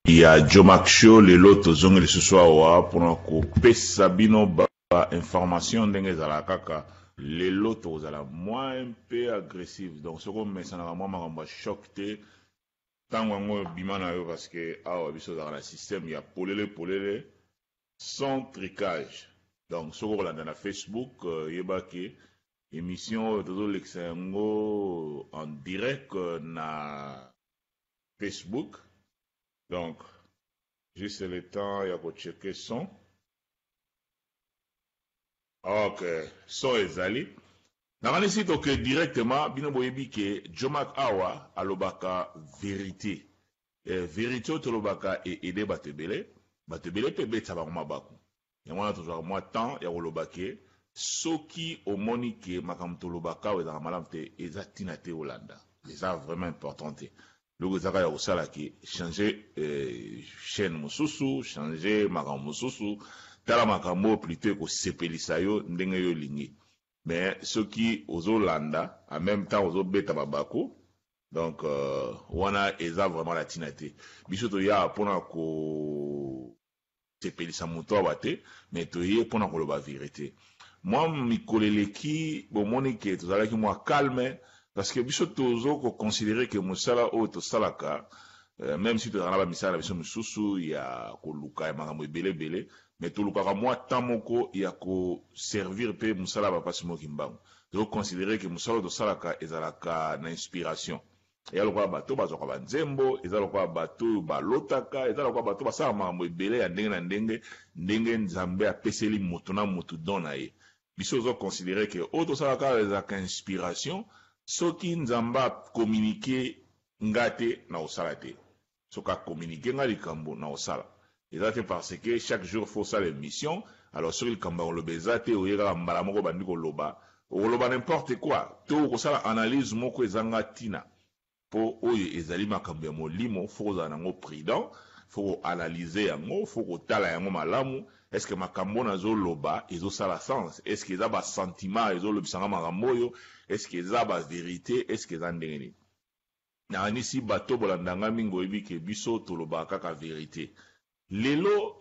Ya Djomack Show. Lelo tozongi lisusu awa mpona kopesa bino ba information ndenge ezalaka kaka. Lelo tokozala mwa un peu agressive, donc soki omesanaka mwa makambo ya choc te, ntango yango ebima na yo, parce que awa biso ozalaka na système ya polele polele, sans tricage. Donc soki okolanda na Facebook, yeba ke émission oyo tozolekisa yango en direct na Facebook. Donc juste le temps ya kochecker son. Ok, son ezali. Nakanisi toke directement. Bino boyebi ke Jomak awa alobaka vérité. Vérité oyo tolobaka eaider bato ebele, bato ebele mpe ebetisa bango mabaku. Yango wana tozwaka mwa temps ya koloba ke soki omoni ke makambo tolobaka awa ezalaka malamu te, eza ntina te olanda, eza vraiment important te. Eloko eza kaka ya kosala ke changer chaîne mosusu, changer makambo mosusu, tala makambo oyo plutôt ekosepelisa yo ndenge yo olingi. Mais soki ozolanda, en même temps ozobeta mabaku, donc wana eza vraiment na ntina te. Biso toya mpona kosepelisa moto awa te, mais toye mpona koloba vérité. Mwa mikolo eleki, bomoni ke tozalaki mwa calme, parce que biso tozo koconsidérer ke mosala oyo tosalaka, même si tozalaka na bamisala na biso mosusu ya koluka ya makambo ebele ebele, mais tolukaka mwa temps moko ya koservir mpe mosala ya bapasi moki mbangu. Tozoconsidérer ke mosala oyo tosalaka ezalaka na inspiration. Eza lokola bato bazwaka banzembo, eza lokola bato oyo balotaka, eza lokola bato basalaka makambo ebele ya ndenge na ndenge, ndenge Nzambe apeseli moto na motu don na ye. Biso ozoconsidérer ke oyo tosalaka ezalaka inspiration. Soki Nzambe acommuniquer nga te, na kosala te. Soki acommuniquer nga likambo, na kosala. Eza te parce que chaque jour faut osala émission. Alors soki likambo ya koloba eza te, oye kaka mbala moko bandi koloba, okoloba n'importe quoi to okosala analyse moko ezanga ntina. Mpo oyo ezali makambo ya molimo, faut kozala nango prudent, faut koanalyser yango, faut kotala yango malamu. Est ce que makambo oyo nazoloba ezosala sens? Est ce que eza basentiment ezolobisanga makambo oyo? Est ce que eza bavérité? Est ce que eza ndenge nini? Nakanisi bato bolandanga mingi, oyebi ke biso tolobaka kaka vérité. Lelo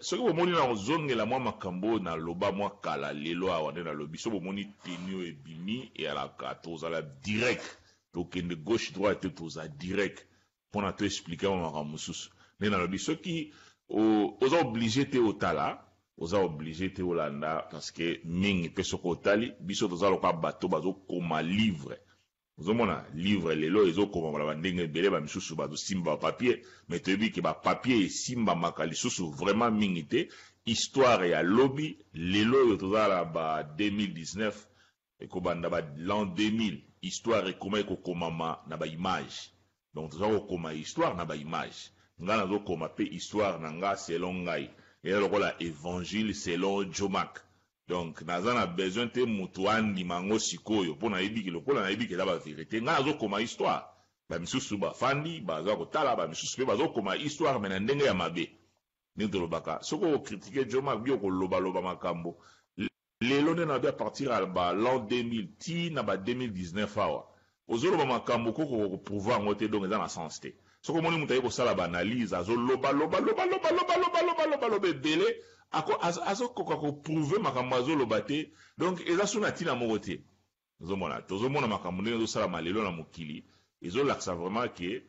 soki bomoni na kozongela mwa makambo oyo naloba mwa kala, lelo awa nde nalobi. So bomoni teni oyo ebimi, eyalaka tozala direct, tokende gauche droite te, toza direct mpona toexpliquer mwa makambo mosusu. Nde nalobi, soki oza obligé te otala, oza obligé te olanda, parce que mingi mpe soki otali, biso toza lokola bato bazokoma livre. Ozomona livre lelo ezokoma na bandenge ebele, bamisusu bazosimba bapapier, mais toyebi ke bapapier esimbamaka lisusu vraiment mingi te. Histoire ya lobi, lelo oyo toza na ba 2019, ekobanda ba l'an 2000, histoire ekoma ekokomama na baimage. Donc toza kokoma histoire na baimage. Ngai nazokoma mpe histoire na nga selon ngai, eza lokola évangile selon Jomak. Donc naza na besoin te moto andima yango sikoyo, mpo nayebiki lokola nayebiki eza bavérité. Ngai nazokoma histoire, bamisusu bafandi baza kotala, bamisusu mpe bazokoma histoire, mais na ndenge ya mabe. Ndenge tolobaka, soki okocritiquer Jomak, bi okolobaloba makambo lelo nde na bi à partir ya ba l'an 2000 ti na ba 2019 awa, ozoloba makambo koko koprouver yango te. Donc eza na sens te. Soki omoni moto aye kosala baanalyse, azoloba loba loba loba loba loba loba loba loba ebele, azokoka koprouver makambo azoloba te. Donc eza so na ntina moko te. Ozomona, tozomona makambo ndenge ezosalama lelo na mokili, ezolakisa vraiment ke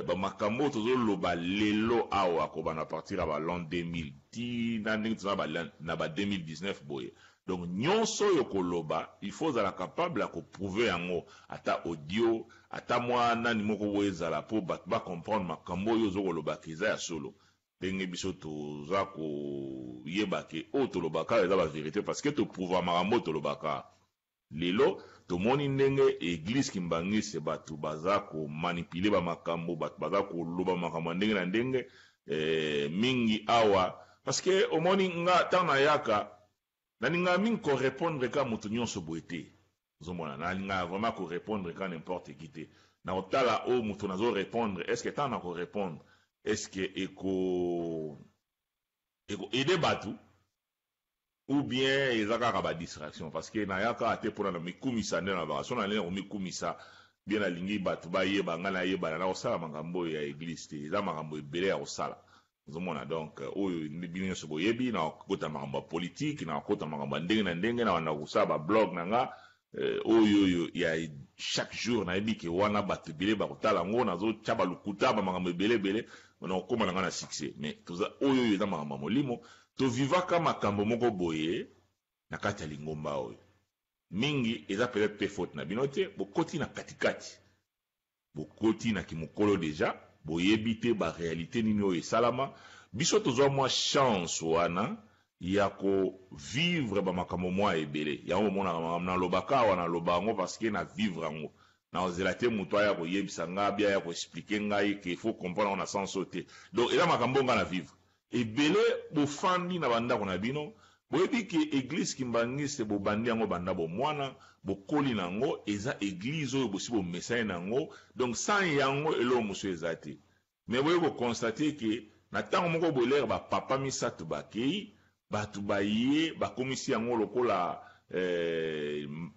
bamakambo oyo tozoloba lelo awa, kobanda partir ya ba l'an 2000 ti na ndenge toza na ba 2019 boye. Donc nyonso oyo koloba, il faut ozala capable ya koprouver yango, ata audio, ata mwa nani moko boye ezala, mpo bato bacomprendre makambo oyo ozokolobaka eza ya solo. Ndenge biso toza koyeba ke oyo tolobaka eza bavérité, parce que toprouva makambo oyo tolobaka. Lelo tomoni ndenge église kimbangisi, bato baza komanipuler bamakambo, bato baza koloba makambo ya ndenge na ndenge mingi awa. Parce que omoni nga, ntango nayaka, nalingaka mingi korépondre ka moto nyonso boye te. Ozomona, nalingaka vraiment korépondre ka n'importe qui te. Na kotala oyo moto nazorépondre, est ce que ntango na korépondre, est ce que eko aider bato ou bien eza kaka badistraction? Parce que nayaka te mpona na mikumisa. Nde na baka so nalinga komikumisa. Bien nalingi bato bayeba ngai, nayebana na kosala makambo oyo ya église te. Eza makambo ebele ya kosala, ozomona. Donc oyo bino nyonso boyebi, na kokota makambo ya politike, na kokota makambo ya ndenge na ndenge, na banda kosala bablog na nga oyo ya chaque jour. Nayebi ke wana bato ebele bakotala yango, nazotya balukuta, bamakambo ebele ebele, na kokóma na nga na succès. Mais toza oyo eza makambo ya molimo. Tovivaka makambo moko boye na kati ya lingomba oyo mingi eza peut-être mpe faute na bino te. Bokoti na katikati, bokoti na kimokolo déjà, boyebi te baréalité nini oyo esalama. Biso tozwa mwa chance wana ya kovivre bamakambo mwa ebele. Yango bomonaka makambo nalobaka awa, naloba yango parce que na vivre yango. Nakozela te moto aya koyebisa ngai, bia aya koexpliquer ngai ke faut comprendre yango na sens oyo te. Donc eza makambo ngai na vivre ebele. Bofandi na bandako na bino, boyebi ke église kimbangiste bobandi yango banda bomwana, bokoli na yango. Eza église oyo bosi bomesani na yango, donc sans yango eloko mosusu eza te. Mais boye koconstater ke na ntango moko boye, bapapa misato bakei, bato baye, bakomisi yango lokola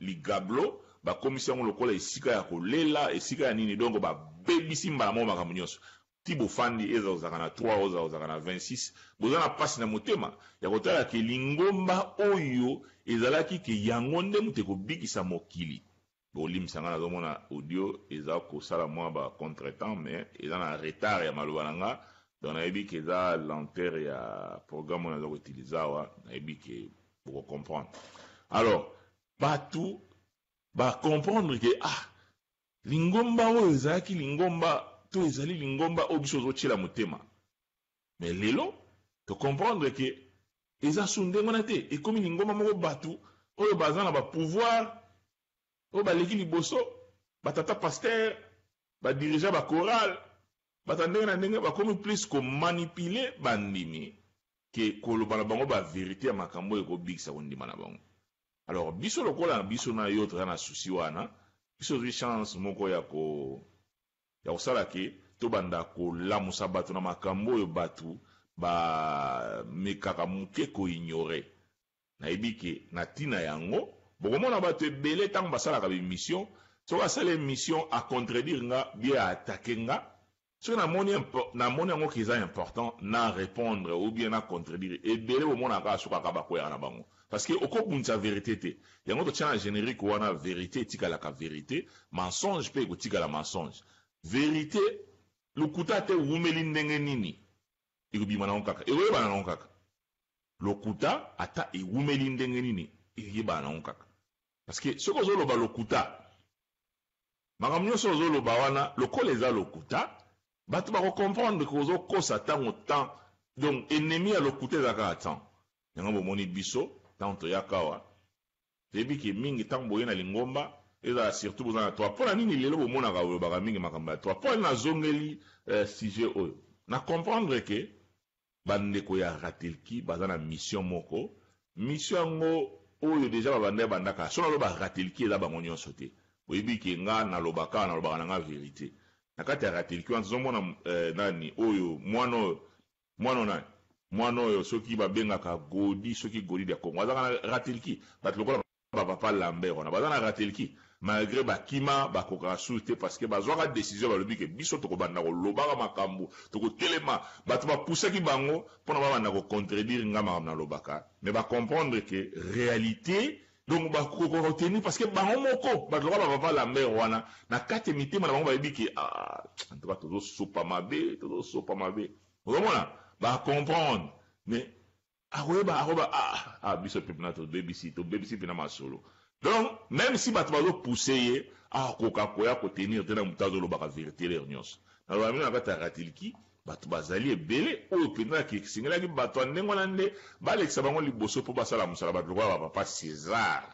ligablo, bakomisi yango lokola esika ya kolela, esika ya nini. Donc babebisi mbala moko makambo nyonso. Ti bofandi, eza ozalaka na 3, ozala ozalaka na 26, boza na mpasi na motema ya kotala ke lingomba oyo ezalaki ke yango nde moto ekobikisa mokili. Bolimbisa nga, nazomona audio eza kosala mwa ba contretemps, mais eza na retard ya maloba na nga. Donc nayebi ke eza lenteur ya programme oyo naza koutiliser awa. Nayebi ke bokocomprendre. Alors bato bacomprendre ke ah, lingomba oyo ezalaki lingomba to ezali lingomba oyo biso ozotiela motema, mais lelo tocomprendre ke eza su ndenge wana te. Ekomi lingomba moko bato oyo baza na bapouvoir, oyo baleki liboso, batata pasteur, badirigeants, bachorale, bato ya ndenge na ndenge, bakomi plus komanipuler bandimi ke koloba na bango bavérité ya makambo oyo ekobikisa kondima na bango. Alors biso, lokola na biso na yo toza na souci wana, biso ozwi chance moko ya kosala ke tobanda kolamusa bato na makambo oyo bato bamekaka moke koignorer. Nayebi ke na ntina yango bokomona bato ebele, ntango basalaka baémission, soki asala émission acontredire nga, bien aattaquer nga, soki namoni yango ke eza important na répondre ou bien na contredire, ebele bomonaka asukaka bakweyaka na bango, parce que okobundisa vérité te. Yango totia na générique wana: vérité etikalaka vérité, mensonge mpe ekotikala mensonge. Vérité, lokuta te ewumeli ndenge nini, ekobima nango kaka, ekoyebana nango kaka. Lokuta ata ewumeli ndenge nini, eyebana nango kaka, parce que soki ozoloba lokuta, makambo nyonso ozoloba wana lokola eza lokuta, bato bakocomprendre ke ozokosa ntango temps. Donc ennemi ya lokuta eza kaka temps. Yango bomoni biso, ntango toyaka awa, toyebi ke mingi ntango boye na lingomba, ezala surtout boza na 3. Mpo na nini lelo bomonaka olobaka mingi makambo ya 3? Mpo nini nazongeli sujet oyo? Na comprendre ke bandeko ya Ratelki baza na mission moko. Mission yango oyo déjà babanda, ebandaka. So naloba Ratelki, eza bango nyonso te. Boyebi ke nga nalobaka, nalobaka na nga vérité. Na kati ya Ratelki wana tozomona nani oyo, mwana oyo, mwana oyo nani, mwana oyo soki babengaka Godi, soki Godi ya Congo, azaka na Ratelki. Bato lokola bapapa Lambert wana baza na Ratelki, malgré bakima, bakokaka su te, parce que bazwaka décision, balobi ke biso tokobanda kolobaka makambo, tokotelema. Bato bapusaki bango mpona babanda kocontredire nga makambo nalobaka, mais bacomprendre ke réalité, donc bakoka kotenir, parce que bango moko, bato lokola bapapa Lambert wana, na kati ya mitema na bango bayebi ke ah, en tout cas tozosopa mabe, tozosopa mabe. Ozomona, bacomprendre, mais akoyeba, akoyeba ah, ah, biso mpe mpena tobebisi, tobebisi mpena masolo. Donc même si bato bazopousse ye, akoka koya kotenir te na moto azolobaka vérité lere nyonso. Naloba bino, na kati ya Ratelki bato bazali ebele oyo mpenza esengelaki bato ya ndenge wana nde balekisa bango liboso mpo basala mosala. Bato lokola bapapa César,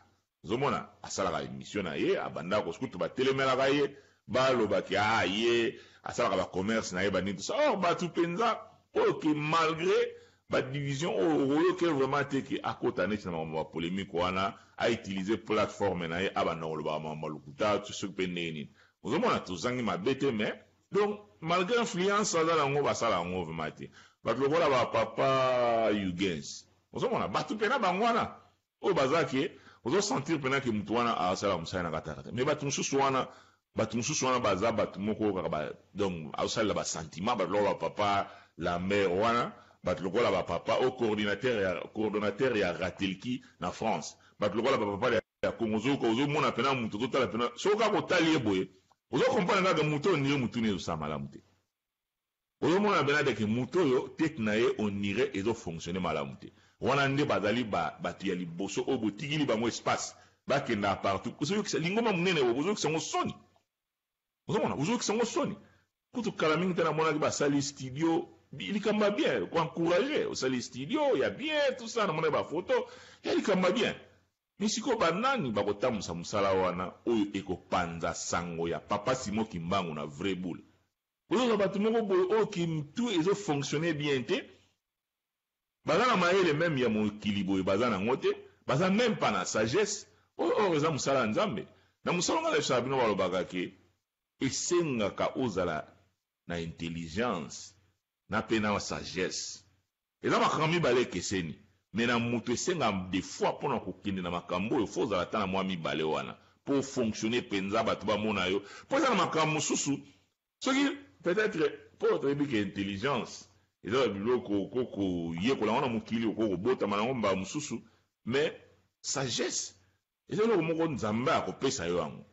ozomona asalaka émission na ye, abandaka kutu batelemelaka ye, balobaki a ye asalaka bacommerce na ye, banini tosa. Or bato mpenza oyo ke malgré badivision oyo, okoyoke vraiment te ke akota neti na makambo ya polémique wana, autiliser plateforme na ye, abanda kolobaka makambo ya lokuta soki mpe ndenge nini. Ozomona, tozangi mabe te, mais donc malgré influence aza nango, basala yango vraiment te. Bato lokola bapapa Hugens, ozomona bato mpena bango wana oyo baza ke ozosentir mpena ke motu wana asala mosala na kati te, mais bato mosusu wana. Bato mosusu wana baza bato moko kaka ba, donc azosalela ba sentiment, bato lokola ba papa Lambert wana, bato lokola ba papa o coordinateur ya coordonnateur ya Ratelki na France, bato lokola ba papa ya Congo. Ozoyoka, ozomona pena moto, ozotala pena, soki kaka otali ye boye, ozo comprendre kaka moto oyo ndire motu ne ezosala malamu te. Ozomona pena te ke moto oyo tete na ye onire ezo fonctionner malamu te. Wana nde bazali ba bato ya liboso oyo botikili bango espace bakendaka partout. Ozoyokisa lingomba monene oyo, bozokisa yango soni. Ozomona, bozokisa yango soni. Kutu kala mingi te namonaki basali studio, likambo ya bien, ko encourager, osali studio ya bien, tout ça, namonaki ba photo ya likambo ya bien. Mais sikoyo ba nani bakotambusa mosala wana oyo ekopanza sango ya papa Simon Kimbangu na vrai boule? Ozozwa bato moko boye oyo ki mutu ezo fonctionner bien te, baza na mayele meme ya mokili boye baza nango te, baza meme pas na sagesse. Oyo or eza mosala ya Nzambe. Na mosala nga nayebisaka bino, balobaka ke esengaka ozala na intelligence na pe na sagesse. Eza makambo mibale ekeseni, mais na mutu esenga des fois pona kokende na makambo oyo faut ozala ata na mwa mibale wana po o fonctionner penza, batu bamona yo, po eza na makambo mosusu soki peut-etre po toyebi ke intelligence eza ba biloko okoki koyekola yango na mokili, okoki kobotama na yango mbala mosusu, mais sagesse eza eloko moko Nzambe akopesa yo yango.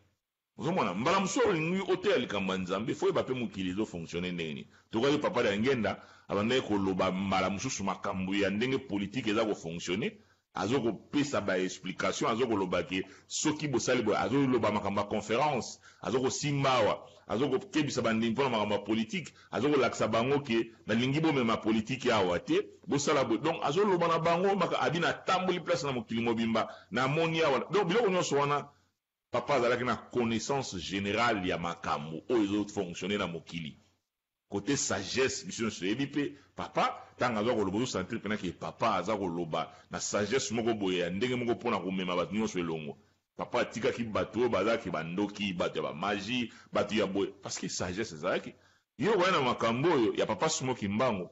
Ozomona, mbala mosusu olingi oteya likambo ya Nzambe, faut oyeba pe mokili ezo fonctionner ndenge nini. Tokaki papa Diangienda abandaki koloba mbala mosusu makambo ya ndenge politique eza ko fonctionner, azo kopesa ba explications, azo koloba ke soki bosali boye, azo loba makambo ya conference, azo kosimba awa, azo kokebisa bandimi pona makambo ya politique, azo kolakisa bango ke nalingi bomema politique awa te, bosala boye. Donc azo loba na bango, abi natamboli place na mokili mobimba, namoni awa. Donc biloko nyonso wana, papa azalaki na connaissance generale ya makambo oyo ezo fonctionner na mokili. Cote sagesse, biso nyonso toyebi pe papa ntango aza koloba, ozo sentir pena ke papa aza koloba na sagesse moko boye ya ndenge moko mpona komema bato nyonso elongo. Papa atikaki bato oyo bazalaki bandoki, bato ya ba magie, bato ya boye, parce que sagesse ezalaki. Yo okoya na makambo oyo ya papa Simon Kimbangu,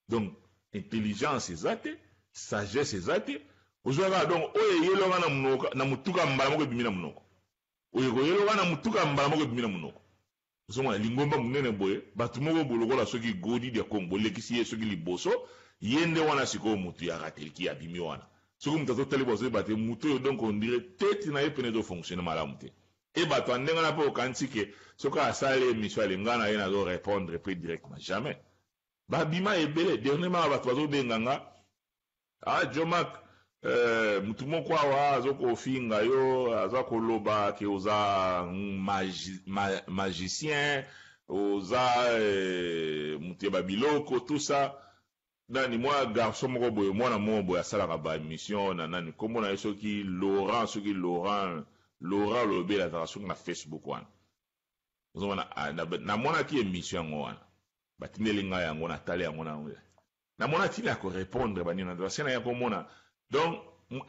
donc intelligence eza te, sagesse eza te, ozwa kaka donc oyo eyelonga na monoko na motuka mbala moko ebimi na monoko, oyo ekoyelonga na motuka mbala moko ebimi na monoko. Ozomona lingomba monene boye, bato moko boye lokola soki Godi dia Kongo, bolekisi ye soki liboso, ye nde wana sikoyo motu ya Ratelki abimi wana. Soki moto azotali bo azoyeba te motu oyo, donc on dirait tete na ye pene ezofonctionne malamu te. E bato ya ndenge wana mpe okanisi ke soki asali émission alinga na ye nazo répondre mpe directement, jamais. Babima ebele dernièrement bato bazobenga nga, ah Djomack, mutu moko awa azokofinga yo, aza koloba ke oza magicien, oza mutu ya babiloko, tout ça. Nani mwa garçon moko boye, mwana moko boye asalaka ba émission na nani, kombo na ye soki Laurent, soki Laurent, Laurent Lobela, azalaka soki na Facebook wana. Ozomona, namonaki émission yango wana, batindeli ngai yango, natali yango na namona ntina ya korépondre banini na parce que naya komona donc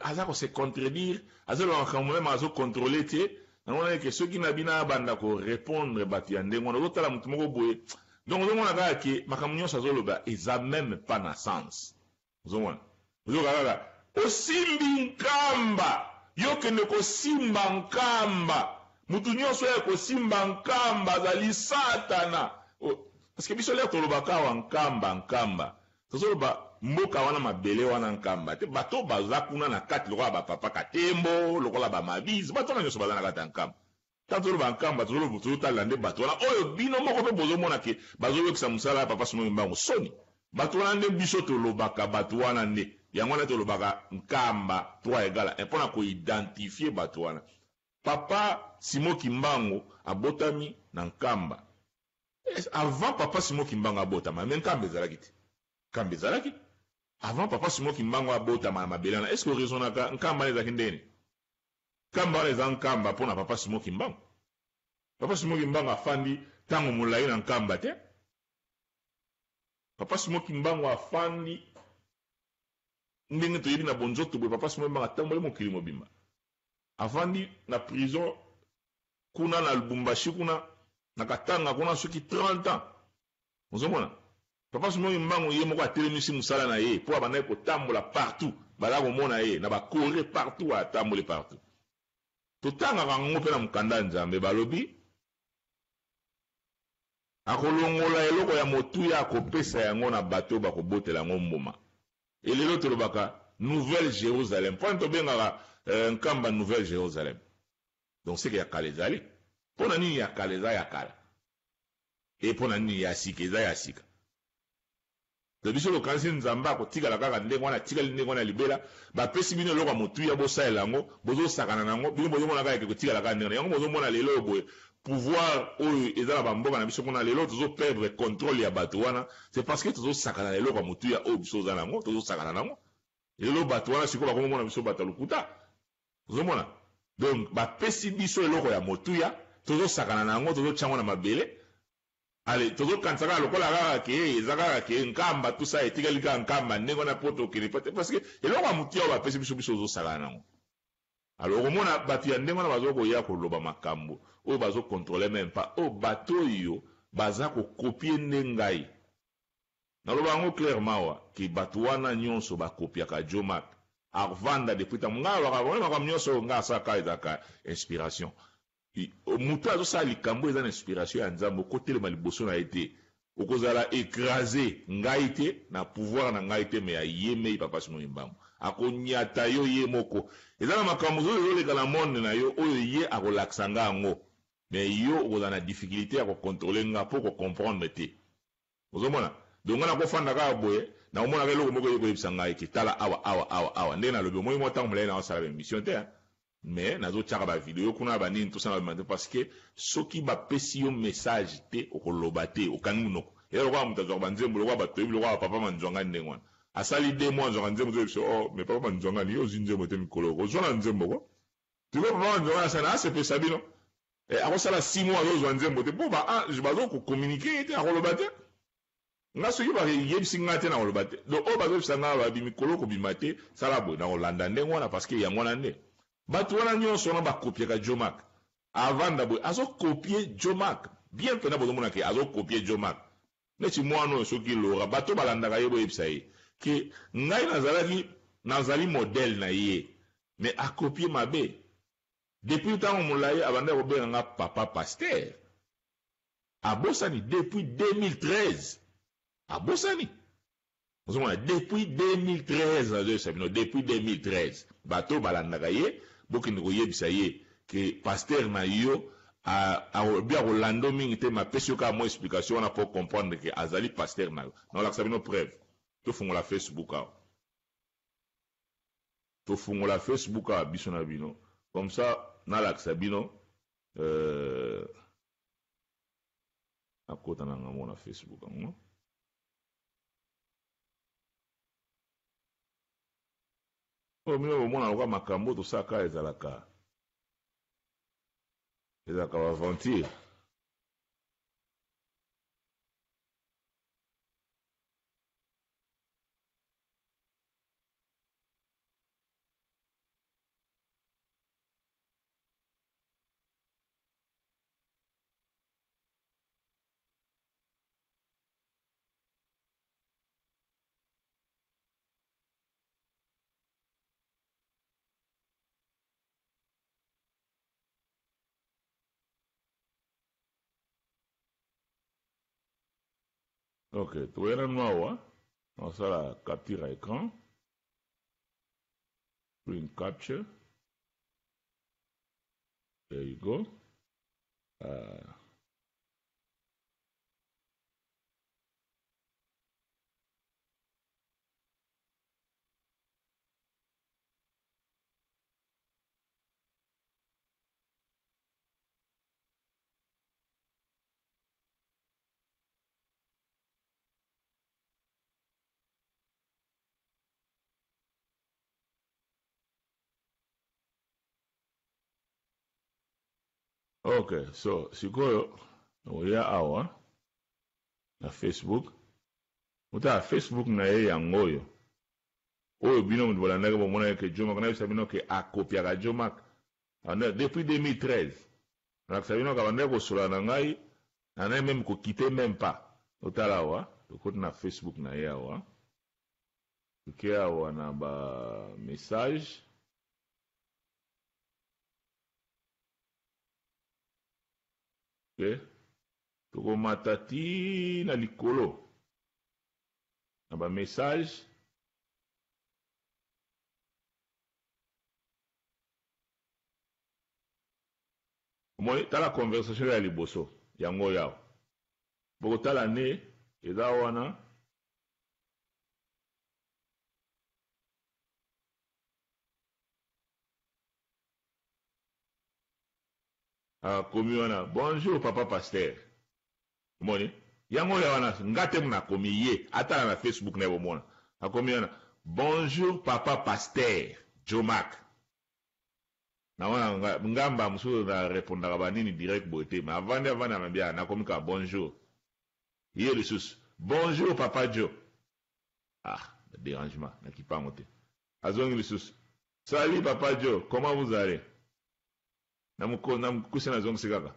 aza kose contredire, azoloba makambo meme azocontrôle te. Namona ke soki na bino abanda korépondre bato ya ndenge wana, ozotala motu moko boye, donc ozomona kaka ke makambo nyonso azoloba eza même pas na sens. Ozomona, ozoyoka kaka osimbi nkamba, yo kende kosimba nkamba, mutu nyonso oyo kosimba nkamba azali satana. Parce que biso lere tolobaka awa nkamba, nkamba tozoloba mboka wana, mabele wana nkamba te. Bato baza kuna na kati lokola bapapa Katembo, lokola bamabizi, bato wana nyonso baza na kati ya nkamba. Ntango tozoloba nkamba, tozotalela nde bato wana oyo bino moko mpe bozomona ke bazoyokisa mosala ya papa Simon Kimbangu soni. Bato wana nde biso tolobaka, bato wana nde yango wana tolobaka nkamba 3 égale 1 mpona koidentifie bato wana. Papa Simon Kimbangu abotami na nkamba. Avant papa Simon Kimbangu abotama, me nkamba ezalaki te. Nkamba ezalaki avant papa Simon Kimbangu abotama na mabele wana. Est ce que oraisonnaka nkamba wana ezalaki ndeni? Nkamba wana eza nkamba mpona papa Simon Kimbangu. Papa Simon Kimbangu afandi ntango molai na nkamba te. Papa Simon Kimbangu afandi ndenge toyebi na bonzoto boye, papa Simon Kimbangu atamboli mokili mobimba, afandi na prison kuna na Lubumbashi, kuna na Katanga kuna soki 30 ans. Ozomona papa Simon Kimbangu ye moko atelemisi mosala na ye mpo abandaki kotambola partout, baza komona ye na bakore partout, atamboli partout. Totangaka yango mpe na mokanda ya Nzambe, balobi Akolongola eloko ya motuya akopesa yango na bato oyo bakobotela yango mbuma. Et lelo tolobaka Nouvelle Jerusalem. Mpo nini tobengaka Nkamba Nouvelle Jerusalem? Donc c'est que ya kala ezali. Mpo na nini ya kala eza ya kala? Et mpo na nini ya sika eza ya sika? Donc biso tokanisi Nzambe akotikala kaka ndenge wana, atikali ndenge wana libela. Bapesi bino eloko ya motuya bosalela yango, bozosakana na yango, bino bozomona kaka eke kotikala kaka ndenge wana. Yango bozomona lelo oyo boye pouvoir oyo eza na ba mboka na biso kuna lelo tozo perdre controle ya bato wana, c'est parce que tozosakana na eloko ya motuya oyo biso toza na yango, tozosakana na yango. Lelo bato wana sikoyo bakomomona biso bato ya lokuta. Ozomona? Donc bapesi biso eloko ya motuya, tozosakana na yango, tozotia yango na mabele. Allez, tozokanisa kaka lokola kaka ke eza kaka ke Nkamba tout ça etikali kaka Nkamba ndenge wana po tokende pa te parce que eloko ya motuya oyo bapesi biso, biso tozosakana na yango. Alors okomona bato ya ndenge wana bazo koya koloba makambo oyo bazo controler meme pas oyo bato oyo baza ko copier nde ngai. Naloba yango clairement awa ke bato wana nyonso ba copiaka Djo Mack Arvanda depuis tango ngai nalobaka omoni makambo nyonso oyo ngai asalaka ezalaka inspiration. Moto oyo azosala likambo oyo eza na inspiration ya Nzambe okotelema liboso na ye te okozala ecrase ngai te na pouvoir na ngai te mais ya ye mei Papa Simon Kimbangu akonyata yo ye moko. Eza na makambo mosusu ezoleka na monde na yo oyo ye akolakisa nga yango mais yo okozala na difficulite ya ko controler nga po oko comprendre te. Ozomona? Donc nga nakofanda kaka boye, nakomonaka eloko moko eye koyebisa ngai ke tala awa, awa, awa, awa. Ndenge nalobi, omoni mwa tango molayi naosala ba emission te hein. Mais nazotiaka ba video kuna, ba nini, tout ça na parce que soki bapesi yo message te, okoloba te, okangi monoko. Eza lokola moto azwaka ba nzembo, lokola bato toyebi, lokola ba papa Manzwangani ndenge wana. Asali 2 mois azwaka nzembo, toyebisa ye, oh, mais papa Manzwangani, yo ozwi nzembo te mikolo oyo, ozwa na nzembo ko? Sikoyo papa Manzwangani asala, asepelisa bino. Eh, akosala 6 mois azozwa nzembo te po ba ange bazo ko communiquer ye te, akoloba te. Nga soki ba yebisi nga te nakoloba te. Donc oyo bazoyebisa nga ba mikolo kobima te, sala boye, nakolanda ndenge wana parce que yango wana nde. Bato wana nyonso wana ba copiaka Djo Mack. Avanda boye azo copier Djo Mack. Bien pena bozomona ke azo copier Djo Mack. Neti mwana oyo soki Laura, bato balandaka ye boyebisa ye ke ngai nazalaki nazali modèle na ye mais a copier mabe. Depuis tango molayi abandaki kobenga nga papa pasteur. Abosani depuis 2013. Abosani. Ozomona depuis 2013 nazoyebisa bino depuis 2013 bato oyo balandaka ye bokende koyebisa ye ke pasteur na yo alobi akolanda yo mingi te mais apesi yo kaka mwa explication wana po comprendre ke azali pasteur na yo. Nakolakisa bino preuve. Tofungola Facebook awa. Tofungola Facebook awa biso na bino comme ça nalakisa bino euh, nakota na ngambo na Facebook yango. Oyo bino bomona lokola makambo tosalaka ezalaka ezalaka ba aventure. Ok, tokoya nanu awa, nasala capture à écran, screen capture, there you go. Ok, so sikoyo oya awa na Facebook, otala Facebook na ye yango oyo oyo bino moto bolandaki bomonaki ke Djo Mack, nayebisa bino ke akopiaka Djo Mack depuis 2013. Nalakisa bino ke abandaki kosolola na ngai, nandaki meme kokipe meme pas. Otala awa, tokoti na Facebook na ye awa, toke awa na ba message. Ok. Tokomata ti na likolo na ba message. Omoni, tala conversation ya liboso yango oyo awa. Bokotala nde eza wana. Akomi wana bonjour papa pasteur. Omoni yango oyo wana nga te nakomi ye atala na Facebook na ye bomona. Akomi wana bonjour papa pasteur Djomack. Na wana nga ngamba mosusu na repondaka ba nini direct boye te mais avandi avandi alobi ah nakomi kaka bonjour. Ye lisusu bonjour papa Djo. Ah derangement na kipango te. Azongi lisusu salut papa Djo comment vous allez? Na mokuse nazongisi kaka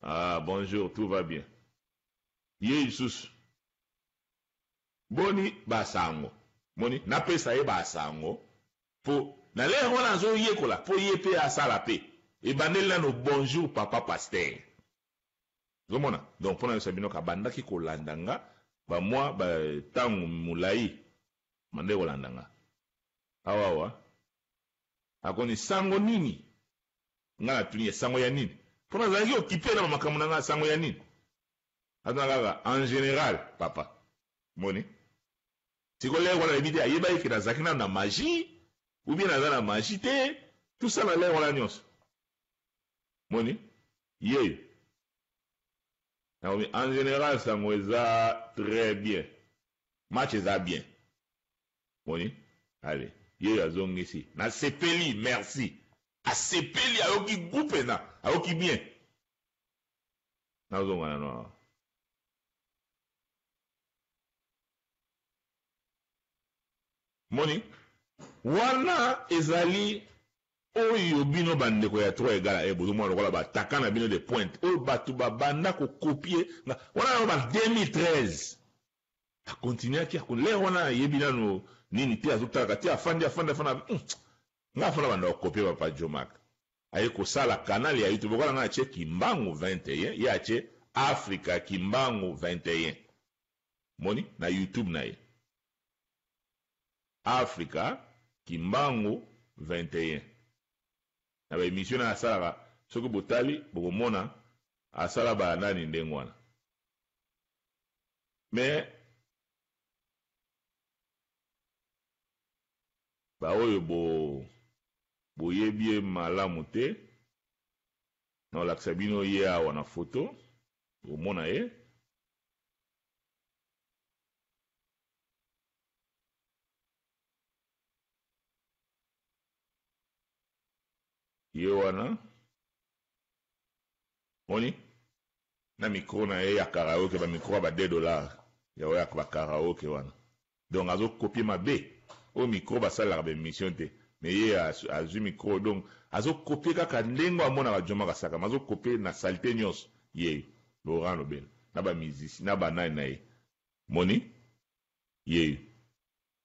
ah bonjour tout va bien. Ye lisusu boni ba sango moni napesa ye ba sango po na l'heure wana azoyekola po ye pe asala pe ebandeli nano bonjour papa pasteur ozomona donc pona yebisa bino kabandaki kolanda nga ba mwa ba tango molayi bandaki kolanda nga awa awa akoni sango nini nga natuni ye sango ya nini po nazalaki okipe na ba makambo na nga sango ya nini atuna kaka en general papa moni siko lere wana nayebi te ayebaki ke nazalaki nano na magie ou bien naza na magie te tout ça na lere wana nyonso moni yeyo nakomi en general sango eza très bien match eza bien moni allez yeyo azongisi nasepeli merci asepeli ayoki goût pena ayoki bien nazonga nano awa. Moni wana ezali oyo bino bandeko ya 3 egala e bozomona lokola bataka na bino de pointe oyo bato babanda kokopie wana yango ba 2013 akontinuaki lere wana ayebi nano nini te azotalaka te afandi afandi afandi nga afanda banda kokopie papa Djomack aye kosala canal ya YouTube lokola nga atie Kimbangu 21 ye atie Africa Kimbangu 21 moni na YouTube na ye Africa Kimbangu 21 na ba emission na asalaka soki botali bokomona asala ba nani ndenge wana mais ba oyo bo boyebi ye malamu te nakolakisa bino ye awa na photo bomona ye. Ye wana moni na micro na ye ya karaoke ba micro ya ba 2 dollars ya oyo ya ba karaoke wana donc azo copier mabe oyo micro basalelaka ba emission te mais ye azwi micro donc azo copier kaka ndenge amonaka Djoma Kasaka mais azo copier na salite nyonso ye Laurent Lobela na ba musicien na ba nani na ye moni ye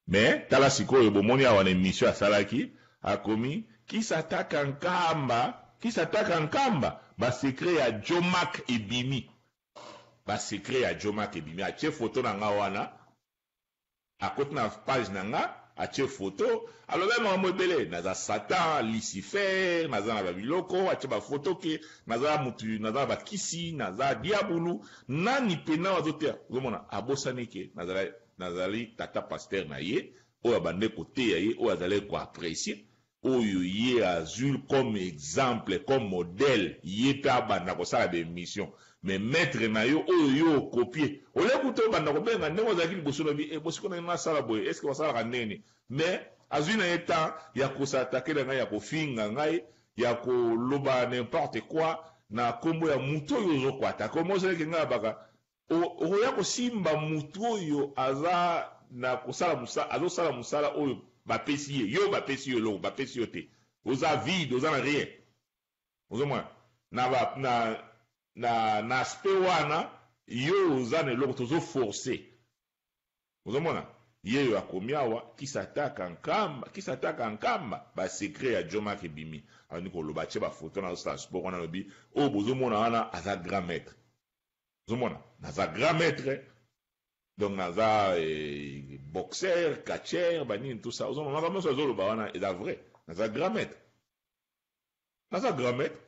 mais tala sikoyo bomoni awa na emission asalaki akomi kisataka nkamba kisataka nkamba ba secret ya Djomack ebimi ba secret ya Djomack ebimi atie photo na nga wana akoti na page na nga atie photo alobi makambo ebele naza Satan Lucifer naza na babiloko atie ba photo ke naza mutu naza na bakisi naza diabulu nani pena azoteya ozomona abosani ke nazali nazali tata pasteur na ye oyo abande koteya ye oyo azalaki koapprécier oyo ye azwi comme exemple comme modèle ye mpe abanda kosala ba émission mais maître na yo oyo yo okopie olie kuta obanda kobenga ndenge ozalaki liboso na bi bosiko na nasala boye est ce que basalaka ndenge mais azwi na ye temps ya kosatake na ngai ya kofinga ngai ya koloba n'importe quoi na kombo ya mutu oyo ozokwata komo ozalaki ngai abaka okoya kosimba mutu oyo aza na kosala musala azosala musala oyo bapesi ye yo bapesi yo eloko bapesi yo te oza vide oza na rien ozomona na ba na na na aspect wana yo oza na eloko tozo forcer ozomona yeyo akomi awa kisataka nkamba kisataka nkamba ba secret ya Djomack ebimi abandi koloba atie ba photo na azosala sport wana alobi oyo bozomona wana aza grand maître. Ozomona, naza grand maître, donc naza boxeur, catcheur, banini, tout ça. Ozomona, makambo nyonso azoloba wana eza vrai. Naza grand maître, naza grand maître.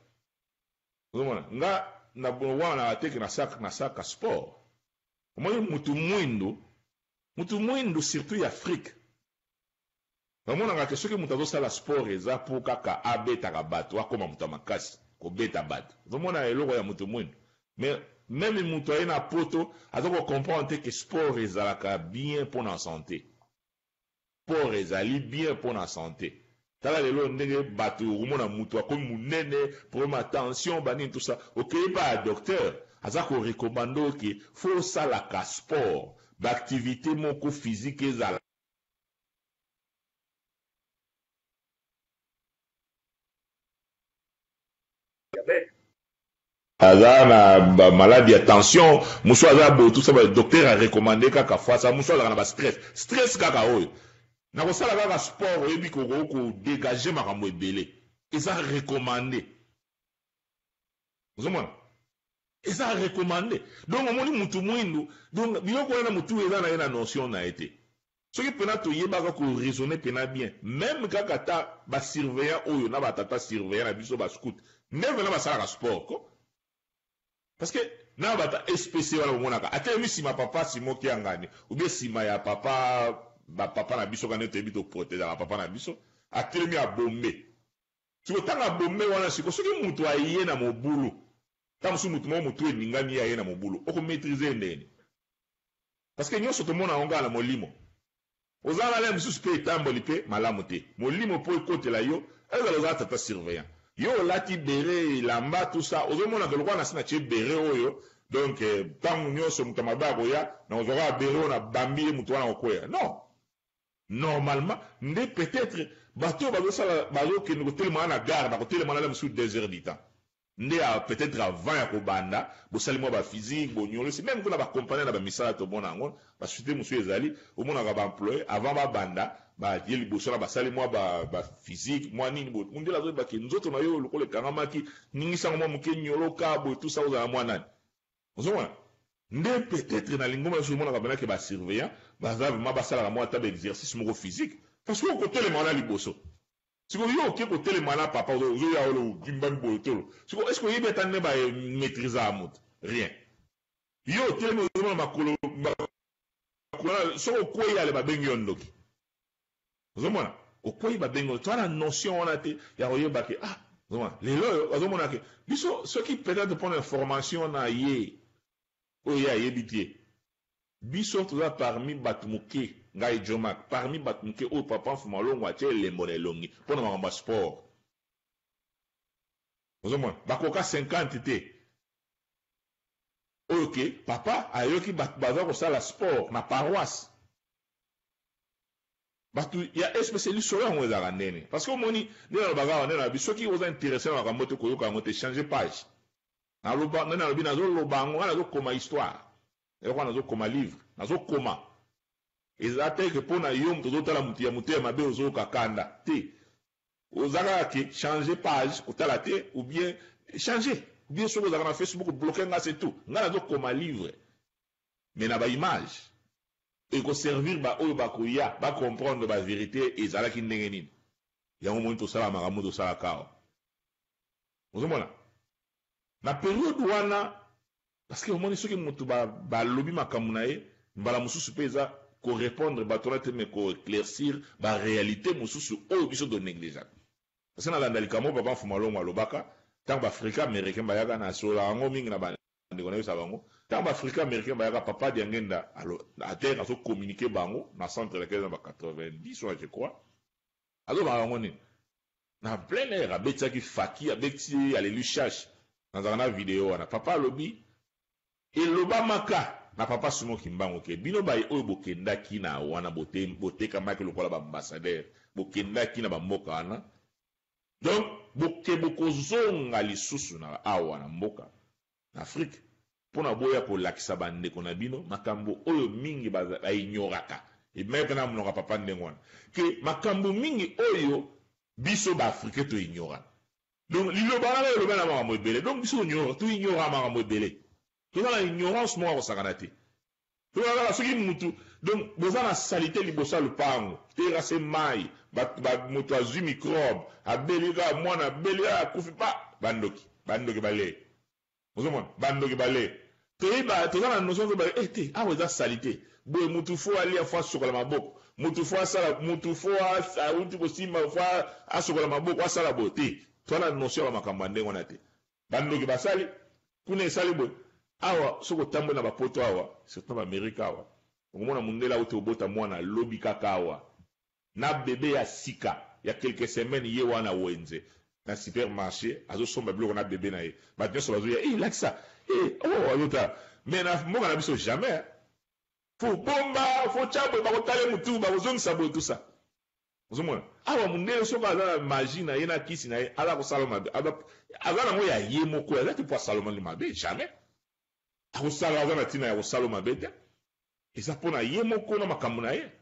Ozomona, nga na wana ateke na saka sport. Omoni, mutu mwindu, mutu mwindu surtout ya Afrique, bamonaka ke soki moto azosala sport, eza mpo kaka abetaka bato, akóma moto ya makasi kobeta bato. Ozomona eloko ya moto mwindu. Mais même moto aye na Poto aza kocomprendre te ke sport ezalaka bien mpo na santé. Sport ezali bien mpo na santé. Tala lelo ndenge bato, okomona moto akomi monene, problème ya tension, banini, tout ça. Okei pa ya docteur, aza korecommander oke fo osalaka sport, baactivité moko physique ezala. Aza na bamaladi ya tension, mosu aza boye, tout ça, badocteur arecommander kaka fasa. Mosu azalaka na bastress, stress kaka oyo na kosala kaka sport, oyebi kokoki kodégager makambo ebele. Eza recommandé, ozomona, eza recommandé. Donc omoni, mutu mwindu, donc biloko wana mutu eza na ye na notion na ye te. Soki mpena toyebaka koraisonner mpena bien, même kaka ta basurveillant oyo na batata surveillant na biso, bascout, nde mpena basalaka sport ko, parce que na bata SPC wana, bomonaka atelemi nsima papa Simoki Yangani ou bien nsima ya papa, bapapa na biso kani toyebi, toprotégeaka papa na biso, atelemi abombe. Siko ntango abombe wana, siko soki moto aye na mobulu, ntango mosusu motu moko motu eningami, ye aye na mobulu, okomaîtriser ndeni? Parce que nyonso tomona yango kaka na molimo. Oza na le mosusu mpe etamboli mpe malamu te, molimo mpo ekotela yo. Ezala ozala tata surveillant, yo olati béret, elamba, tout ça, ozomonaka lokola na se na tie béret oyo. Donc ntango nyonso moto mabe akoya na kozwa kaka béret oyo na bambi ye, moto wana kokwea. Non, normalement nde peut-être bato oyo bazosala, bazokende kotelema na gare, bakotelema na le mosusu 2 heures du temps nde peut-être avant ya kobanda, bosali mwa baphysique, bonyolosi. Même kuna bacompagnie na bamisala, tomona yango, basociété mosusu ezali, omonaka baemployé avant babanda, baye liboso na basali mwa baphysique, mwa nini boye. Mundele azoyebake nzoto na yo lokola ekangamaki, ningisango mwa moke, nyoloka boye, tout ça, ozala mwa nani. Ozomona nde peut-être na lingomba nyonso omonaka penake basurveillant baza vraiment, basalaka mwa ata baexercice moko physique, parce que okotelema wana liboso. Sikoyo yo oke kotelema na papa, ozoya olo ogimbami boye tolo. Sikoyo est ce que oyebi ata nde bamaîtrise ya moto? Rien. Yo otelemi, ozomona makolo, soki okwei, ale babengi yo ndoki. Ozomona, okwei, babengi yo. Toa na notion wana te ya koyeba ke ah, ozomona lelo oyo bazomona ke biso, soki peut-être mpona information na ye oyo ye ayebi te, biso toza parmi bato moke, ngai Jomak, parmi bato moke oyo papa Mfuma Longo atie elembo na elongi mpona makambo ya sport. Ozomona, bakoka 50 te oyo ke papa ayoki bato baza kosala sport na paroisse, bato ya SPC. Lisolo yango ezalaka ndene, parce que omoni nde nalobaka awa, nde nalobi, soki oza intéressé na makambo te, koyoka yango te, change page. Naloba nde nalobi, nazoloba yango, nga nazokoma histoire, eloko wana nazokoma livre, nazokoma. Eza te ke mpo na yo moto ozotala, motu ya moto ya mabe, ozoyoka kanda te. Oza kaka ke changer page, kotala te, ou bien changer, ou bien soki ozalaka na Facebook, bloquer nga, c'est tout. Nga nazokoma livre, mais na baimage ekoservir baoyo bakoya bacomprendre bavérité ezalaki ndenge nini. Yango moni tosala makambo tosalaka awa. Ozomona na période wana, parce que omoni, soki moto balobi makambo na ye, mbala mosusu mpe eza korépondre bato wana te, mais koéclaircir baréalité mosusu oyo biso tonégligeaka. Parce que nalanda likambo papa Mfuma Longo alobaka ntango baafricain américain bayaka, na solola yango mingi na bandeko, nayebisa bango, ntango baafricain américain bayaka, papa Diangenda atere azocommuniquer bango na centre laquelle na ba 90 wana, je crois, azobaka yango nini na plein air, abetisaki faki, abetisi alelu chache. Nazalaka na video wana. Papa alobi, elobamaka na papa Simon Kimbangu ke bino baye oyo bokendaki na wana, botekamaki lokola baambassadeur, bokendaki na bamboka wana, donc boke bokozonga lisusu na awa na mboka na Afrique mpona boya kolakisa bandeko na bino makambo oyo mingi baignoraka. Ebimaki mpe na monoko ya papa ndenge wana ke makambo mingi oyo biso baafricain toignora. Donc liloba wana eloba na makambo ebele. Donc biso toignora makambo ebele. Toza na ignorance moko ya kosakana te. Toza kaka soki mutu donc boza na salite liboso ya lupango, terrasse mayi, ba mutu azui microbe, abeli kaka mwana abeli kaka akufi pa ba ndoki, ba ndoki balee. Ozomona? Ba ndoki balee. Toyeba toza na notion toyeba eh te awa eza salite. Boye mutu faut alia faut asokola maboko. Mutu faut asala mutu faut awuti kosimba faut asokola maboko asala boye te. Toza na notion ya ba makambo ya ndenge wana te. Ba ndoki basali kuna esali boye awa soki otamboli na ba poto awa surtout na ba Amerique awa okomona mundele awuti kobota mwana lobi kaka awa na bebe ya sika ya quelques semaines ye wana wenze na super marche azosomba biloko na bebe na ye bato nyonso bazoya eh lakisa eh oh azotala mais na mboka na biso jamais faut bomba faut tya boye bakotala mutu bakozongisa boye tout ça. Ozomona awa mundele soki aza na magie na ye na kisi na ye aza kosala mabe aza nango ya ye moko aza te po asala mabe jamais akosala aza na ntina ya kosala mabe te eza mpo na ye moko na makambo na ye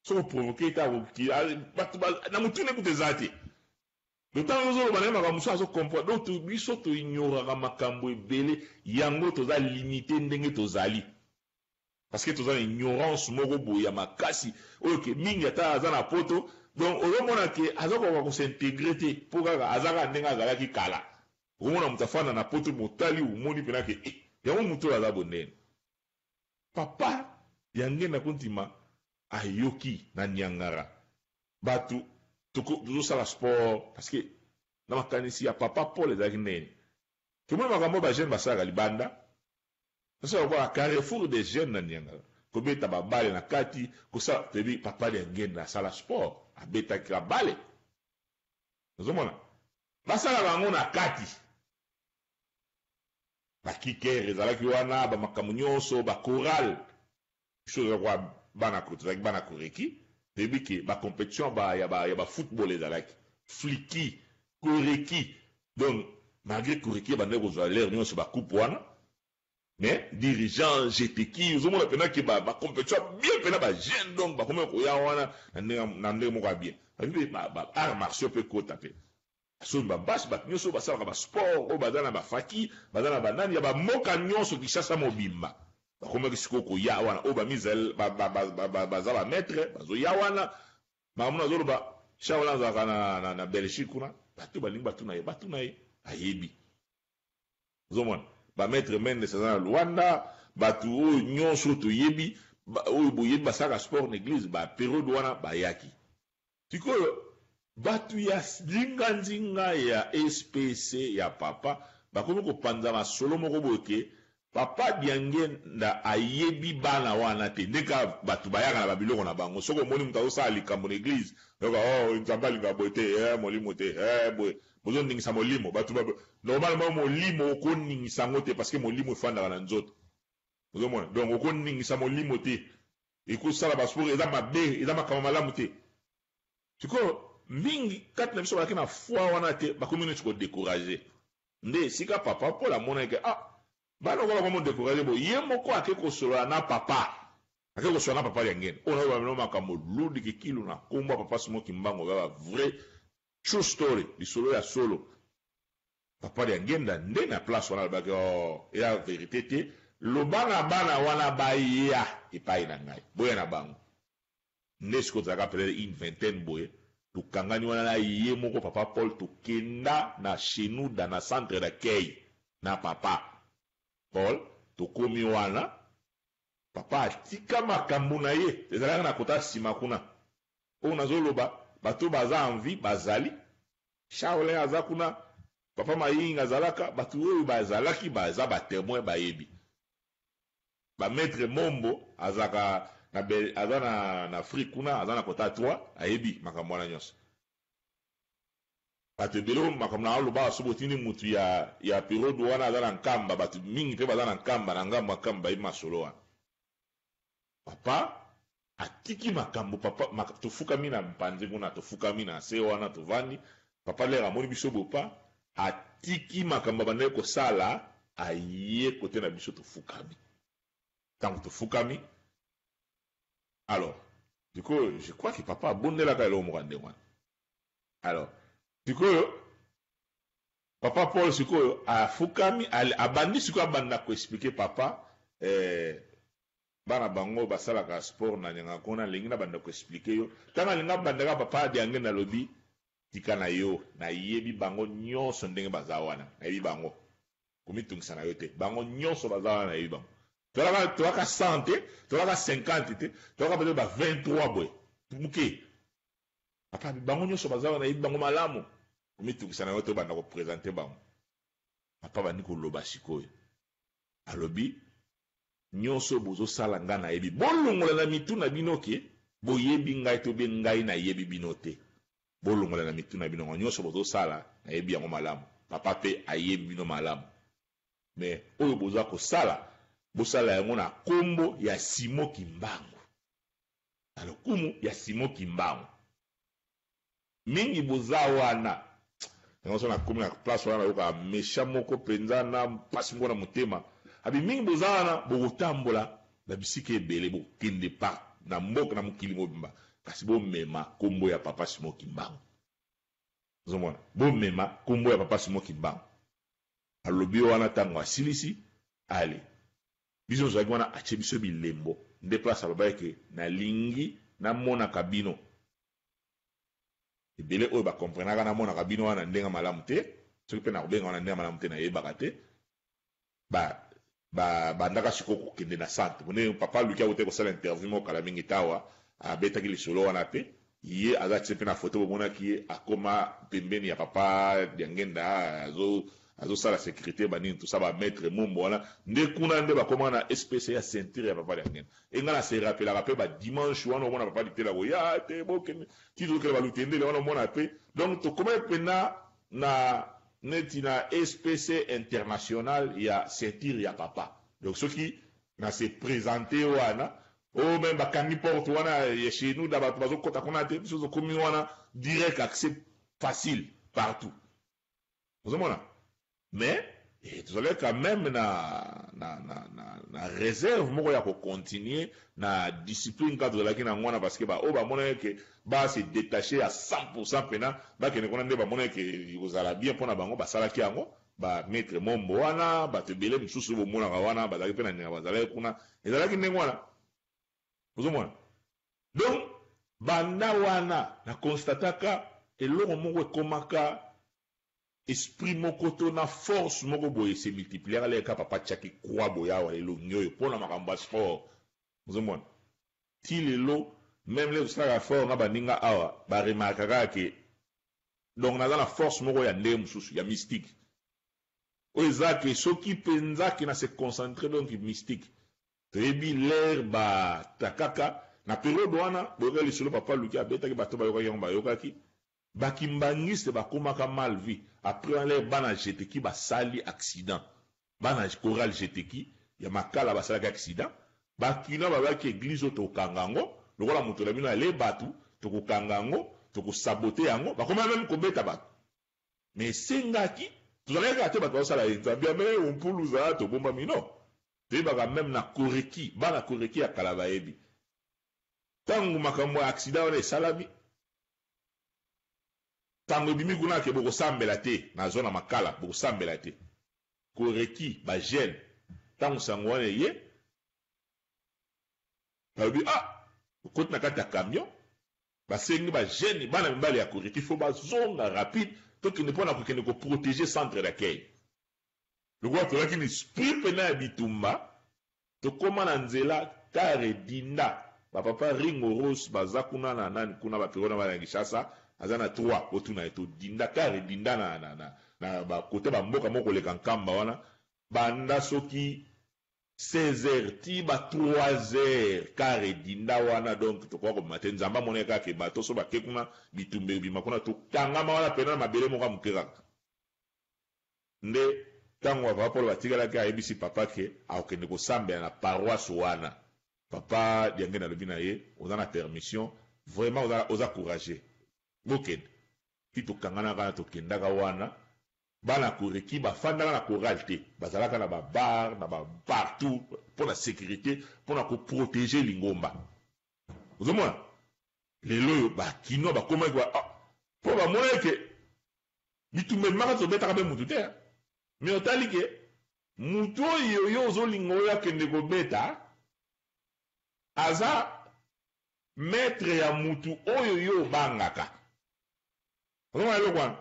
soki oprovoke ye te bato na motuna ekuta eza te ntango ozoloba na ye makambo mosusu azo comprendre. Donc biso toignoraka makambo ebele, yango toza limité ndenge tozali parce que toza na ignorance moko boye ya makasi oyo ke mingi ata aza na poto. Donc ozomona ke aza kokoka kos'intégrer te mpo kaka aza kaka ndenge azalaki kala. Okomona moto afanda na poto, motali omoni mpena ke eh, yango moto oyo aza bondene. Papa Diangienda Kuntima ayoki na Niangara bato tozosala sport parce que na makanisi ya papa Paul ezalaki ndeni tomoni makambo oyo bajeune basalaka libanda, tosala lokola carrefour des jeunes na Niangara, kobeta babale na kati kosala. Toyebi papa Diangienda asala sport, abetaki babale, ozomona basalaka yango na kati, bakiker ezalaki wana, bamakambo nyonso, bachorale. Biso tozalaki bana, tozalaki bana koreki, toyebi ke bacompétition ya bafootball ezalaki fliki koreki. Donc malgré koreki ebandaki kozwa l'air nyonso bacoupe wana, mais dirigeant GTK ozomona mpena ke bacompétition bien mpena bajeune, donc bakomi koya wana na ndenge moko ya bien. Babi mpe baart martiaux mpe kota mpe soki babasi bato nyonso oyo basalaka basport oyo baza na bafaki baza na banani ya bamboka nyonso Kinshasa mobimba bakomaki sikoyo koya wana oyo bamisael baza bamaître bazoya wana. Makambo nazoloba, Charles azalaka na Belgique kuna, bato balingi batuna ye, batuna ye, ayebi. Ozomona bamaître Mendes aza na Luanda, bato oyo nyonso toyebi oyo boyebi basalaka sport na église bapériode wana bayaki. Sikoyo bato ya nzinganzinga ya SPC ya papa bakomi kopanza masolo moko boye ke papa Diangienda ayebi bana wana te, nde kaka bato bayaka na babiloko na bango. Soki omoni moto azosala likambo na église, yoka oh Nzambe alingaka boye te, eh, molimo te, eh, boye bozoningisa molimo bato. Normalement molimo okoningisa yango te parce que molimo efandaka na nzoto, ozomona. Donc okoningisa molimo te, ekosala basport eza mabe, eza makambo malamu te. Sikoyo mingi kati na biso bazalaki na foi wana te, bakomi neti kodécourager. Nde esika papa Paul amonaki ah bana okola komo décourager bo ye moko ake kosolola na papa, ake kosolola na papa Diangienda oyo nayoba bino makambo ludiki kilu na kombo ya papa Simon Kimbangu, ba vrai true story, lisolo ya solo. Papa Diangienda nde na place wana alobaki oh eza vérité te, loba na bana wana baya epai na ngai, boya na bango. Nde sikoyo tozalaka peut-être une vingtaine boye, tokangani wana na ye moko papa Paul, tokenda na chez nous dans na centre d'accueil na papa Paul. Tokomi wana, papa atika makambo na ye ezalaka na kota nsima kuna. Oyo nazoloba bato baza envie bazali, Charles aza kuna, papa Mayinga azalaka, bato oyo bazalaki baza batémoin, bayebi. Bamaître Mombo azalaka na aza na Afrique kuna, aza na kota 3, ayebi makambo wana nyonso. Bato ebele oyo makambo na aloba so botindi mutu ya periode wana aza na Nkamba, bato mingi mpe baza na Nkamba, na ngambo ya Nkamba, bayebi masolo wana. Papa atiki makambo, papa tofukami na mpanzi kuna, tofukami na se wana, tovandi. Papa lere amoni biso bopa, atiki makambo abandaki kosala, aye kote na biso, tofukami. Ntango tofukami, alors sikoyo je crois que papa abondelaka eloko moko ya ndenge wana. Alors sikoyo Papa Paul sikoyo afukami, abandi sikoyo abanda ko expliquer papa eh, bana bango basalaka sport na nyanga kuna, alingi na banda ko expliquer yo. Tango alingi abanda kaka, papa Diangenda alobi: "Tika na yo, nayebi bango nyonso ndenge baza wana, nayebi bango, komitungisa na yo te, bango nyonso baza wana, nayebi bango." Tolaka 100 te, tolaka 50 te, tolaka peut-être ba 23 boye moke. Papa, bango nyonso baza wana, nayebi bango malamu, komitungisa na yo te, obanda koprésenter bango. Papa bandi koloba sikoyo, alobi: "Nyonso bozosala, ngai nayebi. Bolongola na mitu na bino ke boyebi ngai to be ngai nayebi bino te. Bolongola na mitu na bino ngo. Nyonso bozosala, nayebi yango malamu. Papa mpe ayebi bino malamu. Mais oyo boza kosala, bosala yango na nkombo ya Simo Kimbangu, na lokumu ya Simo Kimbangu. Mingi boza wana." Yango so nakomi na place wana, nayokaka méchant moko mpenza na mpasi moko na motema. Abi: "Mingi boza wana, bokotambola na bisika ebele, bokende pa na mboka, na mokili mobimba, kasi bomema nkombo ya papa Simo Kimbangu. Ozomona, bomema nkombo ya papa Simo Kimbangu." Alobi wana, ntango asilisi, ale biso tozalaki wana, atie biso bilembo nde place alobaki ke nalingi namonaka bino ebele. Oyo bakomprenaka namonaka bino wana ndenge malamu te, soki mpe nakobenga wana ndenge malamu te, nayebaka te. Bandaka sikoyo kokende na centre ndenge papa aluki akote kosala interview moko kala mingi tawa, abetaki lisolo wana mpe ye aza tie mpe na foto, bomonaki ye akoma pembeni ya papa Diangenda, azosala sécurité, banini tosa, bamaître mombo wana nde kuna nde bakoma na SPC ya ceinture ya papa Diangenda. Enga na se rappelaka mpe badimanche wana, omona papa Litela koya te, bokende ti tozokende balutendele wana, omona mpe. Donc tokomaki mpena na neti na SPC international ya ceinture ya papa. Donc soki na se présente wana, oyo même bakangi porte wana ya chez nous, da bato bazokɔta kuna te, biso tokomi wana direct, accès facile partout, ozomona. Mais tozalaki quand même na réserve moko ya kocontinue na discipline kaka tozalaki nango wana, parce que baoyo bamonaki ke base détaché à 100 mpena bakende kuna nde bamonaki ke kozala bien mpona bango, basalaki yango. Bamaître mombo wana, bato ebele mosusu bomonaka wana bazalaki mpe na ndenge bazalaki kuna, ezalaki ndenge wana, ozomona. Donc banda wana na constataka eloko moko ekomaka, esprit moko to na force moko boye se multipliaka leka papa tiaki croix boye awa elongi oyo mpona makambo ya sport, ozomona. Ti lelo même le tosalaka fort na baninga awa, baremarka kaka ke donc naza na force moko ya ndenge mosusu ya mystique oyo eza ke soki mpenza ke na se concentre, donc mystique. Toyebi l'heure batakaka na période wana, boyoka lisolo papa Luki abetaki, bato bayokaki yango, bayokaki bakimbangiste bakomaka mal vie. Après wana, l'heure bana jeteki basali accident, bana chorale jeteki ya Makala basalaki accident, bakina babaki église oyo tokokanga yango lokola moto na bino ale bato, tokokanga yango, tokosabote yango. Bakoma même kobeta bato. Mais esengaki tozalaki kaka te bato bazosala Nzambe ame ompuluza tobombami, no. Toyebaka même na koreki, bana koreki ya kala bayebi ntango makambo ya accident wana esalami, ntango ebimi kuna ke bokosambela te na zone ya Makala, bokosambela te, koreki bajeune. Ntango sango wana eye, balobi: "Ah, okoti na kati ya camion." Basengi bajeune, bana mibale ya koreki, fo bazonga rapide, tokende mpona kokende koprotéger centre d'accueil. Lokola tozalaki na esprit mpena ya bitumba, tokóma na nzela kare dinda, bapapa Ringo Rose baza kuna na nani kuna, bapero na bana ya Kinshasa, aza na 3 otuna ye. Todinda kare dinda na bakote bamboka moko koleka Nkamba wana, banda soki 16 heures ti ba 3 heures kare dinda wana. Donc tokoka kobima te. Nzambe amonaki kaka bato so bake kuna, bitumba ebima kuna, tokangama wana pena na mabele moko ya moke kaka. Nde ntango papa Polo batikalaki, ayebisi papa ke akokende kosambela na paroisse wana. Papa Diange nalobi na ye: "Oza na permission, vraiment oza courageux, bokende." Ti tokanganaka wana, tokendaka wana, bana koreki bafandaka na chorale te, bazalaka na babar, na bapartout mpo na sécurité, mpo na koprotéger lingomba, ozomona. Lelo oyo bakinois bakomaki mpo bamonaki ke Bitumba ebimaka tobetaka mpe mutu te. Mais otali ke mutu oyo yo ozolinga oyo akende kobeta aza maître ya mutu oyo yo obangaka. Ozomona eloko wana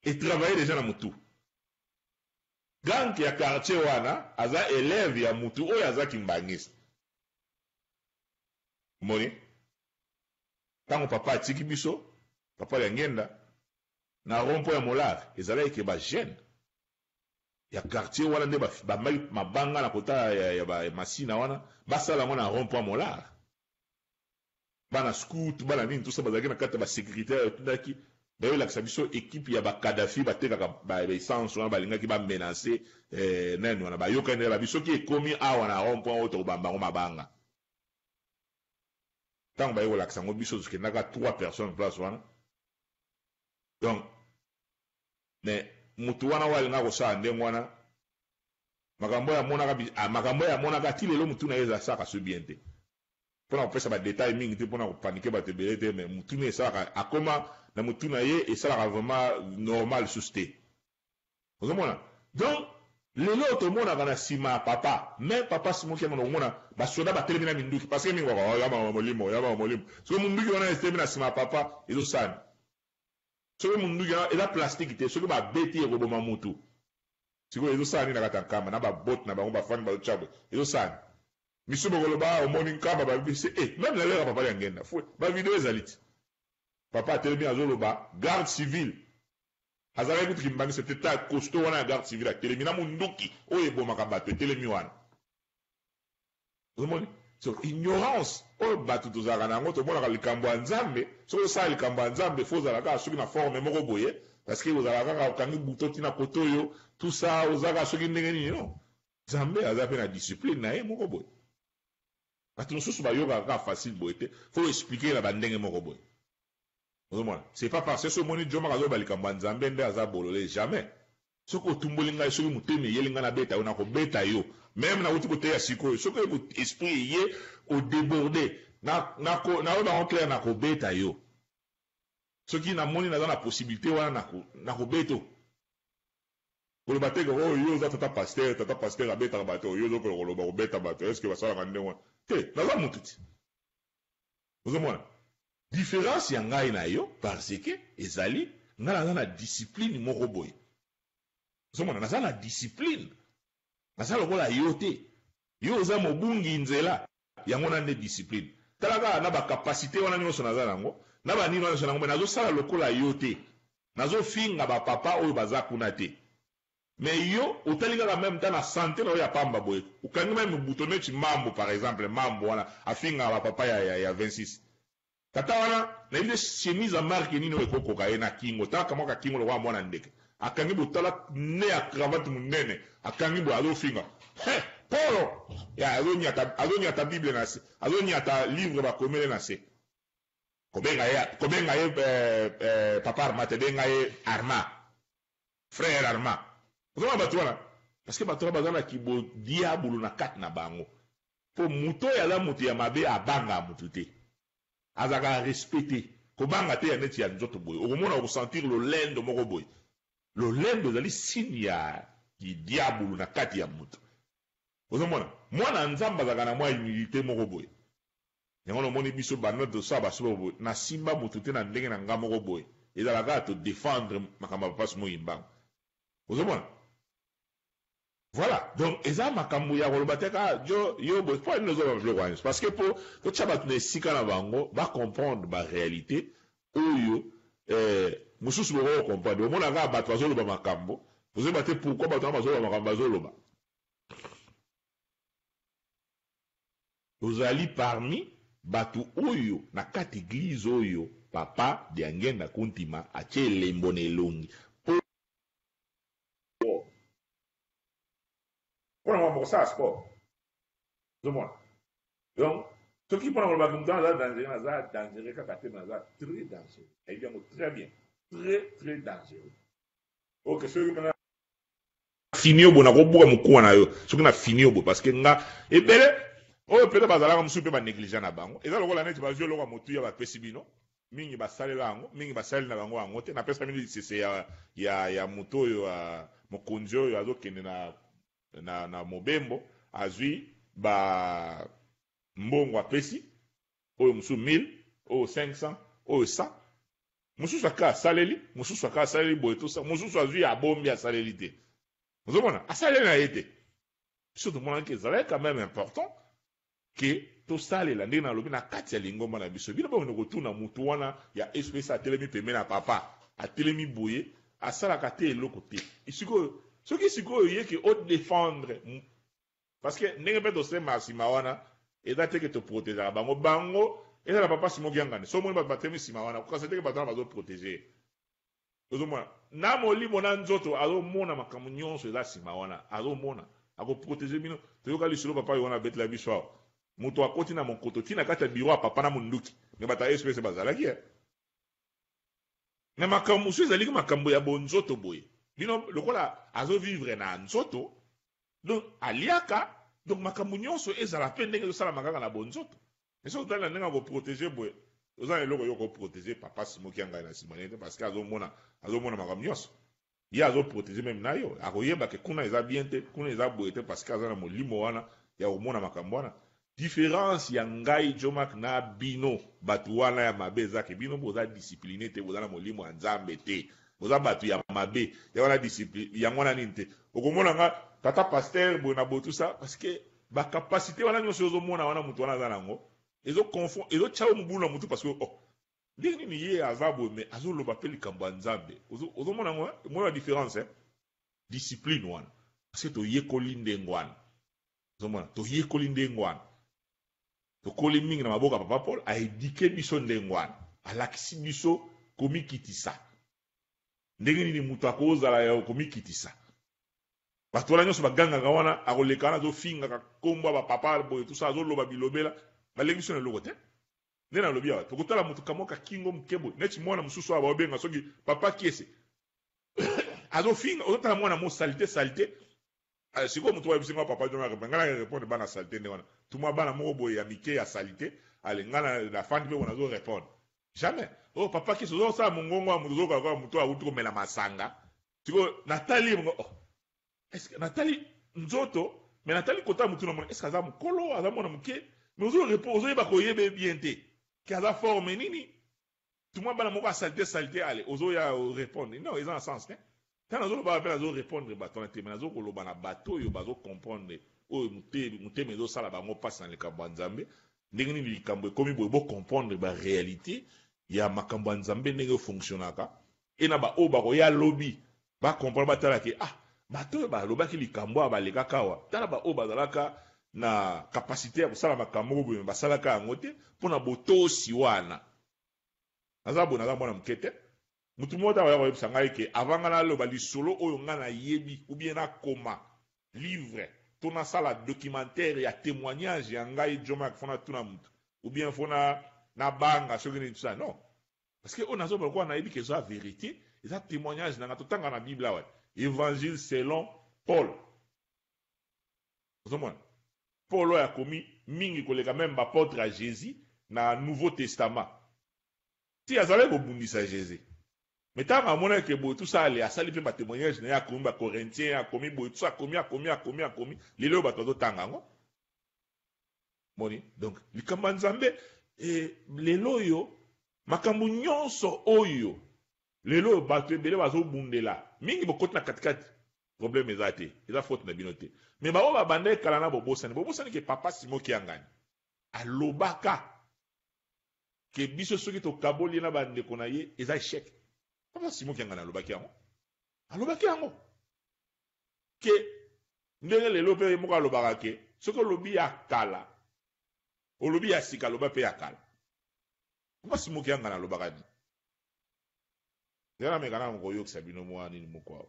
etravaille deja na mutu. Gang ya quartier wana aza elève ya mutu oyo aza kimbangiste. Omoni? Tango papa atiki biso, papa Liangenda, na rond point ya Molar, ezalaki ke ba jeunes ya quartier wana nde bambaki mabanga na kota ya ba Masina wana, basala yango na rond point Molar. Bana scout, bana nini tout ça bazalaki na kati ya ba securite oyo etindaki baye kolakisa biso equipe ya ba Kadhafi batekaka ba essence wana balingaki ba menacer eh, nani wana bayokani na babi soki ekomi awa na rond point oyo tokobamba yango mabanga. Tango baye kolakisa yango biso tokendaka 3 personnes place wana donc mais mutu wana oyo alingaka kosala ndenge wana makambo oyo amonaka makambo oyo amonaka ti lelo mutu na ye esalaka so bien te. Pona kopesa ba details mingi te pona ko paniquer batu ebele te mais mutu ne esalaka akoma na mutu na ye esalaka vraiment normal lisusu te ozo mona donc lelo oyo tomonaka na sima ya papa mais papa Simon Kiangani okomona ba soda batelemi na minduki parce que mingi baka oh, yama molimo yama molimo soki munduki wana etelemi na sima ya papa ezosala nini soki munduki wana eza plastique te soki babeti ekoboma mutu sikoyo ezosala nini na kati ya nkamba na ba botte na bango bafandi bazotya boye ezosala nini Misu bokoloba ah omoni nkamba ba BBC eh meme na lera papa Liangenda fue ba video ezali ti papa atelemi azoloba garde civile azalaki kutu kimbangiste te ta costaud wana ya garde civile atelemi na munduki oyo ebomaka bato etelemi wana ozomoni so ignorance oyo bato tozalaka na yango tomonaka likambo ya nzambe soki osala likambo ya nzambe fo ozala kaka soki na forme moko boye parce que ozalaka kaka okangi buto ntina koto oyo tout ça oza kaka soki ndenge nini non Nzambe aza pe na discipline na ye moko boye. Batu mosusu bayokaka kaka facile boye te, faut expliquer na ba ndenge moko boye. Ozomona? C'est pas parce que soki omoni Djo Maka azoloba likambo ya Nzambe nde aza bolole, jamais. Soki otumboli ngai, soki motema eyeli ngai nabeta yo, nakobeta yo. Meme nawuti koteya sikoyo, soki esprit eye o deborder, na nako naloba yango clair, nakobeta yo. Soki namoni naza na possibilite wana, nako nakobeta yo. Koloba te que oh yo oza tata pasteur, tata pasteur abetaka bato, yo ozo koloba kobeta bato, est ce que basalaka ndenge wana? Te, naza mutu ti. Ozomona? Difference ya ngai na yo parce que ezali ngai naza na discipline moko boye. Ozomona? Naza na discipline. Naza lokola yo te. Yo oza mobungi nzela. Yango wana nde discipline. Tala kaka na ba capacite wana nionso naza nango, na ba nini wana nionso nango mais nazo sala lokola yo te. Nazo finga ba papa oyo baza kuna te. Mais yo otali kaka meme temps na sante na yo ya pamba boye, okangi meme bouton neti Mambo par exemple, Mambo wana afingaka ba papa ya ya 26. Tata wana nayebi te chemise ya marque nini oyo ekokoka ye na kingo, tala kamwa ka kingo lokola mwana ndeke. Akangi boye tala nez ya cravate munene akangi boye azo finga. He! Polo! Ya azo nyata azo nyata bible na se, azo nyata livre bakomele na se. Kobenga ye kobenga ye eh, eh, papa Arma te benga ye Arma. Frère Arma. Ozomona bato wana? Parce que bato wana baza na kibo diabulu na kati na bango. Po moto oyo aza moto ya mabe abangaka moto te. Azalaka respect te. Kobanga te ya neti ya nzoto boye. Okomona oko sentir lolendo moko boye. Lolendo ezali signe ya ki diabulu na kati ya moto. Ozomona? Mwana Nzambe azalaka na mwa humilite moko boye. Yango na omoni biso banda tosala ba sport boye na simba mutu te na ndenge na nga moko boye ezalaka kaka to defendre makambo ya papa Simon Kimbangu ozo mona voilà donc eza makambo ya koloba te kaka jo yo boye po nini ozoloba biloko wana parce que po totia bato na esika na bango ba comprendre ba réalité oyo eh, mosusu bokoki comprendre omona kaka bato bazoloba makambo ozoyeba te pourquoi bato wana bazoloba makambo bazoloba. Tozali parmi batu oyo na kati eglise oyo papa Diangienda Kuntima atie elembo na elongi po Pona makambo kosala sport ozomona donc soki pona koloba ke moto wana aza dangereux naza dangereux kaka te mais naza très dangereux nayebi yango très bien très très dangereux ok soki pena fini yo boye nakobuka mokuwa na yo soki na fini yo boye parce que nga ebele oyo peut-être bazalaka mosusu mpe ba negligent na bango eza lokola neti bazwi eloko ya motuya bapesi bino. Mingi basalela yango, mingi basaleli na bango yango te. Napesa bino lisese ya moto oyo, mokonzi oyo azokende na mobembo, azwi ba mbongo apesi, oyo mosusu 1000, oyo 500, oyo 100. Mosusu aka asaleli, mosusu aka asaleli boye tosa, mosusu azwi abombi asaleli te. Ozomona, asaleli na ye te. Biso tomonaki ezalaki quand même important ke tosalela ndenge nalobi na kati ya lingomba na biso. Bino bokende kotuna mutu wana ya SPS atelemi pembeni ya papa, atelemi boye, asalaka te eloko te. Sikoyo, soki sikoyo ye ke odéfendre, parce que ndenge mpe tosema nsima wana, eza te ke toprotégeaka bango. Bango ezala papa Simon Kiangani, so omoni bato batelemi nsima wana, kokasa te ke bato wana bazoprotéger. Ozomona na molimo na nzoto, azomona makambo nyonso eza nsima wana, azomona, akoprotéger bino. Toyoka lisolo papa oyo wana abetela biso awa, moto akoti na mokoto ntina kati ya biro ya papa na monduki, me bato ya SPS bazalaki na makambo mosusu ezaliki makambo ya bonzoto boye. Bino lokola azovivre na nzoto, donc aliaka, donc makambo nyonso ezala mpe ndenge ezosalama kaka na bonzoto. Mais soki otali na ndenge ya koprotéger boye, oza na eloko yo koprotéger papa Simon Kiangani na nsima te, parce que azomona makambo nyonso. Ye azoprotéger même na yo, akoyeba ke kuna eza bien te, kuna eza boye te, parce que aza na molimo wana ya komona makambo wana. Différence ya ngai Jomak na bino bato wana ya mabe eza ke bino boza discipline te, boza na molimo ya Nzambe te, boza bato ya mabe ya wana discipline yango wana nini te. Okomona nga tata pasteur boye na boye, tout ça, parce que bacapacité wana nyonso ozomona wana, moto wana aza nango, ezotya yo mobulu na motu, parce que oh, ndenge nini ye aza boye, mais azoloba mpe likambo ya Nzambe? Ozomona yango, omona différence, eh? Discipline wana, parce que toyekoli ndenge wana. Ozomona, toyekoli ndenge wana, tokoli mingi na maboko ya papa Paul. Aéduquer biso ndenge wana, alakisi biso komikitisa, ndenge nini moto akozala ya komikitisa. Bato wana nyonso bagangaka wana, akoleka wana, azofingaka nkombo ya bapapa boye, tusa, azoloba bilobela, balengi biso na eloko te. Nde nalobi awa, tokotala moto kamwa kakingo moke boye, neti mwana mosusu awa baobenga soki papa Kiese, azofinga. Ozotala mwana mo saleté, saleté. Sikoyo moto bayebisi nga papa John, ngai na répondre bana saleté nde wana, tumwa bana moko boye ya mike ya saleté. Ale, ngai nafandi mpe bona, azorépondre jamais. Oh, papa Kiese, ozosala mongongo ya moto, ozokoka kaka moto awuti komela masanga. Sikoyo natali ye, oh, est ce que natali nzoto, mais natali kota motu na mona, est ce que aza mokolo, aza mwana moke? Mais ozoyeba koyeba bien te ke aza forme nini. Tumwa bana moko asaleté, saleté. Ale, ozoya répondre, non, eza na sens te. Ntango nazoloba mpe nazorépondre bato wana te, me nazokoloba na bato oyo bazocomprendre, oyo motema ezosala bango mpasi na likambo ya Nzambe, ndenge nini likambo ekomi boye. Bocomprendre baréalité ya makambo ya Nzambe, ndenge efonctionnaka, e na baoyo bakoya lobi bacomprendre, batala ke ah, bato oyo balobaki likambo awa balekaka awa, tala baoyo bazalaka na capacité ya kosala makambo moko boye, basalaka yango te mpona botosi wana. Naza boye, naza mwana moke te. Motu moko ta baya koyebisa ngai ke avant ngai naloba lisolo oyo ngai nayebi, ou bien nakoma livre to nasala documentaire ya témoignage ya ngai Jomak, fo natuna motu, ou bien fo nabanga soki nini, tout ça, non, parce que oyo nazoba lokola nayebi ke eza vérité, eza témoignage na ngai. Totanga na Bible awa, Évangile selon Paul. Ozomona Paul oyo akomi mingi koleka même baapôtre ya Jésus na Nouveau Testament. Ti azalaki kobundisa Jésus, mais ntango amonaki boye, tout ça, ale asali mpe batémoignage na ye, akomi Bacorinthien, akomi boye, tout ça, akomi, akomi, akomi, akomi. Lelo oyo bato bazotanga yango. Moni donc likambo ya Nzambe lelo oyo, makambo nyonso oyo lelo oyo bato ebele bazobundela mingi, bokoti na katikati, problème eza te, eza faute na bino te. Mais baoyo babanda ekala na bobosani, bobosani ke papa Simon Kiangani alobaka ke biso soki tokaboli ye na bandeko na ye, eza échec. Papa Simon Kiangani alobaki yango, alobaki yango ke ndenge lelo mpe ye moko alobaka ke soki olobi ya kala, olobi ya sika, aloba mpe ya kala. Papa Simon Kiangani alobaka nini? Eza na meka nanga koyokisa bino mwa nini moko awa.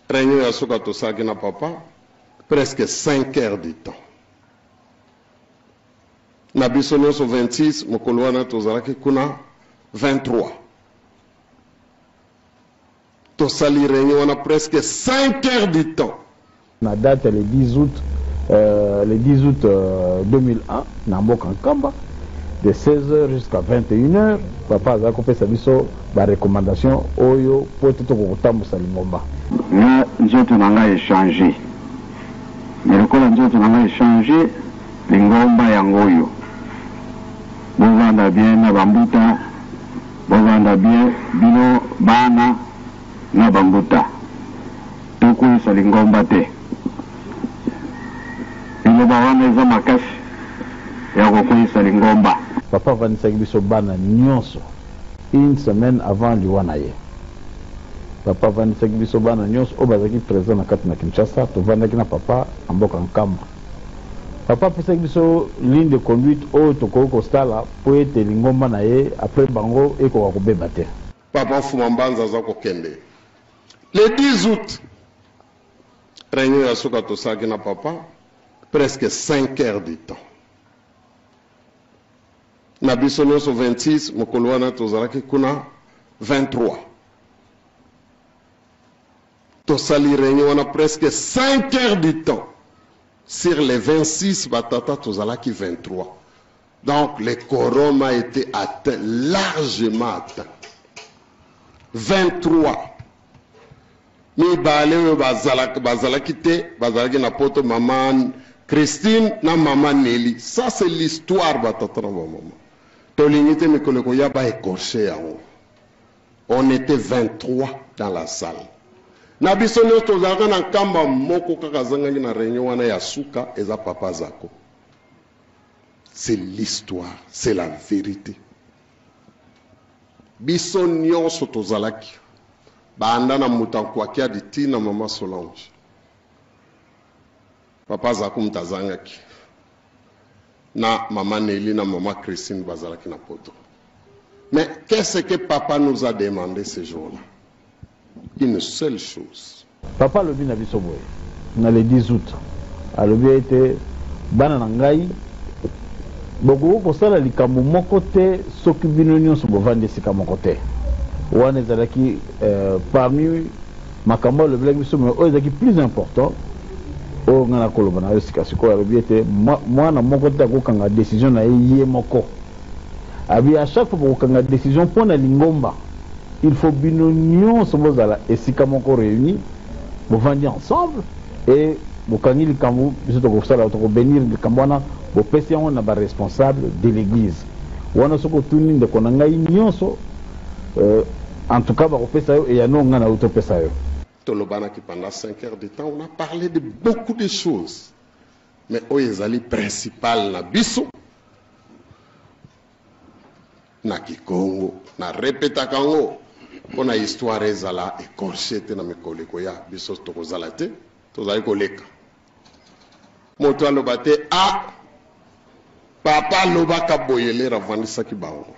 Réunion ya suka tosalaki na papa presque 5 heures du temps. Na biso nyonso 26, mokolo wana tozalaki kuna 23. Tosali réunion wana presque 5 heures du temps. Na date le 10 août, le 10 août 2001 na mboka Nkamba, de 16h jusqu'à 21h, papa azalaki kopesa biso ba recommandations oyo po ete tokoka kotambusa lingomba. Nga nzoto na nga echanger, mais lokola nzoto na nga echanger, lingomba yango oyo. Bovanda bien na ba mbuta, bovanda bien bino bana na ba mbuta. Tokweyisa lingomba te. Liloba wana eza makasi ya kokweyisa lingomba. Papa avandisaki biso bana nionso une semaine avant liwa na ye. Papa avandisaki biso bana nionso oyo bazalaki present na kati na Kinshasa, tovandaki na papa na mboka Nkamba. Papa apesaki biso ligne de conduite oyo tokoki kosala mpo ete lingomba na ye après bango ekoka kobeba te. Papa Mfuma Mbanza aza kokende le 10 août. Réunion ya suka tosalaki na papa presque 5 heures du temps. Na biso nyonso 26, mokolo wana tozalaki kuna 23. Tosali réunion wana presque 5 heures du temps. Sur les 26 batata tozalaki 23. Donc le quorum a été atteint, largement atteint. 23. Mibale oyo bazalaki te, bazalaki na poto, mama Christine na mama Nelly. Ça c'est l'histoire batata na bamama. Tolingi te mikolo ekoya ba écorcher yango. On était 23 dans la salle. Na biso nyonso tozalaka na Nkamba, moko kaka azangaki na réunion wana ya suka, eza papa Zako. C'est l'histoire, c'est la vérité. Biso nyonso tozalaki banda na moto ankwakiadi ntina mama Solange. Papa Zako moto azangaki na mama Nelly na mama Christine, bazalaki na poto. Mais qu'est-ce que papa nous a demandé ce jour-là? Une seule chose. Papa alobi na biso boye na le 10 août, alobi ete bana na ngai, bokoki kosala likambo moko te soki bino nyonso bovandi esika moko te. Wana ezalaki parmi makambo alobelaki biso, mais oyo ezalaki plus important, oyo ngai nakoloba na yo sika sikoyo, alobi ete mwana moko te akokanga décision na ye ye moko. Abi à chaque fois bokokanga décision mpo na lingomba, il faut bino nyonso bozala esika moko, réuni, bovandi ensemble et bokangi likambo. Biso tokosala, tokobénir likambo wana, bopesi yango na baresponsable de l'église wana. Soki otuni ndeko na ngai nyonso, en tout cas bakopesa yo eyano ngai na yo topesa yo. Tolobanaki pendant 5 heures de temps, on a parlé de beaucoup de choses, mais oyo ezali principal na biso na Kikongo, na repetaka yango mpo na histoire ezala écorché te. Na mikolo ekoya, biso tokozala te, tozali koleka, moto aloba te: "A papa alobaka boye." Lere avandisaki bango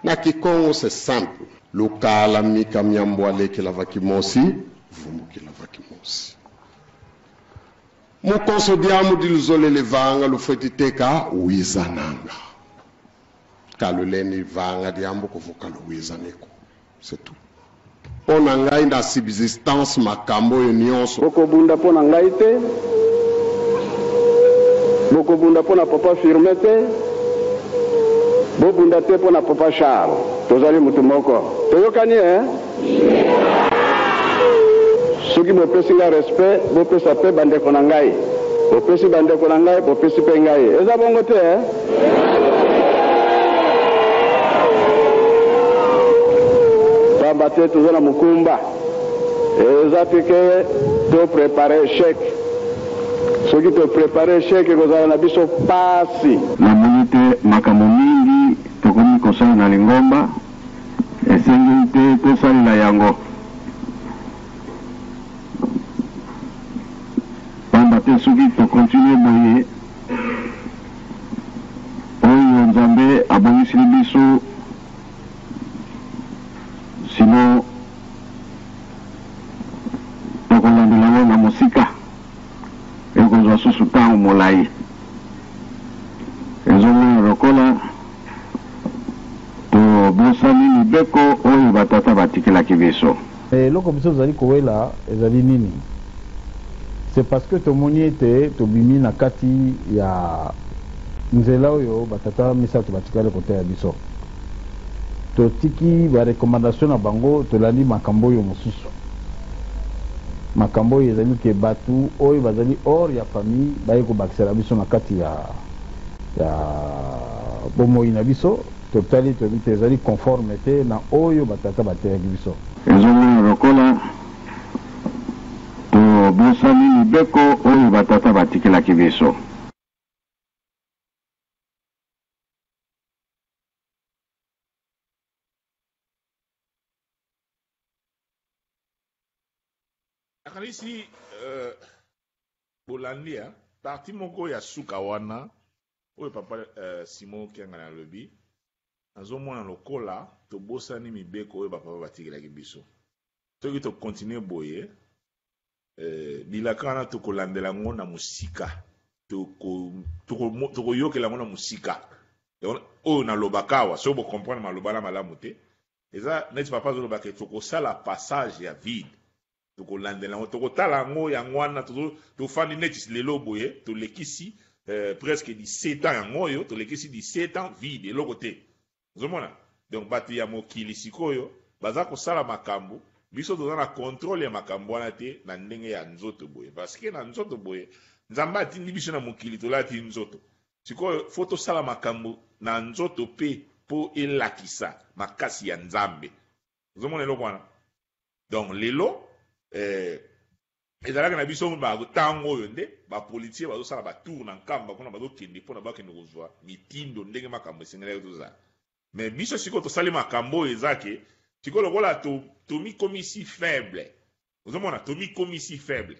na Kikongo, c'est simple: lukala mika miambo alekelavaki mosi vumbukilavaki mosi mukonso diamu diluzolele vanga lufweti teka wizananga kaluleni vanga diambu kuvuka luwizaniko. C'est tout mpo na ngai na subsistance makambo oyo nyonso. Bokobunda mpo na ngai te, bokobunda mpo na papa Firme te, bobunda te mpo na papa Charles. Tozali motu moko, toyokani e? Soki bopesi ngai respect, bopesa mpe bandeko na ngai. Bopesi bandeko na ngai, bopesi mpe ngai. Eza bongo te e? Pamba te toza na mokumba. Eza te ke toprépare échec. Soki toprépare échec, ekozala na biso pasi. Namoni te makambo mingi tokomi kosala na lingomba esengeli te tosalela yango, pamba te soki tokontinue boye, oyo Nzambe abongisili biso sino. mosika, ekozwa susu ntango molai. Ezomona lokola tobosani mibeko oyo batata batikelaki biso. Eloko biso tozali kowela ezali nini? C'est parce que tomoni ete tobimi na kati ya nzela oyo batata misato batikali koteya biso. Totiki ba recommandations na bango, tolandi makambo oyo mosusu. Makambo oyo ezali ke batu oyo bazali hors ya famille baye kobakisela biso na kati ya ya bomoyi na biso. Totali toyebi te ezali conforme te na oyo ba tata bateyaki biso. Ezomona lokola tobosani mibeko oyo ba tata batikelaki biso. Nakanisi euh, bolandi hein, partie moko ya suka wana oyo papa euh, Simon Kiangani alobi, nazomona lokola tobosani mibeko oyo ba papa batikelaki biso. Soki to continuer boye, euh, bilaka wana tokolandela yango na mosika, tokoyokela yango na mosika. Oyo nalobaka awa, soki bo comprendre maloba na malamu te, eza neti papa azoloba ke tokosala passage ya vide, tokolandela yango, tokotala yango, yango wana tofandi neti lelo boye, tolekisi presque 17 ans yango oyo, tolekisi 17 ans vide, eloko te. Ozomona? Donc bato ya mokili sikoyo baza kosala makambo, biso toza na contrôle ya makambo wana te na ndenge ya nzoto boye, parce que na nzoto boye Nzambe atindi biso na mokili, tolati nzoto. Sikoyo faut tosala makambo na nzoto pe po elakisa makasi ya Nzambe. Ozomona eloko wana? Donc lelo ezalaka na biso ba tango oyo nde ba politiciens bazosala ba tour na Nkamba kuna, bazokende mpona bakende kozwa mitindo ndenge makambo esengelaki tozala. Mais biso sikoyo tosali makambo oyo eza ke sikoyo lokola tomikomisi faible. Ozomona, tomikomisi faible.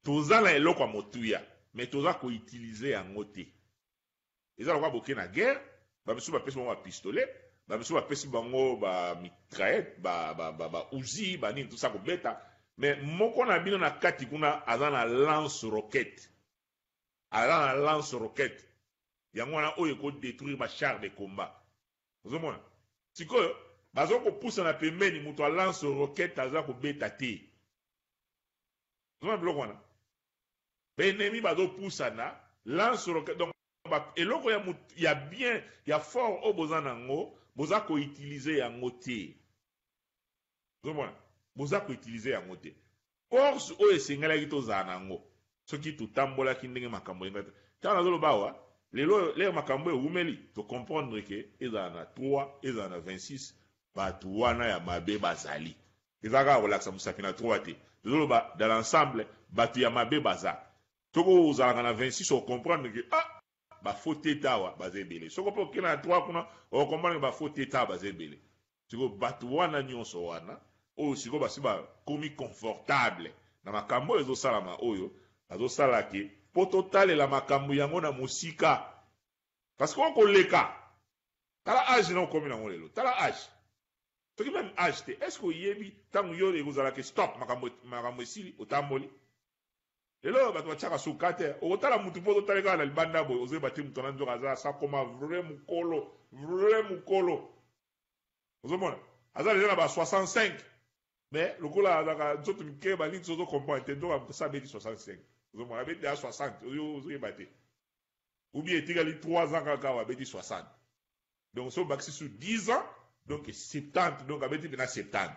Toza na eloko ya motuya, mais toza ko utiliser yango te. Eza lokola boke na guerre, ba misusu bapesi bango ba pistolet, ba misusu bapesi bango ba mitraillette, ba uzi, ba nini, tout ça kobeta. Mais moko na bino na kati kuna aza na lance roquette. Aza na lance roquette. Yango wana oyo eko détruire ba chars de combat. Ozomona? Sikoyo bazo kopusa na pembeni, moto a lance roquette aza kobeta te. Ozomona biloko wana? Ba ennemis bazo pusana, lance roquette, donc ba eloko ya mut, ya bien, ya fort oyo boza nango, boza ko utiliser yango te. Ozomona? Boza ko utiliser yango te. Force oyo esengelaki tozala nango soki totambolaki ndenge makambo elingaki. Tango nazoloba awa, lelo oyo lere makambo ewumeli, to comprendre que ezala na 3, ezala na 26, batu wana ya mabe bazali. Eza kaka kolakisa mosapi na 3 te. Tozoloba dans l'ensemble, batu ya mabe baza. Soki ozalaka na 26, o comprendre que ah, ba faux tete awa baza ebele. Soki pe okenda na 3 kuna, o comprendre que ba faux tete awa baza ebele. Sikoyo batu wana nyonso wana oyo sikoyo basi bakomi confortable na makambo oyo ezosalama, oyo bazosala ke po totalela makambo yango na mosika. Parce que okoleka, tala age na okomi nango lelo, tala age. Soki meme age te, est-ce que oyebi tango yo ekozala ke stop, makambo esili, otamboli? Lelo bato batiaka suka te. Okotala mutu po ozotala kaka na libanda boye, ozoyeba te mutu wana nzoka aza sa koma vrai mukolo, vrai mukolo. Ozomona? Aza deja na ba 65. Mais lokola azalaka nzoto mike ba nini ozo comprendre te, nzoka mutu sa abeti 65. Ozomona abeti deja 60, ozoyeba te. Ou bien etikali 3 ans kaka awa abeti 60. Donc so bakisi su 10 ans, donc 70, donc abeti pena 70.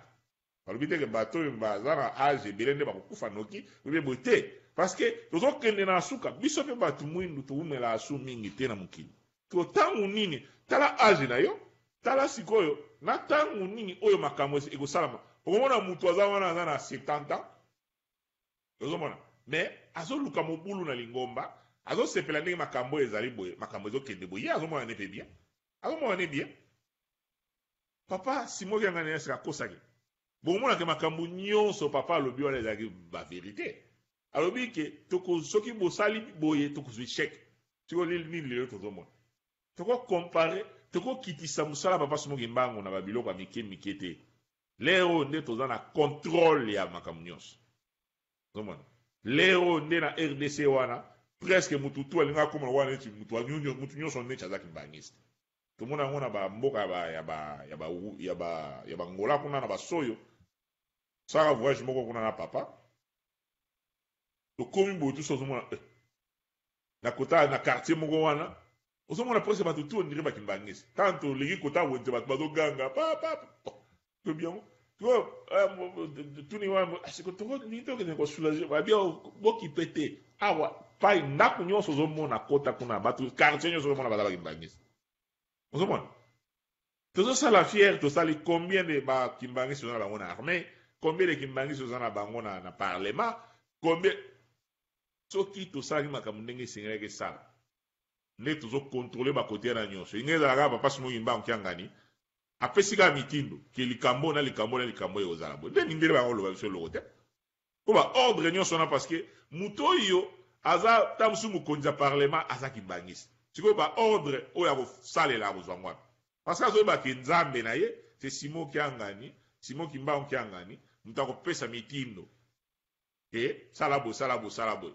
Balobi te ke bato oyo baza na age ebele nde bakokufa noki, ou bien boye te. Parce que tozokende na suka, biso pe bato mwindu towumelaka su mingi te na mokili. To tango nini, tala age na yo, tala sikoyo na tango nini oyo makambo ekosalama. Okomona mutu aza wana aza na 70 ans, ozomona, mais azoluka mobulu na lingomba, azosepela ndenge makambo oyo ezali boye, makambo ezokende boye, ye azomona ne pe bien, azomona ne bien. Papa Simon Kiangani est-ce que akosaki? Bokomona ke makambo nyonso papa alobi wana ezalaki ba verite. Alobi ke toko soki bosali boye tokozwa echec. Sikoyo nini lelo tozomona? Toko comparer, toko kitisa mosala papa Simon Kimbangu na ba biloko ya mike mike te. Lero oyo nde toza na controle ya makambo nyonso. Ozomona? Lero nde na rdc wana presque mutu tout alingi akoma lokola neti mutu mutu nyonso neti aza kimbanguiste. Tomona yango na ba mboka ya ba ya ba ya ba ya ba ya ba Angola kuna na ba soyo. Sala voyage moko kuna na papa. Tokomi boye tout ozomona eh. Na kota na quartier moko wana ozomona presque bato tout on dirait ba kimbanguiste. Tant toleki kota wenze bato bazoganga pa pa pa. Tobi yango tuni wana siko tokolingi tokende kosoulage babi bokipe te awa pai ndako nyonso ozomona kota kuna bato quartier nyonso ozomona baza bakimbangisi ozomona tozosala fiere tosali combien de bakimbangisi oza na bango na armée combien de kimbangisi oza na bango na, na parlement combien soki tosalaki makambo ndenge esengelaki esala nde tozokontrole bakote wana nyonso inge ezalaka papa Simon Kimbangu Kiangani Apesi kaka mitindo ke likambo oyo na likambo oyo na likambo oyo ekozala boye. Nde mindele bango koloba biso eloko te. Po ba ordre nionso wana parce que moto oyo aza ta mosusu mokonzi ya parlement aza kimbanguiste. Sikoyo ba ordre oyo akosalela akozwa yango wapi? Parce que azoyeba ke Nzambe na ye c'est Simon Kiangani, Simon Kimbangu Kiangani moto akopesa mitindo ke sala boye, sala boye, sala boye.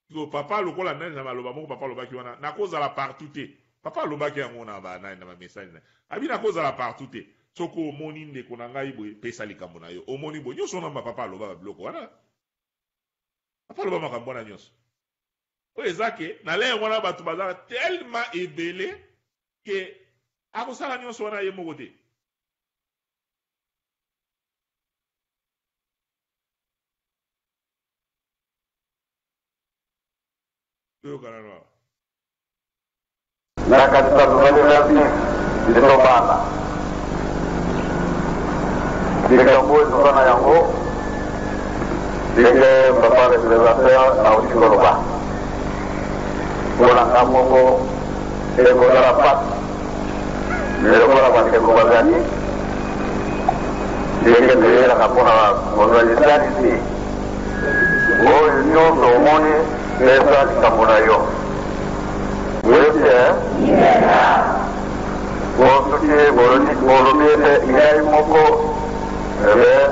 Sikoyo papa lokola nani na maloba moko papa alobaki wana nakozala partout te papa alobaki yango na ba nani na ba message na abi nakozala partout te soki omoni ndeko na ngai boye pesa likambo na yo omoni boye nyonso wana ba papa aloba ba biloko wana papa aloba makambo wana nyonso oyo eza ke na lere wana bato bazala tellement ebele ke akosala nyonso wana ye moko te. Toyokana nanu awa. Nakanisa tozali 26 biso bana. Likambo oyo toza na yango ndenge papa representeur auti koloba, mpo na nga moko ekozala mpasi, me lokola bandeko bazali ndenge toyelaka mpo na kozwa lisalisi Oyo nionso omoni eza likambo na yo. Boyoki eh? Po soki bolobi ete ngai moko, eh ben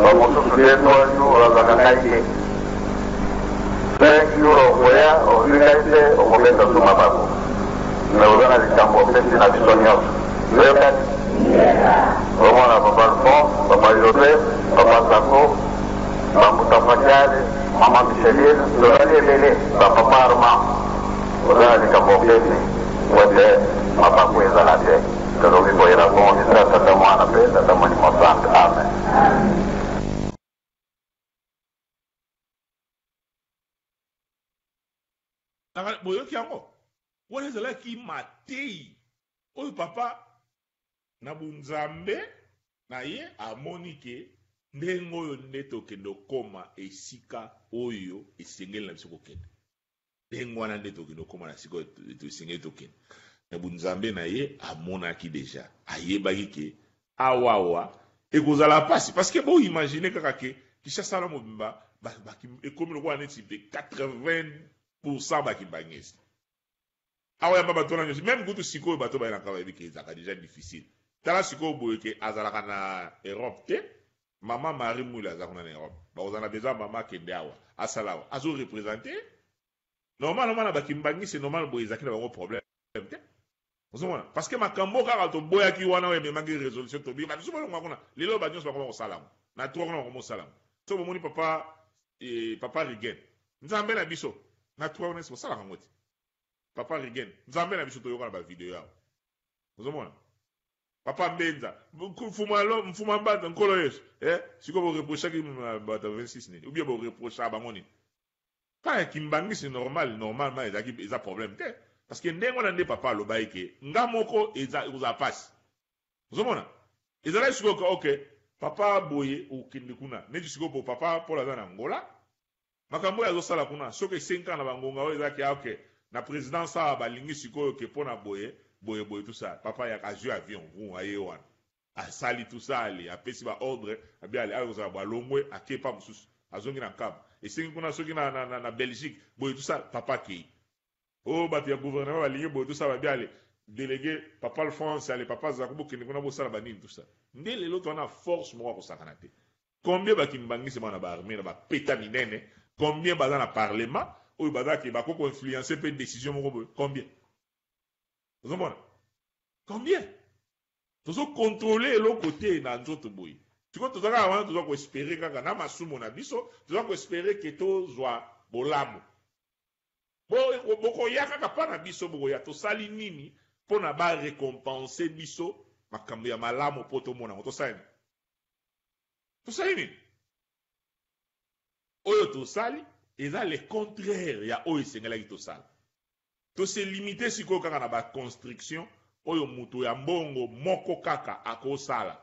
ba mosusu deux trois jours bazwaka ngai te. Cinq jours okoya ozwi ngai te okobeta su mabaku. Mais oza na likambo opesi na biso nionso. Toyokani? Omona papa Alphonse, papa Joseph, papa Zako, Ba mbuta Faciale, maman Micheline, tozali ebele, ba papa Armand, oza na likambo opesi po ete mabaku ezala te. Tolobi boye na bongo tata, Tata, Mwana pe Tata Molimo Santu. Amen. Boyoki yango? Wana ezalaki mateyi oyo papa Na bunzambe na ye amoni ke ndenge oyo nde tokende okoma esika oyo esengeli na biso kokende. Ndenge wana nde tokende okoma na esika oyo esengeli tokende. Na bunzambe na ye amonaki dejà, ayebaki ke awa awa ekozala pasi parce que bo imaginer kaka ke Kinshasa wana mobimba ekomi lokola neti 80% ba kimbanguiste. Awa yamba bato wana nionso meme kutu sikoyo bato baye na kaba bayebi ke ezalaka dejà difficile tala sikoyo boye ke azalaka na Europe te maman Marie Mwila aza kuna na Europe bakozala na besoin ya maman akende awa asala awa azo represente normalement na ba kimbanguiste normal boye ezalaki na bango problème te ozomona parce que makambo kaka toboyaki wana oyo ememaki resolution tobi ba biso bolongwa kuna lelo ba nionso bakoma kosala yango na trois kuna bakoma kosala yango so bomoni papa eh, papa Rigen nzambe na biso na trois kuna bosalaka yango te Papa Rigen nzambe na biso toyoka na ba video awa ozomona papa Mbenza mfuma lo mfuma mbanza nkolo Yesu eh sikoyo bo reprochaki bato ya 26 nini ou bien bo reprocha bango nini kaka ya kimbangisi normal normalement ezalaki eza problème te parce que ndenge wana nde papa alobaki ke nga moko eza ekozala pasi ozomona ezalaki sikoyo ok papa boye okende kuna neti sikoyo bo papa Paul aza na Angola Makambo oyo azo sala kuna soki esengi kaka na ba ngonga oyo eza ke ah ok na presidence awa ba lingi sikoyo ke pona boye boye boye tout ça papa ayaka azui avion vuu aye wana asali tout ça ale apesi ba ordre abi ale awa ekozala boye alongwe ake epa mosusu azongi na nkamba esengi kuna soki na na na Belgique boye tout ça papa akeyi oh batu ya gouvernement ba lingi boye tout ça babi ale delegue papa Alphonse ale papa Zako bokende kuna bosala ba nini tout ça nde lelo toza na force moko ya kosakana te Combien ba kimbanguiste bana ba armee na ba peta minene? Combien baza na parlement oyo baza ke bakoki ko influencer pe decision moko boye? Combien? Ozomona? Combien? Tozo controler eloko te na nzoto boye. Sikoyo toza kaka wana toza ko esperer kaka na masumu na biso, toza ko esperer ke tozwa bolamu. Bo bokoya kaka pa na biso bokoya tosali nini pona ba recompenser biso makambo ya malamu po tomona yango tosali nini? Tosali nini? Oyo tosali eza le contraire ya oyo esengelaki tosala. To se limiter sikoyo kaka na ba construction oyo moto ya mbongo moko kaka akosala.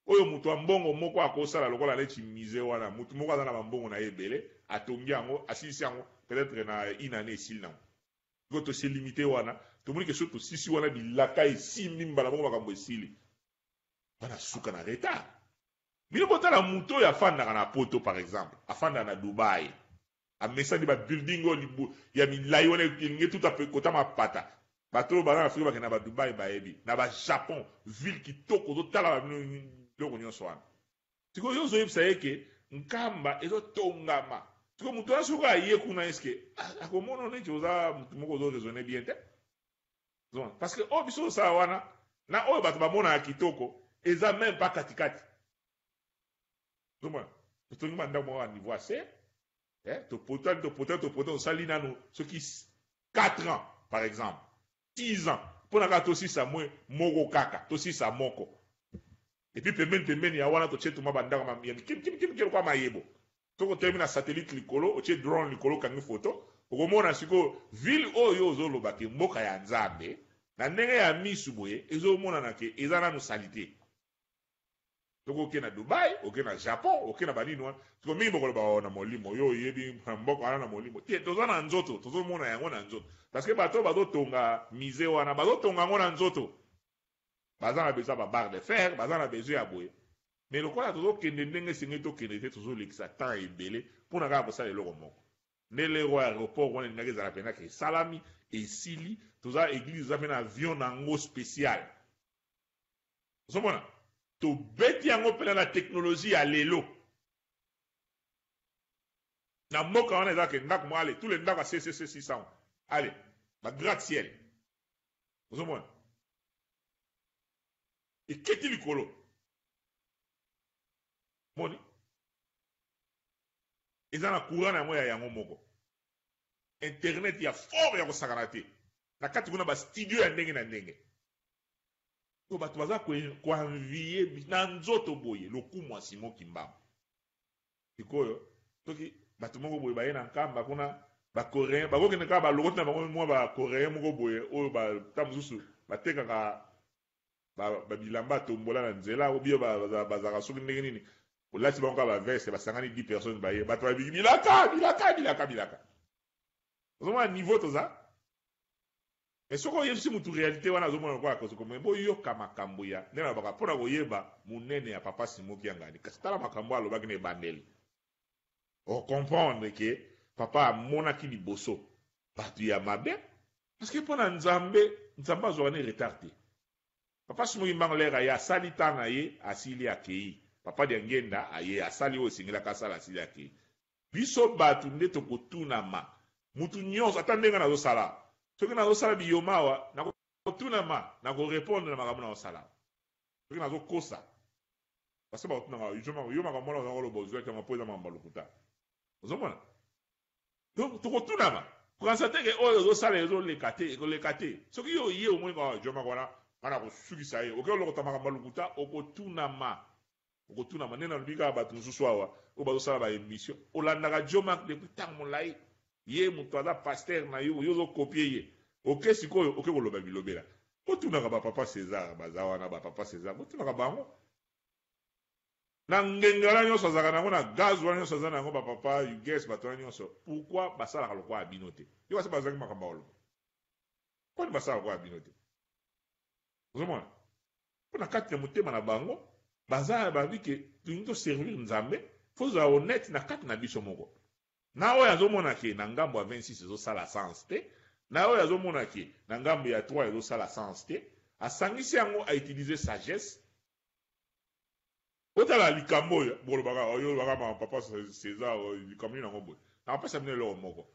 Oyo moto ya mbongo moko akosala lokola neti musee wana, moto moko aza na ba mbongo na ye ebele, atongi yango, asilisi yango peut etre na une annee esili nango. Sikoyo to se limiter wana, tomoni ke soki tosilisi wana bilaka esimbi mbala moko makambo esili. Wana suka na retard. Bino botala moto oyo afandaka na poto par exemple, afandaka na Dubaï, amesani ba building oyo libo ya milayi wana elingi etuta pe kota mapata. Bato oyo baza na Afrika bakenda ba Dubaï bayebi, na ba Japon ville kitoko ozotala ba biloko nyonso wana. Sikoyo yo ozoyebisa ye ke Nkamba ezotongama. Sikoyo moto wana soki aye kuna est ce que akomona neti oza moto moko ozo raisonner bien te? Parce que oyo biso tosala wana na oyo bato bamonaka kitoko eza meme pas katikati. Ozomona? Totongi ba ndako moko ya niveau ya se, eh, topotani topotani topotani tosali nanu soki 4 ans par exemple, 6 ans pona kaka tosisa mwe moko kaka, tosisa moko. Et puis pembeni pembeni ya wana totie tuma ba ndako ya mike mike mike mike lokola mayebo. Soki otelemi na satellite likolo, otie drone likolo okangi photo, okomona sikoyo ville oyo ozo loba ke mboka ya Nzambe, na ndenge ya misu boye ezo monana ke eza nanu salite. Soki oke na Dubai, oke na Japon, oke na ba nini wana, sikoyo mingi bokoloba oh na molimo, yo oyebi mboka wana na molimo. Te, toza na nzoto, tozo mona yango na nzoto. Parce que bato oyo bazo tonga musee wana, bazo tonga yango na nzoto. Baza na besoin ya ba barre de fer, baza na besoin ya boye. Mais lokola tozo kende ndenge esengeli tokende te, tozo lekisa temps ebele pona kaka kosala eloko moko. Nde lero oyo aeroport wana elingaki ezala penza ke esalami, esili, toza eglise eza pe na avion na yango special. Ozo mona? Tobeti yango pena na technologie ya lelo. Na mboka wana eza ke ndako moko, allez, tous les ndako ya CCC 600, allez, ba gratte ciel. Ozo mona? Eketi likolo. Moni? Eza na courant na yango ya yango moko. Internet ya fort ya kosakana te. Na kati kuna ba studio ya ndenge na ndenge. To bato baza ko envier na nzoto boye lokumu ya Simon Kimbangu. Sikoyo soki bato moko boye baye na Nkamba kuna ba Coreens bakokende kaka balokoti na bango mwa ba Coreens moko boye oyo ba ta mosusu batekaka ba bilamba tombola na nzela ou bien bazalaka soki ndenge nini olati bango kaka ba veste basangani 10 personnes baye bato babiki bilaka bilaka bilaka bilaka ozomona niveau toza. Mais soki oyebisi mutu realite wana azomona lokola akozo mais boyoka makambo ya nde nalobaka pona koyeba munene ya papa Simon Kiangani kasi tala makambo oyo alobaki na ebandeli oko comprendre que papa amonaki liboso batu ya mabe parce que pona Nzambe Nzambe azwaka ne retard te papa Simon Kimbangu l'heure aye asali temps na ye asili akeyi papa Diangienda aye asali oyo esengelaki asala asili akeyi Biso batu nde tokotunama. Mutu nionso, ata ndenge nga nazosala awa, soki nazosala biyoma awa, nakotunama, nako repondre na makambo nazosala awa. Soki nazokosa, parce que bakotuna nga, yo makambo wana oza koloba ozuaki yango po eza makambo ya lokuta. Ozomona? Donc tokotunama. Kokanisa te ke oyo ozosala ezoleka te, ekoleka te. Soki yo oye omoni kaka Jomaka wana, nga nakosukisa ye, oke olokota makambo ya lokuta, okotunama. Okotunama nde nalobi kaka batu mosusu awa oyo bazosala ba emission olandaka Djo Marc depuis tango molayi ye mutu aza pasteur na yo yo ozo copier ye oke sikoyo oke koloba bilobela botunaka ba papa Cesar baza wana ba papa Cesar botunaka bango na ngenge wana nyonso azalaka na yango na gaz wana nyonso aza na yango ba papa Hugues bato wana nyonso pourquoi basalaka lokola bino te yo kasi bazangi makambo ya koloba poni basalaka lokola bino te ozomona Po na kati ya motema na bango baza bayebi ke tolingi to servir Nzambe, faut tozala honnete na kati na biso moko. Na oyo azo mona ke na ngambo ya 26 ezo sala sens te, na oyo azo mona ke na ngambo ya 3 ezo sala sens te, asangisi yango a utiliser sagesse. Botala likambo oyo bolobaka, oyo olobaka ma papa César, likambo nini yango boye. Nakopesa bino eloko moko.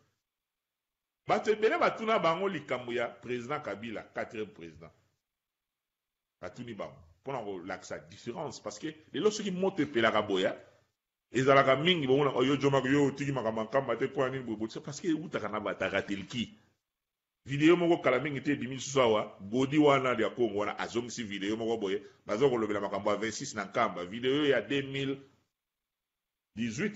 Bato ebele batuna bango likambo ya président Kabila, quatrième président. Batuni bango mpona kolakisa différence, parce que lelo soki moto epelaka boya ezalaka mingi bomona yo jomaka yo otiki makambo nkamba te mpo na nini boye boye, parce que eutaka na bataratelki. Video moko kala mingi te ebimi lisusu awa, Godi wana ya Kongo wana azongisi video moko boye, baza kolobela makambo ya 26 na Nkamba, video ya 2018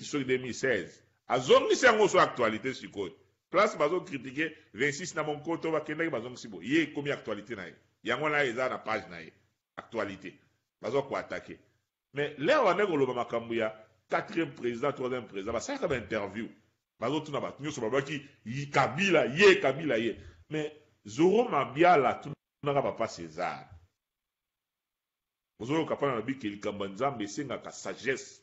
soki 2016, azongisi yango so actualité sikoyo. Place bazocritiquer 26 na monkoto bakendaki, bazongisi boye, ye ekomi actualité na ye, yango wana eza na page na ye actualité, baza koattaquer. Mais lero bande koloba makambo ya quatrième président, troisième président, basalaka bainterview, bazotuna bato nyonso babaki Kabila ye, Kabila ye. Mais Zoro Mabiala tunaka papa César, ozoyoka mpana na bike likambo ya Nzambe esengaka sagesse.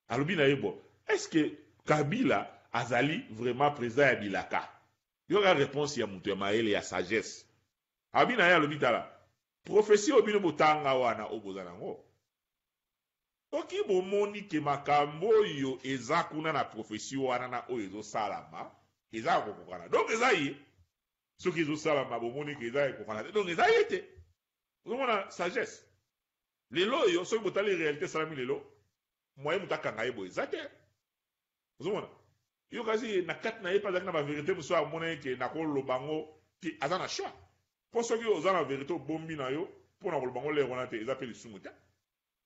Alobi na ye bo, est ce que Kabila azali vraiment président ya bilaka? Yoka réponse ya moto ya mayele ya sagesse. Alobi na ye, alobi tala prophétie oyo bino botanga wana oyo boza nango, soki bomoni ke makambo oyo eza kuna na prophétie wana na oyo ezosalama eza ya kokokana, donc eza ye. Soki ezosalama bomoni ke eza ya kokokana te, donc eza ye te. Ozomona sagesse. Lelo oyo soki botali réalité esalami lelo, moye moto akanga ye boye eza te. Ozomona yo kasi na kati na ye mpe azalaki na bavérité mosusu, amona ye ke nakoloba yango te, aza na choix. Mpo soki oza na vérité obombi na yo mpo na koloba yango lero wana te, eza mpe lisumu te.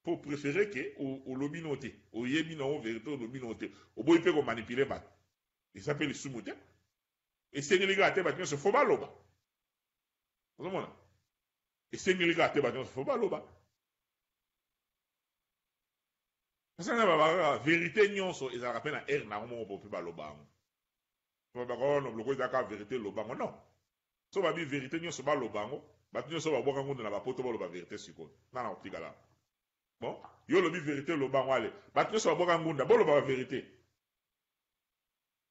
Po préféré ke olobi no te, oyebi nango vérité, olobi no te, oboyi mpe komanipuler bato, eza mpe lisumu te. Esengeli kaka te bato nyonso fo baloba. Ozomona, esengeli kaka te bato nyonso fo baloba, parce que na babaka vérité nyonso ezalaka mpe na aire nango moko po mpe baloba yango. Babaka wana biloko ezalaka vérité, loba yango. Non, so babi vérité nyonso baloba yango, bato nyonso babwaka ngunda na bapoto baloba vérité. Sikoyo nana kotikala bon, yo olobi vérité, loba yango. Ale bato nyonso babwaka ngunda boloba bavérité,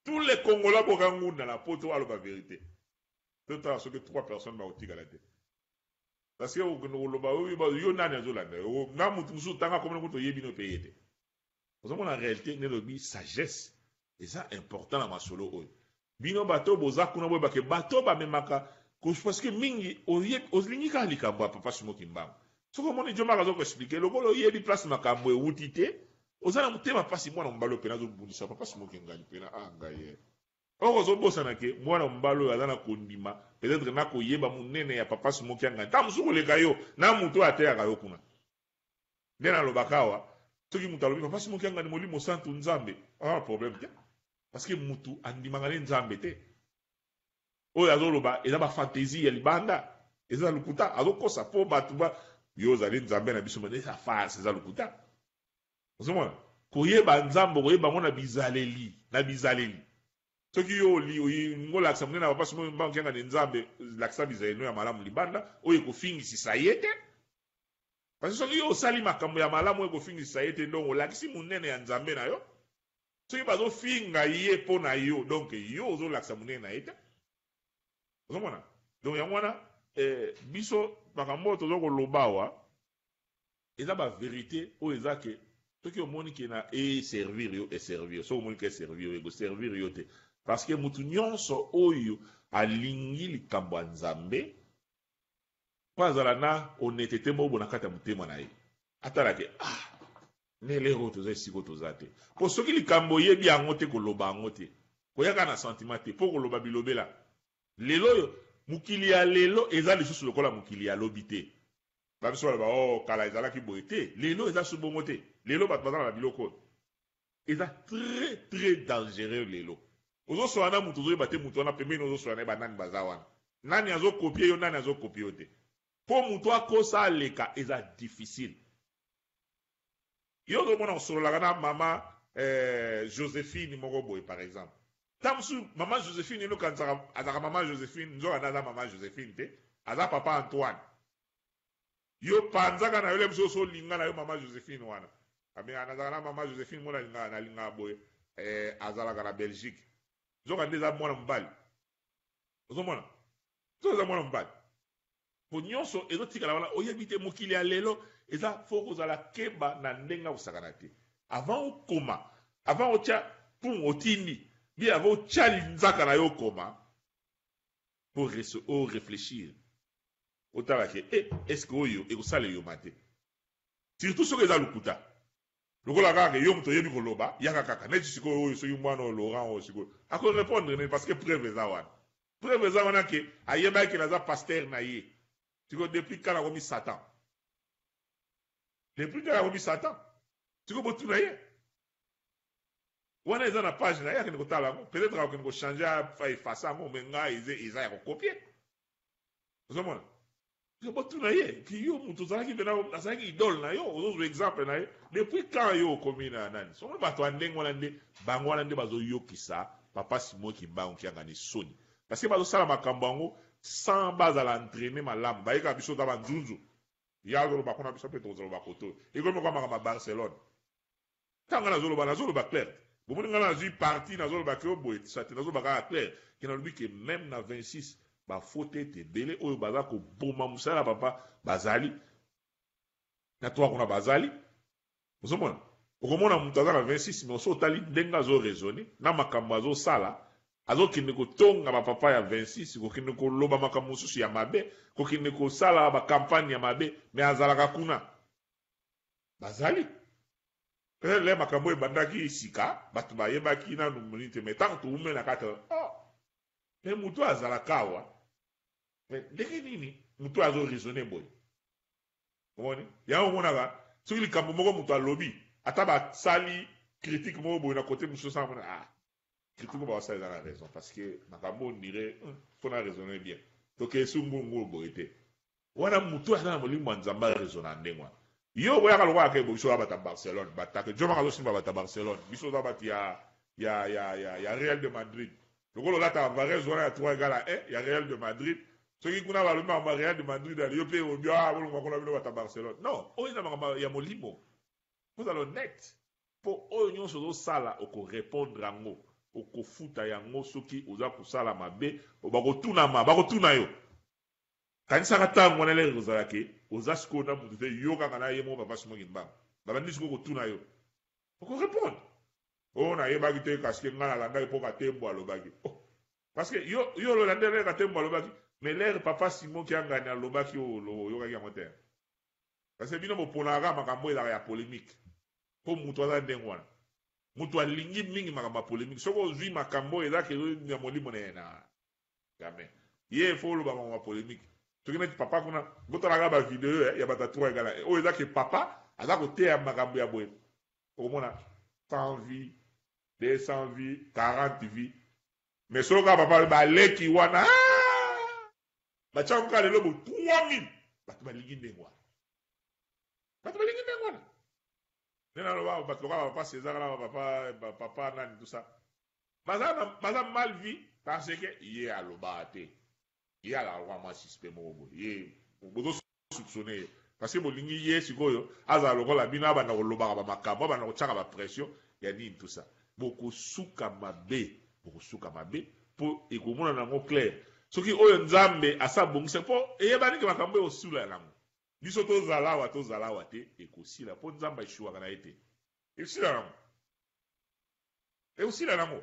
tous les Congolais babwaka ngunda na poto aloba vérité, totala soki trois personnes bakotikala te. Parce que okende koloba yo nani azolanda yo na motu mosusu otanga komona kutu oyebi no mpe ye te. Ozomona réalité nde lobi sagesse eza important na masolo oyo. Bino bato boza kuna boyebake bato bamemaka, parce que mingi olingi kaka likambo ya papa Simoki Mbango. Soki omoni Jomaka aza koexpliquer lokola oyebi place makambo ewuti te, oza na motema mpasi. Mwana mobali oyo pena azobundisa papa Simoki ngai pena a ngai ye or ozobosana ke mwana mobali oyo aza na kondima, peut-être na koyeba monene ya papa Simoki ya ngai, ntango mosusu koleka yo na moto oyo ateyaka yo kuna. Nde nalobaka awa, soki moto alobi papa Simoki ya ngani molimo santu Nzambe, ah, problème te, parce que mutu andimaka nde Nzambe te. Oyo azoloba eza bafantaisie ya libanda, eza lokuta, azokosa mpo bato ba yo ozali Nzambe na biso, eza farce, eza lokuta. Ozomona, koyeba Nzambe okoyeba yango na bizaleli, na bizaleli. Soki yo olingi olakisa monene na papa Simo Mbangu Kiangani Nzambe, lakisa bizaleli no ya malamu libanda oyo ekofingisisa ye te. Parce que soki yo osali makambo ya malamu oyo ekofingisisa ye te, ndongo olakisi monene ya Nzambe na yo. Soki bazofinga ye mpo na yo, donc yo ozolakisa monene na ye te. Ozomona, donc yango wana biso makambo oyo toza koloba awa eza bavérité oyo eza ke soki omoni ke na eservir yo, eservir. Soki omoni ke eservir yo, ekoservir yo te. Parce que motu nyonso oyo alingi likambo ya Nzambe mpo azala na honnêteté moko bo na kati ya motema na ye, atalake ah ne lero oyo toza esika oyo toza te. Mpo soki likambo oyebi yango te, koloba yango te, koyaka na sentiment te mpo koloba bilobela. Lelo oyo mokili ya lelo eza lisusu lokola mokili ya lobi te. Babiso baloba o kala ezalaki boye te, lelo eza su bongo te. Lelo bato baza na biloko oyo eza très très dangereux. Lelo ozosola na moto, ozoyeba te moto wana pembeni ozosola na ye banani baza wana, nani azocopier yo, nani azocopier yo te. Mpo moto akosa aleka eza difficile. Yo ozomona kosololaka na mama Joséphine moko boye par exemple, ntango mosusu mama Joséphine eno okanisaka azalaka mama Joséphine, nzoka nde aza mama Joséphine te, aza papa Antoine. Yo panzaka na yo le mosusu olinga na yo mama Joséphine wana, ame nazalaka na mama Joséphine mo nalingaka nalingaka boye, azalaka na Belgique, nzoka nde eza mwana mobali. Ozomona, nzoka eza mwana mobali. Po nionso ezo tikala wana oyebi te mokili ya lelo eza faut kozala keba na ndenge ya kosakana te avant okoma avant otia pum otindi bien avant otia linzaka na yo okoma po o reflechir otala ke eh est ce que oyo ekosala eyoma te surtout soki eza lokuta lokola kaka ke yo moto oyebi koloba yaka kaka neti sikoyo oyo soki mwana oyo Laurent oyo sikoyo ako repondre nini parce que preuve eza wana Preuve eza wana ke ayebaki ke naza pasteur na ye. Sikoyo depuis quand akomi satan? Depuis quand akomi satan? Sikoyo botuna ye. Wana eza na page na ye akende kotala yango. Peut-être akokende ko changer a effacer yango mais nga eza eza ya ko copier. Ozomona? Botuna ye ki yo mutu ozalaki pena azalaki idole na yo ozozwa exemple na ye depuis quand yo okomi na nani soki bato ya ndenge wana nde bango wana nde bazoyokisa papa Simon Kimbangu Kiangani soni parce que bazosala makambo yango sans bazala entraîner malamu bayekaka biso toza banzunzu ye azoloba kuna biso mpe tokozoloba koto ekomi lokola makambo ya Barcelone Tango nga nazoloba, nazoloba clair te. Bomoni nga nazui parti nazoloba ke boye tout ça te, nazoloba kaka clair ke nalobi ke meme na 26 ba faux tete ebele oyo baza koboma mosala ya papa bazali na trois kuna bazali. Ozomona? Okomona moto aza na 26 mais soki otali ndenge azo raisonner na makambo azosala, azokende kotonga ba papa ya 26, kokende koloba makambo mosusu ya mabe, kokende kosala ba campagne ya mabe mais azalaka kuna. Bazali. Peut-être lè makambo oyo ebandaki sika, bato bayebaki nanu nini te, mais tango towumeli na kati, oh! Mais moto oyo azalaka awa, mais ndenge nini moto oyo azo raisonner boye? Omoni? Yango omonaka soki likambo moko moto alobi, ata basali critique moko boye na cote mosusu, osala mona, ah, critique oyo basala eza na raison, parce que makambo oyo on dirait, faut na raisonner bien. Tokeye su ngulu ngulu boye te. Wana mutu oyo aza na molimo ya Nzambe a raisonnaka ndenge wana. Yo okoyaka lokola ke bo biso toza batu ya Barcelone, batake Djo Maka azo simba batu ya Barcelone, biso toza batu ya ya ya ya ya Real de Madrid. Lokola olataka vareuse wana ya 3 egal à 1 ya Real de Madrid, soki kuna balobi makambo ya Real de Madrid ale yo pe olobi ah bolongwa kuna bino batu ya Barcelone. Non, oyo eza makambo ya molimo. Ozala honnête po oyo nionso ozo sala oko repondre yango, okofuta yango soki oza kosala mabe, bakotunama, bakotuna yo. Kanisaka tango wana lere ekozala ke oza sikoyo na mutu te yo kaka na ye moko papa Simon Kimbangu babandi sikoyo kotuna yo oko repondre oh nayebaki te parce que nga nalandaki po Katembo alobaki oh parce que yo yo olandi lere Katembo alobaki mais lere papa Simon Kiangani alobaki oyokaki yango te parce que bino boponaka kaka makambo ezalaka ya polemique po mutu aza ndenge wana mutu alingi mingi makambo ya polemique soki ozwi makambo oyo eza ke ya molimo na ye na Jamais. Ye il faut oloba makambo ya polemique. Soki neti papa kuna, botala kaka ba video ya bato ya 3 egala oyo eza ke papa aza koteya makambo ya boye. Okomona 100 vues, 200 vues, 40 vues. Mais soki kaka papa baleki wana ah! Batia kaka lelo bo 3000. Bato balingi ndenge wana. Bato balingi ndenge wana. Nde naloba bato lokola papa César na papa papa nani tout ça. Baza na baza mal vu parce que ye alobaka te. Ye alaka lokola mwa suspect moko boye. Ye bozo soupçonner ye parce que bolingi ye sikoyo azala lokola bino abanda kolobaka ba makambo abanda kotiaka ba pression ya nini tout ça. Bokosuka mabe, bokosuka mabe po ekomonana yango clair soki oyo Nzambe asi abongisa po eyebani ke makambo ekosula nango. Biso tozala awa tozala awa te ekosila po Nzambe a echouaka na ye te. Ekosila nango. Ekosila nango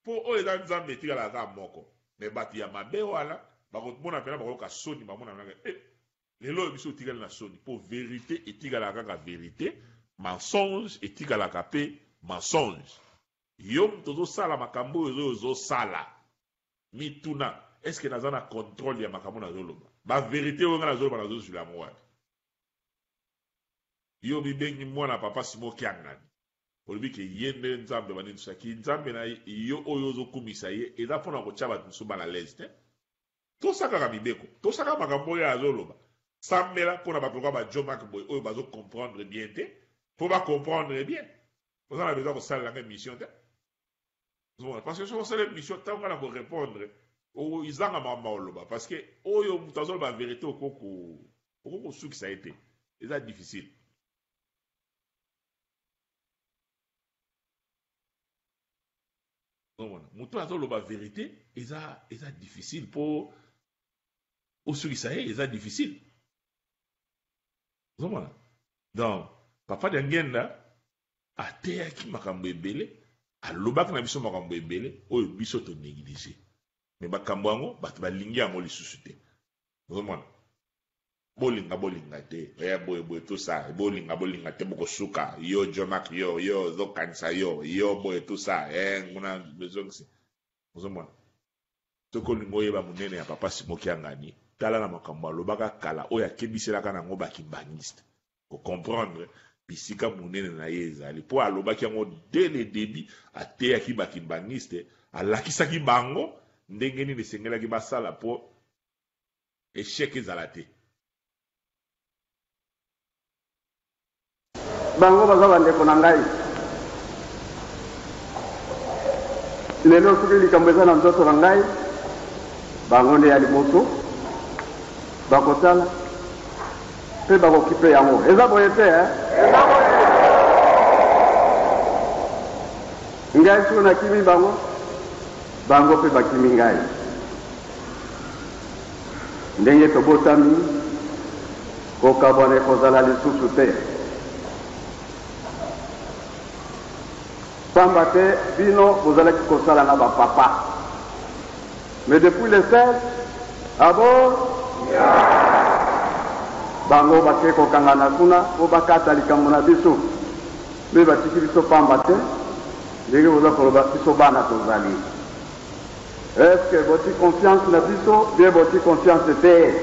po oyo eza nzambe etikalaka kaka moko mais batu ya mabe wana bakomona pena bakoyoka soni bamona pena eh lelo oyo biso totikali na soni po verite etikalaka kaka verite mensonge etikalaka pe mensonge yo mutu ozosala makambo oyo ozo ozosala mituna est ce que naza na controle ya makambo nazoloba ba verite oyo nga nazoloba nazozwila yango wapi yo omibengi mwana papa Simon Kiangani Olobi ke ye nde nzambe ba nini tout ça ki nzambe na yo oyo ozo kumisa ye eza pona kotia batu mosusu mal à l'aise te tosa kaka mibeko tosa kaka makambo oyo azo loba sambela pona batu lokola ba Djo Mack boye oyo bazo comprendre bien te po ba comprendre bien oza na besoin kosalela nga emission te ozomona parce que soki osala emission tango nga na ko repondre ozanga makambo ya koloba parce que oyo moto azoloba verite okoki kosukisa ye te eza difficile. Ozomona moto azo loba verite eza eza difficile po Osukisa ye eza difficile. Ozomona? Donc papa Diangienda ateyaki makambo ebele, alobaki na biso makambo ebele oyo biso to negliger. Mais makambo yango bato balingi yango lisusu te. Ozomona? Bolinga bolinga te, eh boye boye tout ça, bolinga bolinga te bokosuka, yo Djomack yo, yo ozokanisa yo, yo boye tout ça, eh nguna bezongisi. Ozomona? Soki olingi oyeba monene ya papa Simon Kiangani, tala na makambo alobaka kala oyo akebiselaka na yango ba kimbanguiste. Ko comprendre bisika monene na ye ezali. Po alobaki yango dès le debut, ateyaki ba kimbanguiste, alakisaki bango ndenge nini esengelaki basala po echec ezala te. Bango baza ba ndeko na ngai. Lelo soki likambo eza na nzoto na ngai, bango nde ya liboso bakotala mpe bakokipe yango. Eza boye te eh? Ngai soki nakimi bango, bango mpe bakimi ngai. Ndenge tobotami, kokabwana ekozala lisusu te. Pamba te bino bozalaki kosala na ba papa. Mais depuis le 16, abo bango bake kokangana kuna po bakata likambo na biso. Mais batiki biso pamba te, ndenge boza koloba biso bana tozali. Est ce que boti confiance na biso bien boti confiance te?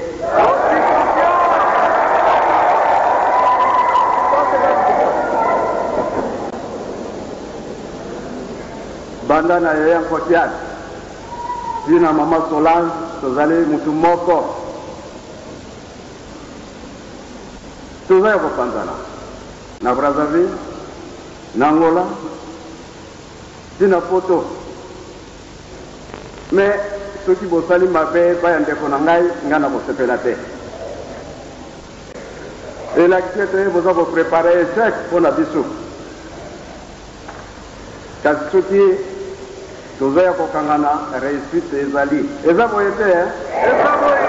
Banda na yaya Nkotiat ti na mama Solange tozali mutu moko, toza ya kopanzana na Brazzaville, na Angola ti na poto. Mais soki bosali mabe epai ya ndeko na ngai, ngai nakosepela te. Elakisi ete boza ko preparer echec mpo na biso. Kasi soki toza ya kokangana, reussite ezali. Eza boye te eh? Eza boye!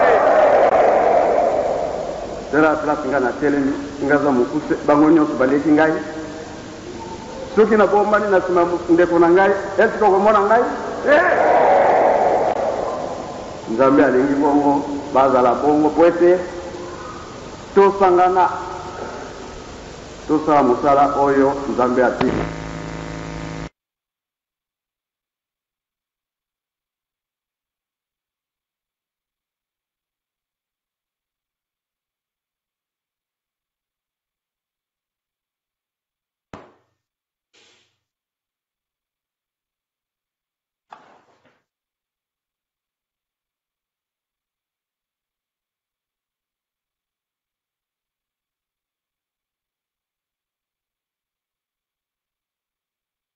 Tala place ngai natelemi, ngai aza mokuse, bango nyonso baleki ngai. Soki nabombani na nsima ya ndeko na ngai, eske okomona ngai? Te! Nzambe alingi bongo bazala bongo mpo ete tosangana, tosala mosala oyo Nzambe atindi.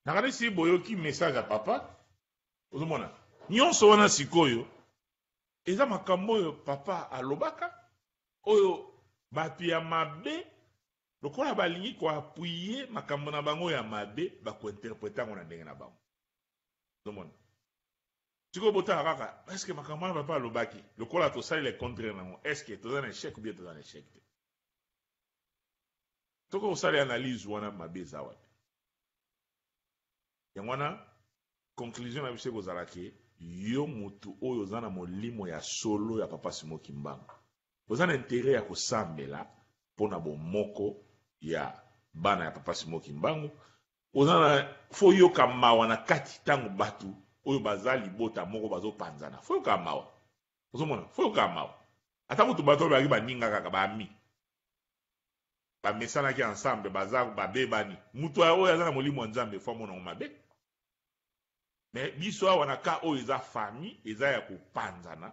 Nakanisi boyoki message ya papa. Ozomona nyonso wana sikoyo eza makambo oyo papa alobaka, oyo bato ya mabe Lokola balingi ko appuyer makambo na bango ya mabe, ba ko interpreter yango na ndenge na bango. Ozomona? Sikoyo botala kaka, est-ce que makambo wana papa alobaki, lokola tosali le contraire na yango, est-ce que toza na echec ou bien toza na echec te? Soki osali analyse wana, mabe eza wapi? Yango wana conclusion na biso ekozala ke yo mutu oyo oza na molimo ya solo ya papa Simon Kimbangu, Oza na interet ya kosambela pona bomoko ya bana ya papa Simon Kimbangu. Oza na faut oyoka mawa na kati tango batu oyo baza libota moko bazo panzana. Faut oyoka mawa. Ozo mona? Faut oyoka mawa. Ata kutu batu oyo bazalaki baninga kaka ba amis. Ba mesanaki ensemble baza babebani. Mutu oyo aza na molimo ya Nzambe faut amona yango mabe. Mais biso awa na cas oyo eza famille eza ya kopanzana.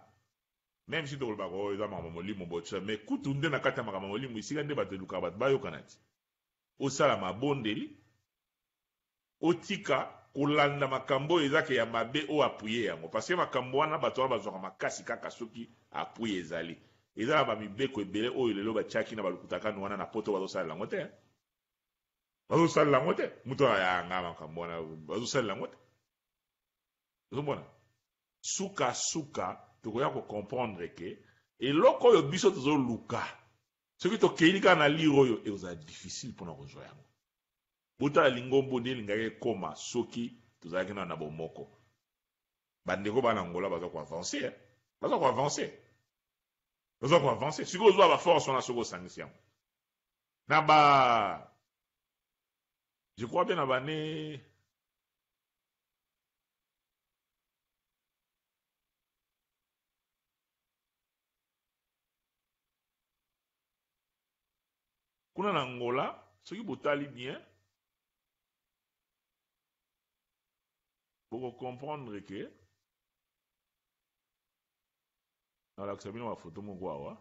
Meme si tokolobaka oh eza makambo ya molimo boye tout ça mais kutu nde na kati ya makambo ya molimo esika nde bato elukaka bato bayokana ti osala mabondeli otika kolanda makambo oyo eza ke ya mabe o appuyer yango parce que makambo wana bato wana bazwaka makasi kaka soki appui ezali. Eza na ba mibeko ebele oyo lelo batiaki na ba lukutakanu wana na poto bazosalela yango te. Bazosalela yango te. Moto aya nga makambo wana bazosalela yango te. Ozomona? Suka suka tokoya ko comprendre que Eloko oyo biso tozoluka, soki tokeyi kaka na lire oyo, ekozala difficile mpona kozwa yango. Botala lingombo nde elingaki ekoma soki tozalaki nano na bomoko. Bandeko bana Angola baza ko avancer, hein? Baza ko avancer. Baza ko avancer. Sikoyo ozwa ba force wana soki osangisi yango. Na ba je crois bien na ba ne kuna na Angola soki botali bien boko comprendre que nalakisa bino ba photo moko awa.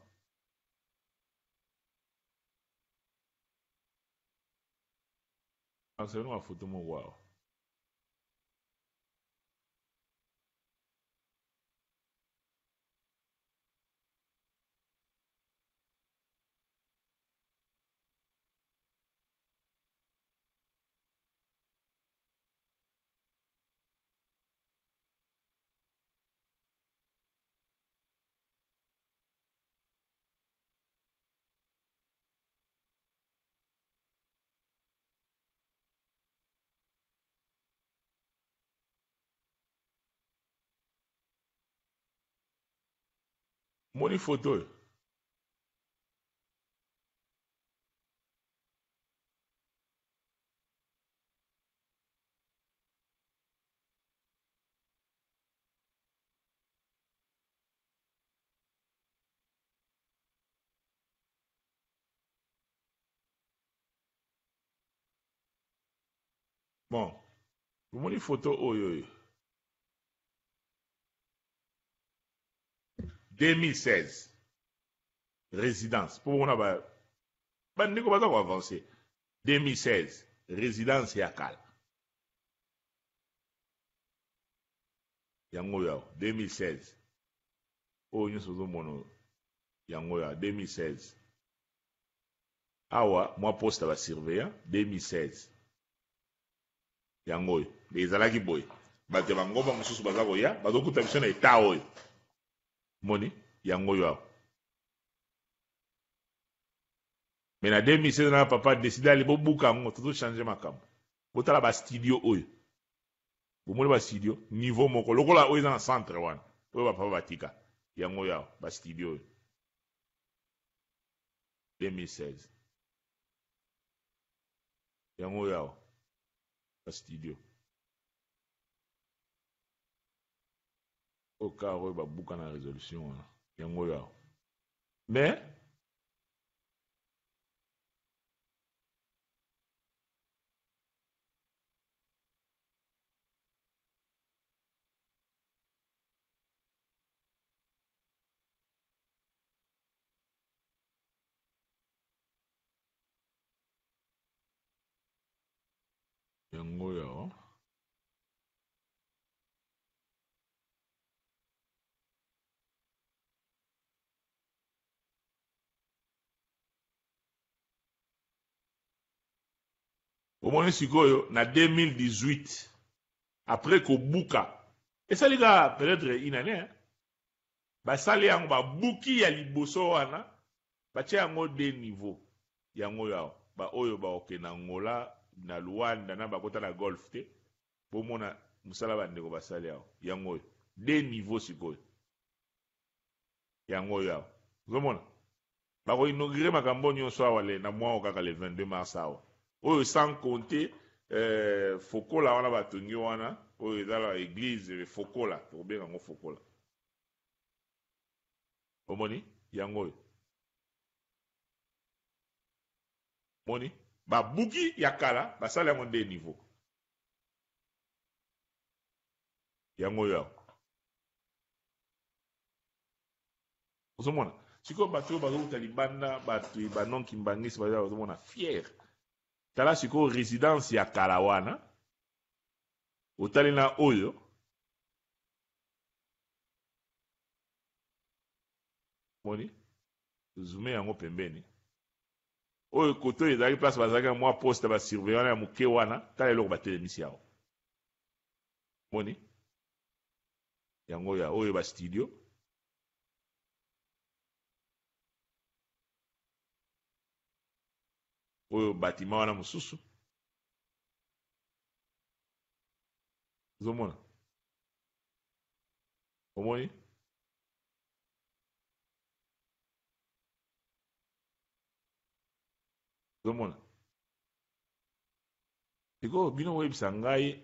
Nalakisa bino ba photo moko awa. Moni photo oyo? Bon, bomoni photo oyo oyo 2016 résidence mpo bomona ba bandeko baza koavance 2016 résidence ya kala yango oyo awa 2016 oyo nyonso ozomona oyo yango oyo awa 2016 awa mwa poste ya basurveillant 2016 yango oyo ezalaki boye bato ya bangomba mosusu baza koya bazokuta biso na eta oyo moni yango oyo awa. Mais na 2016 na papa decide ale bobuka yango, tozo changer makambo. Botala ba studio oyo. Bomoni ba studio niveau moko lokola oyo eza na centre wana. Oyo ba papa batika. Yango oyo awa ba studio oyo. 2016. Yango oyo awa ba studio. Oyo car oyo babuka na resolution wana. Yango oyo awa. Mais yango oyo awa. Omoni sikoyo na 2018 après kobuka esali kaka peut-être une année hein? Basali yango babuki ya liboso wana batia yango deux niveaux yango oyo awa ba oyo bakokende na Angola na Luanda na bakota na golf te bomona mosala bandeko basali awa yango oyo deux niveaux sikoyo yango oyo awa ozomona bako inaugurer makambo nyonso awa le na mwa kaka le 22 mars awa oyo sans compter fokola wana batongi wana oyo eza la église fokola tokobenga yango fokola omoni yango oyo moni babuki ya kala basala yango nde niveau yango oyo awa ozomona sikoyo bato oyo bazowuta libanda bato ba non kimbangisi baza bazomona fier. Tala sikoyo résidence ya kala wana otali na oyo moni zoome yango pembeni oyo koto oyo ezalaki place bazalaki na mwa poste ba surveillant ya moke wana. Tala eloko batelemisi awa moni yango ya oyo ba studio. Oyo batiment wana mosusu. Ozomona? Omoni? Ozomona? Sikoyo bino boyebisa ngai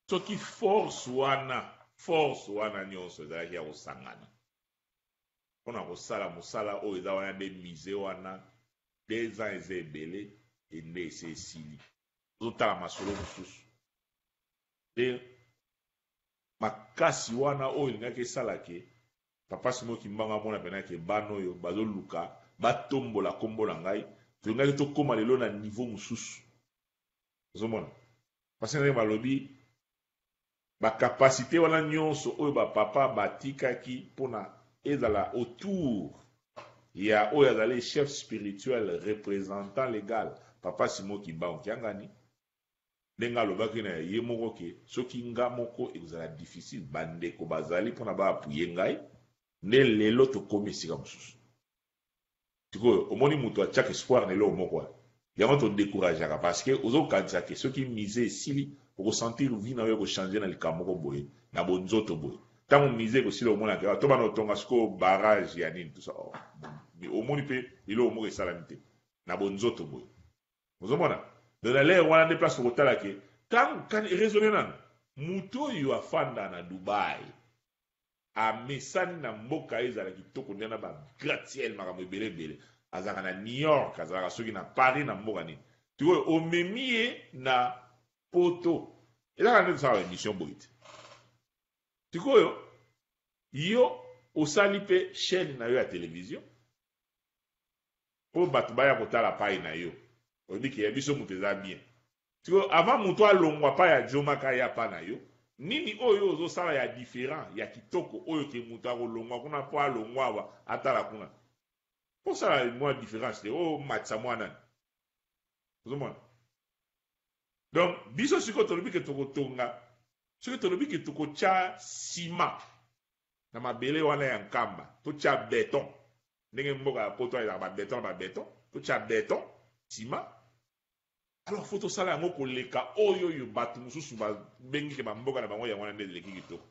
soki force wana force wana nyonso ezalaki ya kosangana mpo na kosala mosala oyo eza wana nde musee wana 2 ans eza ebele ende esi esili tozotala masolo mosusu nde makasi wana oyo elingaki esala ke Papa Simon Kimbangu amona pena ke bana oyo bazoluka batombola kombo na ngai, tolingaki tokoma lelo na niveau mosusu. Ozomona? Parce que ndenge balobi ba capacite wana nyonso oyo ba papa batikaki mpona ezala autour ya oyo azali chef spirituel représentant légal Papa Simon Kimbangu Kiangani, Ndenge alobaki na ye moko ke soki nga moko ekozala difficile, ba ndeko bazali pona ba appuyer ngai, nde lelo tokomi esika mosusu. Sikoyo omoni mutu atiaka espoir na eloko moko wana, yango to decourageaka parce que ozo kanisa ke soki musee esili oko sentir vie na yo eko changer na likambo moko boye, na bonzoto boye. Tango musee ekosila okomona ke to banda kotonga sikoyo barrage ya nini tout ça, oh omoni pe eloko moko esalami te na bonzoto boye. Ozomona? Donc na l'heure wana nde place okotala ke tango kani raisonner nanu mutu oyo afanda na Dubai amesani na mboka ezala kitoko nde na ba gratte ciel makambo ebele ebele azalaka na New York azalaka soki na Paris na mboka nini sikoyo omemi ye na poto ezalaka nde tosala ba emission boye te sikoyo yo osali pe chaîne na yo ya television Po batu baya kotala payi na yo oyebi ke ya biso mutu eza bien sikoyo avant mutu alongwa pa ya djomaka aya pa na yo nini oyo ozo sala ya different ya kitoko oyo ke mutu ako longwa kuna po alongwa awa atala kuna osala mua difference te omatisa mua nani ozo mona donc biso sikoyo tolobi ke tokotonga soki tolobi ke tokotia ciment na mabele wana ya nkamba totia beton ndenge mboka ya poto ezalaka ba beton na ba beton totia beton ciment alors faut tosala yango koleka oyo oyo bato mosusu babengi ke bamboka na bango yango wana nde eleki kitoko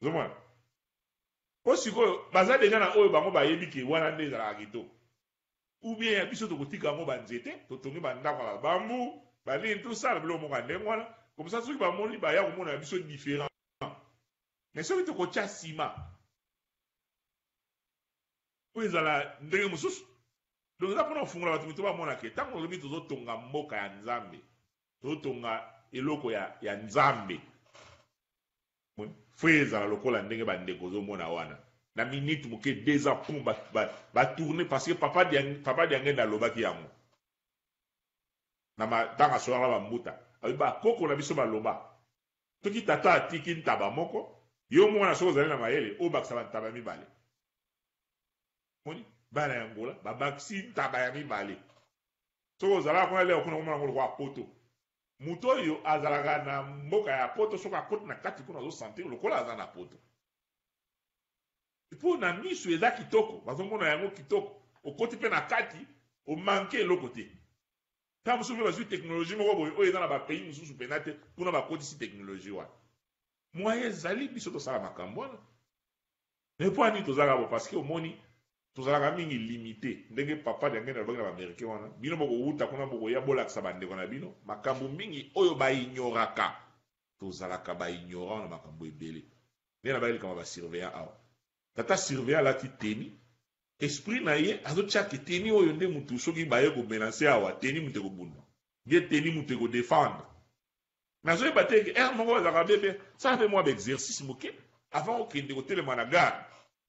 ozomona po sikoyo baza deja na oyo bango bayebi ke wana nde ezalaka kitoko ou bien ya biso tokotika yango banzete totongi bandako ya babambu banini tosala biloko moko ya ndenge wana comme ça soki bamoni baya komona ya biso différent mais soki tokotia ciment oyo ezala ndenge mosusu donc eza mpona kofungola bato mito bamona ke ntango olobi tozotonga mboka ya nzambe tozotonga eloko ya, ya nzambe fo ezala lokola ndenge bandeko ozomona wana na minute moke deux ans pum batourne ba, ba parce que papa, papa diangenda alobaki yango na ntango asolaka bambuta alobi bakoko na biso baloba Soki tata atiki ntaba moko, yo mwana soki ozali na mayele obakisa ba ntaba mibale. Omoni? Bana ya Angola babakisi ntaba ya mibale. Soki ozalaka kuna leo kuna omona yango lokola poto. Moto oyo azalaka na mboka ya poto soki akoti na kati kuna azo sentir lokola aza na poto. Po na misu eza kitoko, bazomona yango kitoko. Okoti pe na kati, omanke eloko te. Tango mosusu pe bazui technologie moko boye oyo eza na ba pays mosusu pena te, kuna bakotisi technologie wana. Moyen ezali biso tosala makambo wana. Mais po nini tozalaka bo parce que omoni tozalaka mingi limite ndenge papa Diangenda alobaki na ba americain wana, bino bokowuta kuna bokoya bolakisa ba ndeko na bino makambo mingi oyo ba ignoraka. Tozalaka ba ignorant na makambo ebele. Nde nabaki likambo ya ba surveillant awa. Tata surveillant alati tenue Esprit na ye azo tia ke tenue oyo nde mutu soki baye ko menacer awa tenue mutu eko bunda bien tenue mutu eko defendre mais azo yeba te ke heure moko bazalaka bebe sala pe mua ba exercice moke avant okende kotelema na garde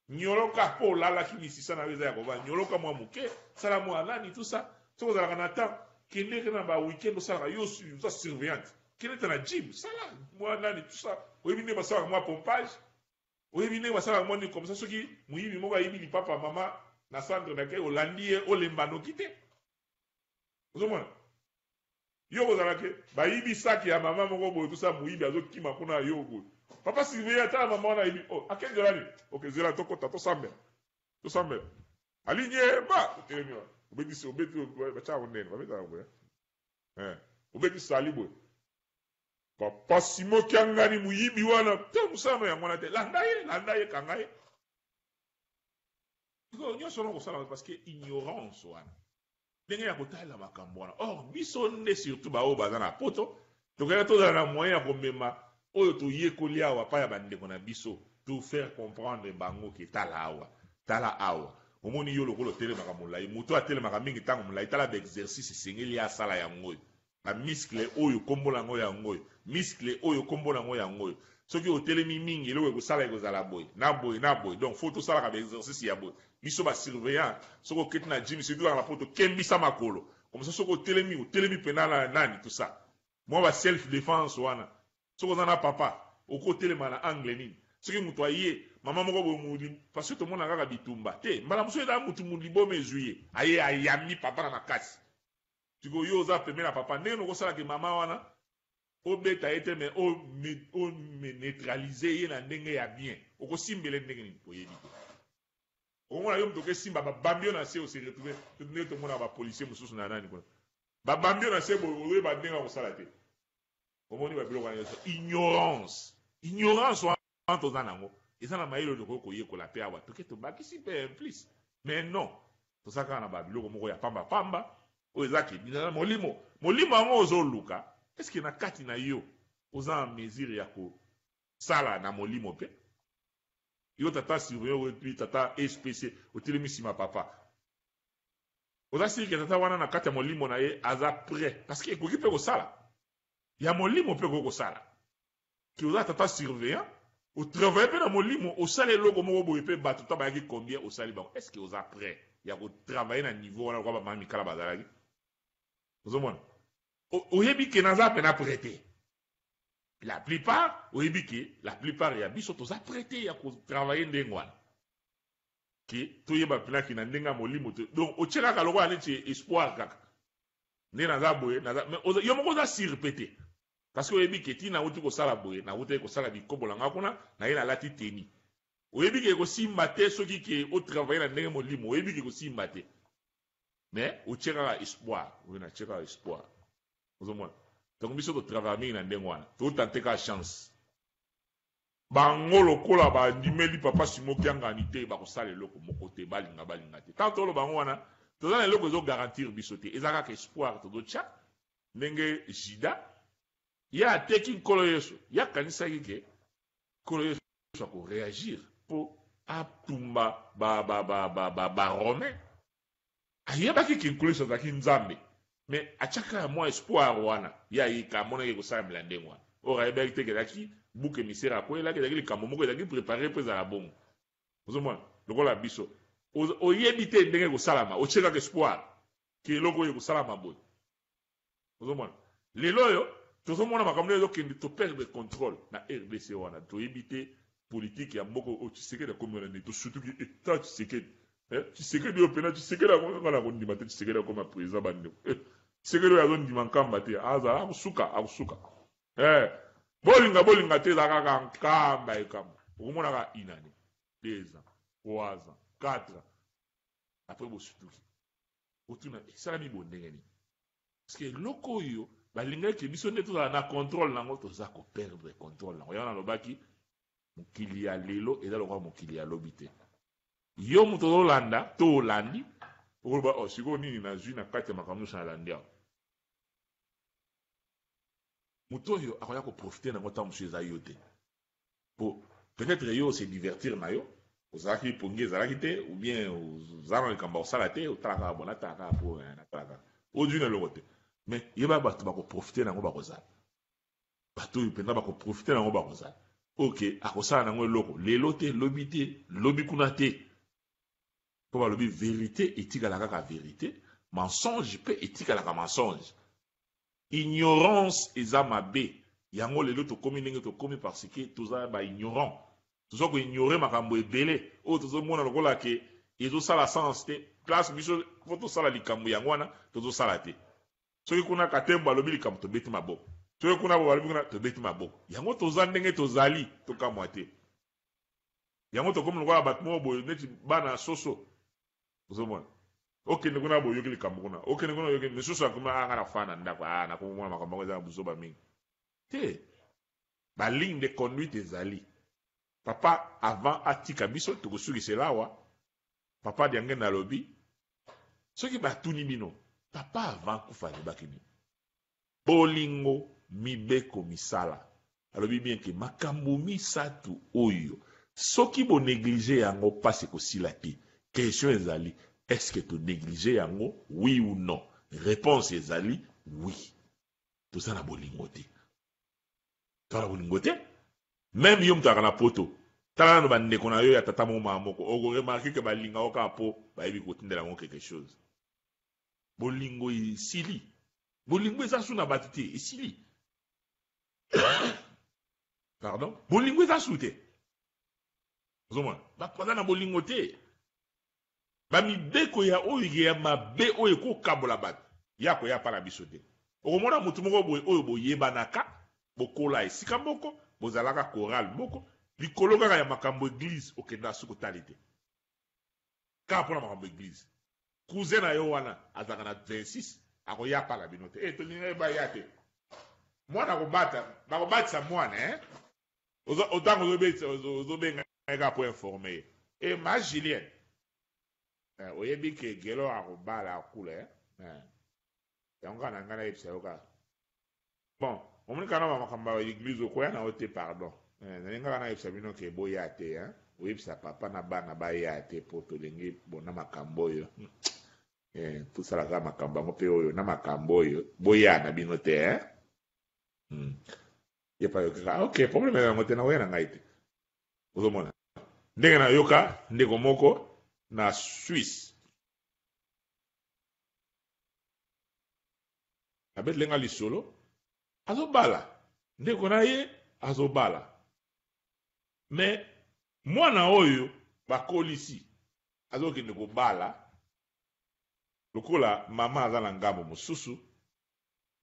nyoloka po olalaki misisa na yo eza ya koba nyoloka mua moke sala mua nani tout ça soki ozalaka na temps kende ke na ba week-end osalaka yo oza surveillante kende ta na gym sala mua nani tout ça oyebi nde basalaka mua pompage Oyebi ndenge basalaka mwa nini comme ça soki moyibi moko ayibi lipapa ya mama na centre d'accueil olandi ye olemba noki te. Ozomona? Yo kozala ke bayibi sac ya mama moko boye tout ça moyibi azo kima kuna yo boye. Papa surveiller tala mama wana ayibi oh ake nzela nini? Ok zela tokota tosambela. Tosambela. Aligné ba otelemi wana. Obeti obeti batia yango ndeni babetaka boye. Eh obeti sali boye. Papa Simon Kiangani moyibi wana te mosala no yango wana te landa ye landa ye kanga ye. Sikoyo nyonso wana kosala parce que ignorance wana. Ndenge ya kotalela makambo wana. Or biso nde surtout ba oyo baza na poto tokenda tozala na moyen ya komema oyo toyekoli awa pa ya bandeko na biso to faire comprendre bango ke tala awa tala awa omoni yo lokola otelemaka molayi moto oyo atelemaka mingi ntango molayi tala ba exercice esengeli ye asala yango oyo ba muscle oyo kombo na yango yango oyo muscle oyo kombo na yango yango oyo soki otelemi mingi eloko ekosala ekozala boye na boye na boye donc faut tosalaka ba exercice ya boye biso ba surveillant soki oketi na gym surtout kaka na poto kembisa makolo comme ça soki otelemi otelemi pena na nani tout ça mwa ba self defense wana soki oza na papa okotelema na angle nini soki moto aye mama moko boye parce que tomona kaka bitumba te mbala mosusu eza motu liboma ezwi ye aye ayambi papa na makasi. Sikoyo yo oza pembeni ya papa ndenge nini okosala ke mama wana obeta ye te mais o neutraliser ye na ndenge ya bien okosimbela ye ndenge nini oyebi te okomona yo moto okesimba babambi yo na se ose retrouver ndenge tomonaka ba policier mosusu na nani kuna babambi yo na se boye oyeba ndenge ya kosala te omoni ba biloko wana nyonso ignorance ignorance wana toza nango eza na mayele oyo tokoki koyekola mpe awa toke tobakisi mpe un plus mais non toza kaka na ba biloko moko ya pamba pamba oyo eza ke na molimo molimo yango ozoluka est-ce que na kati na yo oza en mesure ya kosala na molimo mpe yo tata surveillant oyo puis tata SPC otelemi nsima papa oza siri ke tata wana na kati ya molimo na ye aza prêt parce que ekoki mpe kosala ya molimo mpe ekoki kosala ke oza tata surveillant otravaille mpe na molimo osala eloko moko boye mpe bato ta bayaki combien osali bango est ce que oza prêt ya kotravaille na niveau wana lokola bamama mikala bazalaki ozomona oyebi ke naza mpena prêt te la plupart oyebi ke la plupart ya biso toza prêt te ya kotravaille ndenge wana ke toyeba mpena ke na ndenge ya molimo te donc otie kaka lokola neti espoir kaka nde naza boye naza mais yo moko oza sur mpe te parce que oyebi ke ti nauti kosala boye nautaki kosala bikobo na nga kuna naye nalati teni oyebi ke ekosimba te soki ke otravaille na ndenge molimo oyebi ke ekosimba te mais otie kaka espoir oyo natie kaka espoir ozomona donc biso totravaille mingi na ndenge wana totante kaka chance bango lokola bandimeli papa Simon Kiangani te bakosala eloko moko te balinga balinga te tant toloba bango wana toza na eloko ezogarantir biso te eza kaka espoir tozotya ndenge Judas ye ateki nkolo Yesu ye akanisaki ke nkolo Yesu akoreagir mpo atumba baromain ayebaki ke nkolo Yesu azalaki nzambe mais atiaka ya mwa espoir wana ye ayika amonaki ekosalamela ndenge wana or ayebaki te ezalaki bouc émissaire akweyelaki ezalaki likambo moko ezalaki préparé mpo ezala bongo ozomona lokola biso oyebi te ndenge ekosalama otie kaka espoir ke eloko oyo ekosalama boye ozomona lelo oyo tozomona makambo ndenge ezokende toperdre contrôle na RDC wana toyebi te politique ya mboka oyo Tshisekedi akomi wana nde tosutuki eta Tshisekedi Tshisekedi oyo mpena Tshisekedi akokaka na kondima te Tshisekedi akoma président bandeko Tshisekedi oyo azondima nkamba te azala akosuka akosuka bolinga bolinga te eza kaka nkamba ekamba okomonaka une année 2 ans 3 ans 4 ans après bosutuki otuna esalami bo ndenge nini parce que eloko oyo balingaki biso nde tozala na contrôle nango toza koperdre contrôle nango yango nalobaki mokili ya lelo eza lokola mokili ya lobi te yo moto ozolanda to olandi okoloba oh sikoyo nini nazwi na kati ya makambo nyonso nalandi awa moto oyo akoya koprofite nango ntango mosusu eza yo te po peut-être yo ose divertir na yo ozalaki pongi ezalaki te ou bien oza na likambo ya kosala te otala kaka bo natala kaka po natala kaka ozwi na eloko te mais yeba bato bakoprofite nango bakozala bato oyo mpenza bakoprofite nango bakozala ok akosala nango eloko lelo te lobi te lobi kuna te mpo balobi vérité etikala kaka vérité mensonge mpe etikalaka mensonge ignorance eza mabe yango lelo tokomi ndenge tokomi parce que toza baignorant toza koignore makambo ebele oyo tozomona lokola ke ezosala sens te place biso po tosala likambo yango wana tozosala te. Soki kuna Katembo alobi likambo, tobeti maboko. Soki kuna balobi kuna, tobeti maboko. Yango toza ndenge tozali, tokamwa te. Yango tokomi lokola bato moko boye neti bana ya soso. Ozomona? Okende kuna boyoki likambo kuna. Okende kuna oyoki misusu akoma ah nga na na ndako. Ah nakomona makambo yango eza na buzoba mingi. Te. Ba ligne de conduite ezali. Papa avant atika biso tokosukisela awa. Papa Diangenda alobi soki batuni bino papa avant akufa alobaki nini? Bolingo, mibeko, misala. Alobi bien ke makambo misatu oyo soki bo negliger yango pasi ekosila te. Question ezali est ce que to negliger yango oui ou non? Reponse ezali oui. Toza na bolingo te. Toza na bolingo te. Meme yo moto azalaka na poto, tala nanu ba ndeko na yo ya tata moko mama moko, oko remarquer que balinga yo kaka po bayebi kotindela bango quelque chose. Bolingo esili. Bolingo eza su na bato te, esili. Pardon, bolingo eza su te. Ozomona, bato baza na bolingo te. Ba mibeko ya oyo ya mabe oyo ekokabola bato, ya koya pa na biso te. Okomona moto moko boye oyo boyebanaka, bokola esika moko, bozalaka chorale moko, likolo kaka ya makambo eglise okendaka soki otali te. Kaka mpona makambo eglise. Cousin na yo wana azalaka na 26 akoya pa na bino te. Eh, tolinga ye baya te. Mwana akobata, bakobatisa mwana eh. Otango ozobenga ye kaka po informer ye. Eh, ma Julienne. Eh, oyebi ke Gelo akobala akula eh. Eh. Yango kaka na ngai nayebisa yo kaka. Bon, omoni kaka na makambo ya eglise okoya na yo te pardon. Eh, nalingi kaka nayebisa bino ke boya te hein. Oyebisa papa na bana baya te po tolingi bona makambo oyo. Eh, tosala kaka makambo yango pe oyo na makambo oyo boya na bino te hein. Ye pa yoki kaka ok, problème eza yango te, nakoya na ngai te. Ozomona ndenge nayoka ndeko moko na Suisse abeteli nga lisolo, azobala ndeko na ye azobala, mais mwana oyo bakolisi azokende kobala lokola mama aza na ngambo mosusu,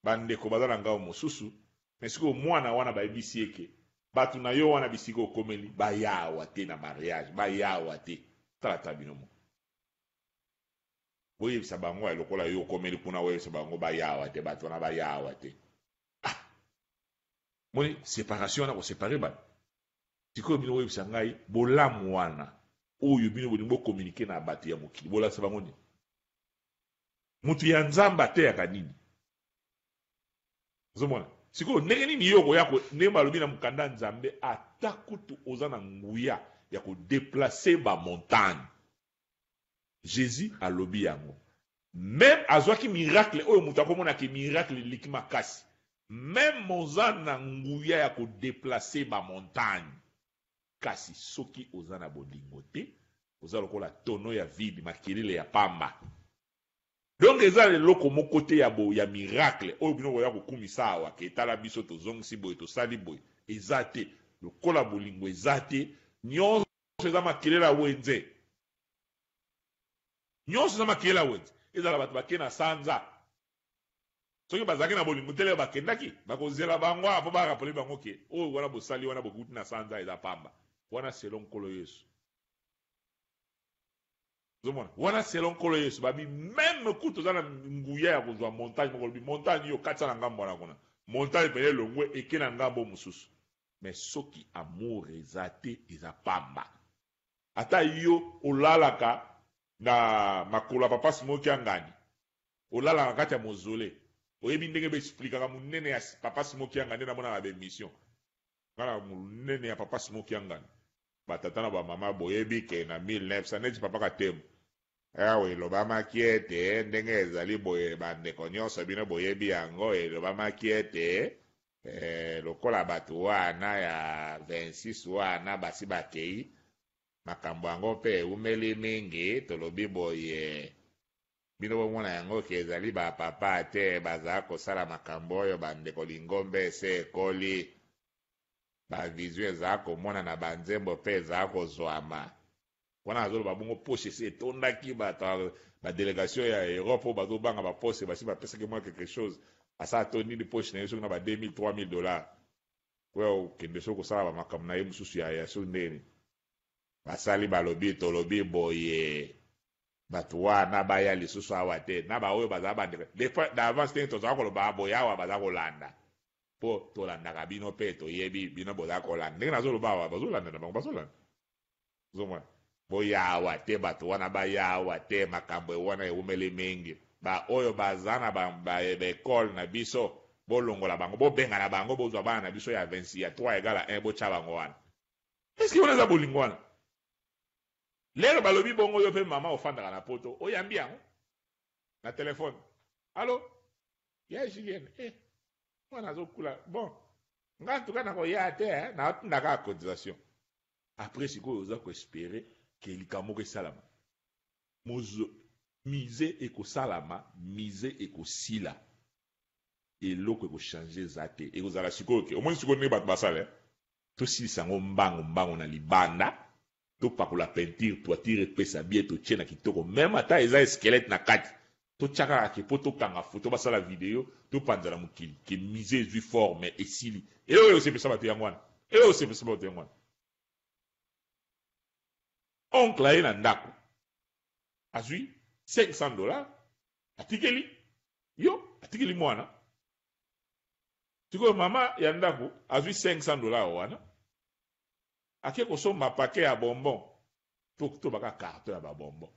bandeko baza na ngambo mosusu, mais sikoyo mwana wana bayebisi ye ke bato na yo wana bisika okomeli baya awa te na mariage, baya awa te. Tala ta bino moko. Boyebisa bango ya lokola yo okomeli kuna, boyebisa bango baya awa te, bato wana baya awa te. Ah! Moni séparation wana koséparer bato. Sikoyo bino boyebisa ngai bolamu wana oyo bino bolingi bocommuniquer na bato ya mokili, bolakisa bango nini? Moto ya Nzambe ateyaka nini? Ozomona? Sikoyo ndenge nini yo okoya ko ndenge balobi na mokanda Nzambe, ata kutu oza na nguya ya kodéplacer ba montagne. Jésus alobi yango. Même azwaki miracle oyo moto akomona ke miracle eleki makasi. Même oza na nguya ya kodéplacer ba montagne. Kasi soki oza na bolingo te, oza lokola tonneau ya vide, makelele ya pamba. Donc eza eloko moko te ya bo ya miracle oyo bino boya kokumisa awa ke tala biso tozongisi boye tosali boye, eza te. Lokola bolingo eza te, nyonso eza makelele ya wenze. Nyonso eza makelele ya wenze. Ezala bato bake na sanza, soki bazalaki na bolingo te lelo bakendaki, bakozela bango awa po barappeler bango ke oyo wana bosali wana bokuti na sanza eza pamba. Wana selon Nkolo Yesu. Ozomona? Wana selon Nkolo Yesu babi même kutu oza na nguya ya kozwa montagne moko, lobi montagne yo katisa na ngambo wana kuna. Montagne pene elongwe eke na ngambo mosusu. Mais soki amour eza te, eza pamba. Ata yo olalaka na makolo ya papa Simon Kiangani, olalaka kati ya mausolée, oyebi ndenge ba explikaka monene ya papa Simon Kiangani nde namonaka ba émission. Nga na monene ya papa Simon Kiangani, batata na bamama boyebi ke na 1900 neti papa Katembo awa elobamaki ete ndenge ezali boye, bandeko nyonso bino boyebi yango, elobamaki ete lokola bato wana ya 26 wana basi bakei, makambo yango mpe eumeli mingi, tolobi boye bino bomona yango ke ezali ba papa te baza kosala makambo oyo, bandeko lingombe ese ekoli, ba vision eza komona na banzembo mpe eza kozwama. Wana azoloba bongo poche esi etondaki bato ba delegation ya Europe oyo bazobanga ba poste basi bapesaki mwa quelque chose asa atondi ni poche na ye soki na ba 2000 3000 dollars oyo okende soki kosala ba makambo na ye mosusu ya ya soki ndenge nini basali balobi tolobi boye bato wana baya lisusu awa te na baoyo bazala bandeko des fois d'avance ndenge tozala koloba boye awa baza kolanda mpo tolandaka bino mpe toyebi bino boza kolanda ndenge nazoloba awa bazolanda na bango bazolanda Ozomona? Boya awa te, bato wana baya awa te, makambo wana ewumeli mingi. Ba oyo baza na ba, ba, ba ecole na biso, bolongola bango, bobengana bango, bozwa bana na biso ya 26, ya 3 egale à 1, botya bango wana. Est-ce que wana eza bolingo wana? Lelo balobi bongo yo pe mama ofandaka na poto, oyambi yango na telefone. Allo? Ya Julienne, eh, mwana azokula. Bon, nga en tout cas nakoya te, eh, natinda kaka cotisation. Après sikoyo oza ko esperer que likambo moko esalama. Mozo musee ekosalama, musee ekosila. Eloko eko changer eza te. Ekozala sikoyo que omoni sikoyo ndenge bato basala eh? Tosilisa yango mbangu mbangu na libanda, topakola peinture, toiture epesa bien, totie na kitoko meme ata eza squelette na kati. Totia kaka que po tokanga photo basala video, topanza na mokili que musee ezui forme esili. Eloko ekosepelisa bato yango wana. Eloko ekosepelisa bato yango wana. Oncle aye na ndako azui 500 dollars atikeli yo, atikeli mwana. Sikoyo mama ya ndako azui 500 dollars wana ake kosomba paquet ya bonbon to to baka carton ya ba bonbon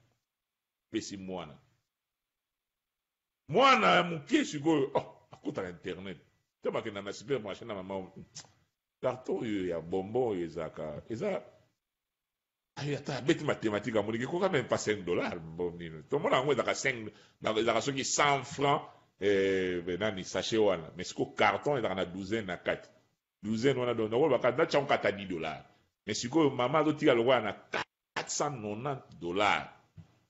pesi mwana. Mwana ya moke sikoyo oh, akota na internet te bakenda na supermarché na mama carton oyo ya bonbon oyo ezalaka eza ayo ata abeti mathématique amoniki ekoka même pas 5 dollars bon nini tomona yango ezalaka 5 ezalaka soki 100 francs eh, nani sachet wana mais sikoyo carton ezalaka na douzaine na kati douzaine wana donc nakolobaka natya yango kata 10 dollars mais sikoyo mama azotika lokola na 490 dollars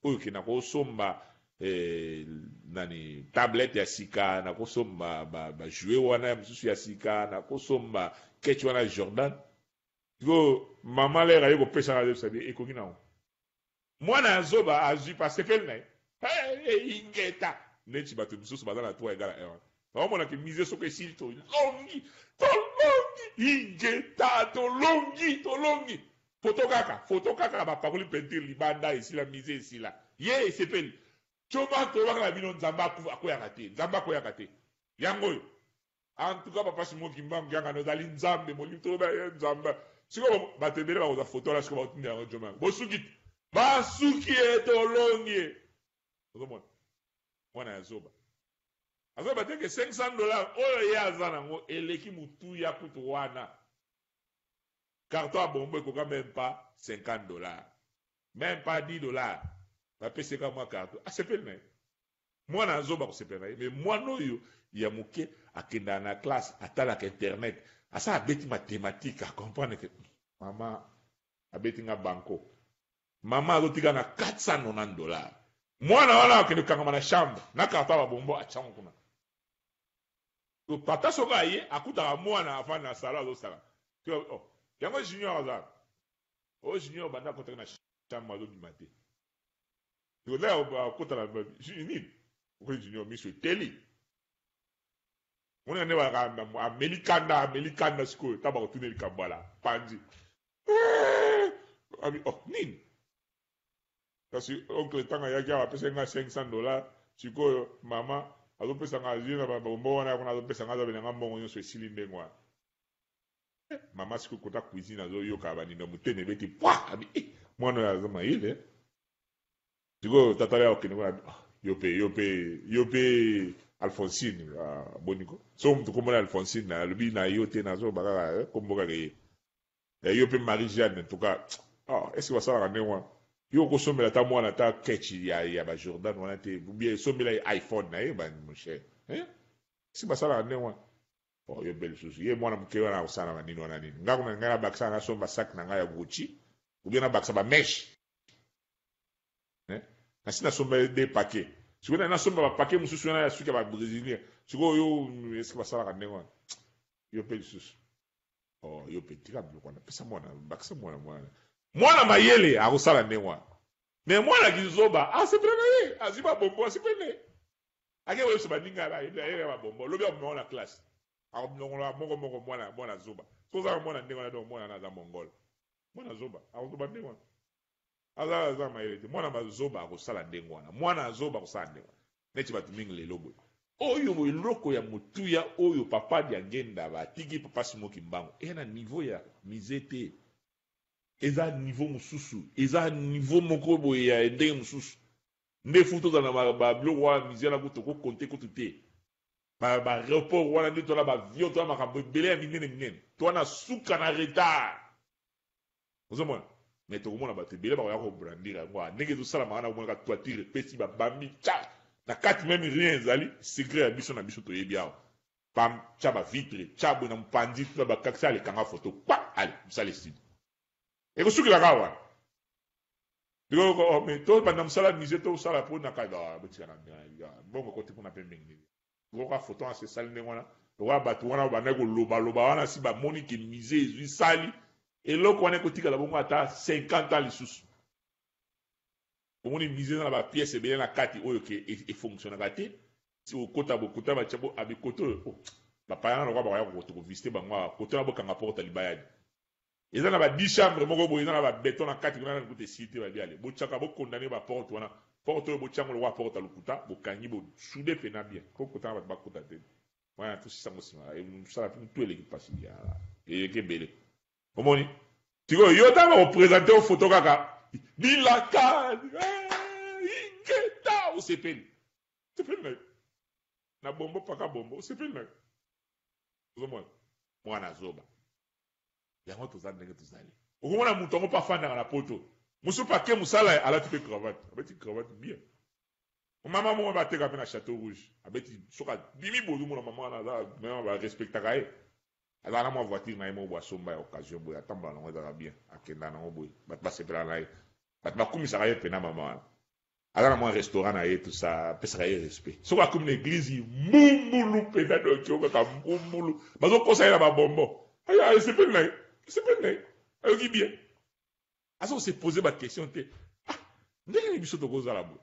oyo ke nakosomba eh, nani tablette ya sika nakosomba ba, ba jouet wana ya mosusu ya sika nakosomba ketch wana Jordan sikoyo mama lere aye kopesa nga ayebisa bi ekoki nango mwana ya zoba azwi pa asepeli na ye hey, ingeta neti bato mosusu baza na 3 egala 1 wana baomona ke mise soki esili tolongi tolongi ingeta tolongi tolongi Photo kaka photo kaka ba pakoli peinture libanda esila musee esila ye esepeli coma tolobaka na bino nzambe akweyaka te nzambe akweyaka te yango oyo en tout cas papa Simon Kimbangu Kiangani ozali nzambe molimo toloba ye nzambe sikoyo bato ebele bakozwa photo wana sikoyo bakotinda yango coma bosuki te basuki ye tolongi ye ozomona mwana ya zoba azoba te ke 500 dollars oyo ye aza nango eleki motuya kutu wana Carton ya bonbon ekoka meme pas 50 dollars meme pas 10 dollars bapesi ye kaka mwa carton asepeli na ye mwana ya zoba akosepela na ye mais mwana oyo ya moke akendaka na classe atalaka internet asa abeti mathematique a comprendre que mama abeti nga banco mama azotika na 490 dollars mwana wana akende kokangama na chambre na carton ya babonbon atyango kuna Tata soki aye akutaka mwana afandi na salon azosala oh, yango junior aza oh junior banda akotaki na chambre azobima te akota na nini okoki junior miso eteli mona nde ameli kanda ameli kanda sikoyo ntango bakotuna likambo ala panzi eh, abi oh nini Kasi oncle tango ayaki awa apesaki nga 500 dollars sikoyo mama azopesa nga azwi na mbongo wana kuna azopesa nga azobela nga mbongo nyonso esili ndenge wana eh, mama sikoyo kota cuisine azoyoka banindo motema ebeti pwa abi eh, mwana oyo aza mayele sikoyo tata ya okende kuna ah, yo pe yo pe yo pe Alphonsine ah, boniko so moto komona Alphonsine alobi na yo te nazoba kaka eh, kombo kaka ye Eh yo pe Marie Jeanne en tout cas oh est ce que basalaka ndenge wana yo okosombela ata mwana ata ketch ya ya ba Jordan wana te ou bien esombela ye iPhone na ye ba mon cher hein est ce que basalaka ndenge wana oh yo pe lisusu ye mwana moke wana akosala na nini wana nini nga kuna ngai nabakisa nasomba sac na ngai ya Gucci ou bien nabakisa ba mèche hein nasi nasomba ye deux paquets sikoyo na nasomba ba paquet mosusu wana ya suki ya ba brésilien sikoyo yo est ce que basalaka ndenge wana yo pe lisusu Oh yo pe tika biloko wana pesa mwana bakisa mwana mwana. Mwana mayele akosala ndenge wana. Mais mwana kizoba asepela na ye, azwi ba bonbon asepeli na ye. Ake koyebisa baninga aye na ba bonbon, lobi akomema yango na classe. Akolongola moko moko mwana mwana zoba. Soki oza na mwana ndenge wana donc mwana wana aza mongol. Mwana zoba akoloba ndenge wana. Aza aza mayele te. Mwana zoba akosala ndenge wana. Mwana zoba akosala ndenge wana. Neti bato mingi lelo boye. Oyo eloko ya motuya oyo papa Diangenda batiki papa Simon Kimbangu eya na niveau ya musee te. Eza niveau mosusu, eza niveau moko boye ya ndenge mosusu. Nde faut tozala na ba biloko wana musee wana kutu toko compter kutu te. Ba ba aeroport wana nde toza na ba avion, toza na makambo ebele ya minene minene. Toza na suka na retard. Ozomona? Mais tokomona bato ebele bakoya ko brandir yango awa. Ndenge ezosalama wana omonaka toiture epesi babambi tcha na kati meme rien ezali secret ya biso na biso toyebi awa. Pam tcha ba vitre tcha boye na mopanzi tuna ba kakisa ale kanga photo pa ale mosala esili. Ekosukela kaka wana. Oh, mais tobanda mosala musée tosala mpo na kaka botika na mbongo ekoti kuna mpe mingi. Lokola photo wana esali ndenge wana, lokola bato wana babandaki kolobaloba wana si bamoni ke musee ezwi sali, eloko wana ekotikala bongo ata 50 ans lisusu. Omoni musee eza na ba pièces ebele na kati oyo ke efonctionnaka te. Si okota bokota batya bo abi kote oyo oh, bapaya wana lokola bakoya kovisite bango awa, kote wana bokanga porte ya libaya. Eza na ba 10 chambre moko boye eza na ba beton na kati kuna nanu kutu esili te babi ale botiaka bo condamne ba porte wana porte oyo botia yango lokola porte ya lokuta bokangi bo soude pena bien po kota na bato bakota te wana tosisa yango sima mosala pe mutu eleki pasi ya eleki ebele omoni sikoyo yo ntango bakopresente yo foto kaka bilaka ingeta osepeli osepeli na yo na bombo paka bombo osepeli na yo ozomona mwana zoba. Yango toza ndenge tozali. Okomona mutu yango pe afandaka na poto. Mosusu pe ake musala alati pe cravate. Abeti cravate bien. Mama moko bateka pe na Chateau Rouge. Abeti soki abimi boye ozomona mama wana aza vraiment ba respectaka ye. Azalaka na mwa voiture na ye moko boye asomba ya occasion boye atambola nango ezalaka bien. Akendaka nango boye. Bato basepelaka na ye. Bato bakumisaka ye pena mama wana. Aza na mwa restaurant na ye tout ça apesaka ye respect. Soki akomi na eglise mbumbulu pena donc yo kaka mbumbulu. Bazo kosa ye na ba bonbon. Aya esepeli na ye. Esepeli na ye. Ayoki bien. Azo se poser ba question te. Ah ndenge nini biso tokozala boye?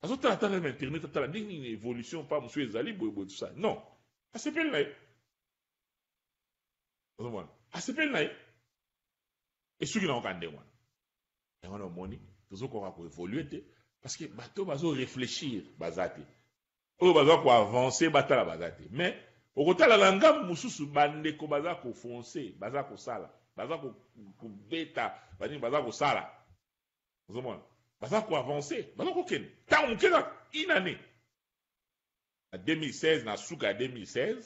Azo tala tala na internet atala ndenge nini evolution pa mosusu ezali boye boye tout ça. Non. Asepeli na ye. Ozomona? Asepeli na ye. Esuki na ngo kaka ndenge wana. Yango wana omoni tozo koka ko evoluer te parce que bato bazo reflechir baza te. Oyo baza ko avancer batala baza te. Mais okotala na ngambo mosusu bandeko baza ko foncer, baza kosala, baza kobeta, banini baza kosala. Ozomona? Baza ko avancer, baza kokende. Tango moke kaka, une annee. Na 2016, na suka ya 2016,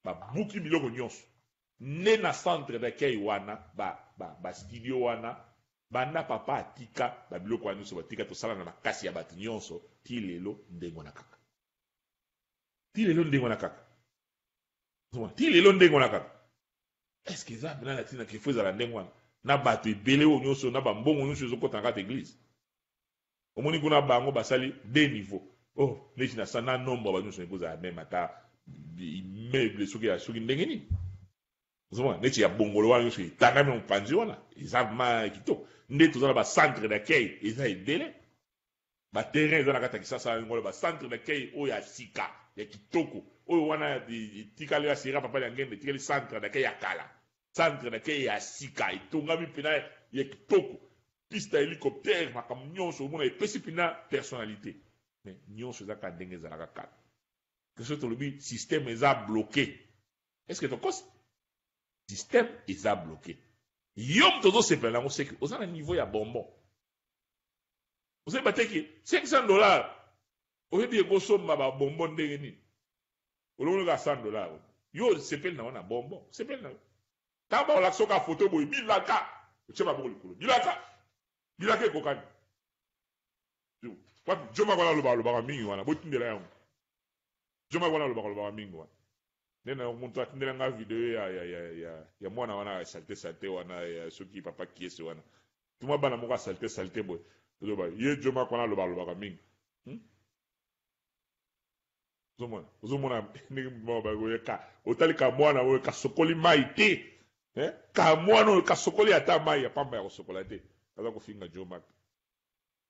Babuki biloko nionso nde na centre d'accueil wana ba ba studio wana banda papa atika ba biloko wana nionso batika tosala na makasi ya batu nionso ti lelo ndenge wana kaka ti lelo ndenge wana kaka ti lelo ndenge wana kaka est ce que eza pena na tina qu'il faut ezala ndenge wana na bato ebele oyo nionso na ba mbongo nionso ezokota na kati eglise Omoni kuna bango basali deux niveaux oh neti na na nombre ba nionso ekozala meme ata immeuble soki ya soki ndenge nini ozomona neti ya bongolo wana nionso etandami na mopanzi wana eza ma kitoko nde toza na ba centre d'accueil eza ebele ba terrain eza na kati ya Kisasa yango ba centre d'accueil oyo ya sika ya kitoko oyo wana etikali ya sera papa ya ngende etikali centre d'accueil ya kala centre d'accueil ya sika etongami mpena ya kitoko Piste ya helicoptère makambo nionso omona epesi pena personnalite mais nionso eza kaka ndenge ezalaka kala. Soki tolobi système eza bloque est ce que tokosi? Système eza bloque yo moto ozo sepela nango c'est que oza na niveau ya bonbon. Ozoyeba te ke 500 dollars oyebi ekosomba ba bonbon ndenge nini? Olongoli kaka 100 dollars yo osepeli nango na bonbon osepeli nango. Tango bakolakisa yo kaka photo boye bilaka otie maboko likolo bilaka bilaka ekokani wapi djomaka wana alobaka lobaka mingi wana botindela yango djomaka wana alobaka lobaka mingi wana nde na moto atindela nga video ya, ya, ya, ya, ya mwana wana ya salite salite wana ya soki papa kiese wana tuma bana moko ya salite salite boye oloba ye djomaka wana alobaka lobaka mingi hmm? Ozomona, ozomona ndenge bakoyaka, otali ka mwana oyo kasokoli mai te. Eh? Ka mwana oyo kasokoli ata mai ya pamba ya kosokola te. Aza kofinga Djomack.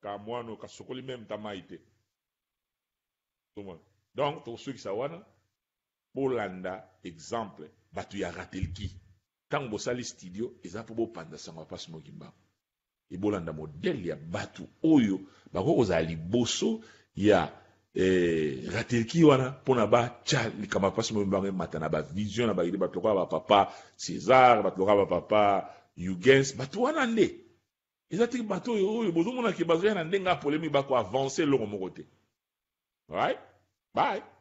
Ka mwana oyo kasokoli meme ta mai te. Ozomona? Donc tokosukisa wana. Bolanda exemple batu ya Ratelki. Tango bosali studio eza po bopanza sango ya Pasi Mokimbangu. Et bolanda modèle ya batu oyo bakoki kozala liboso ya eh, Ratelki wana pona batia likambo ya Pasi Mokimbangu emata na ba vision na ba idee, batu lokola ba papa Cesar, batu lokola ba papa Huguens, batu wana nde eza te bato oyo oyo bozomona ke bazoya na ndenge ya polemique bako avancer eloko moko te. Right? Bye.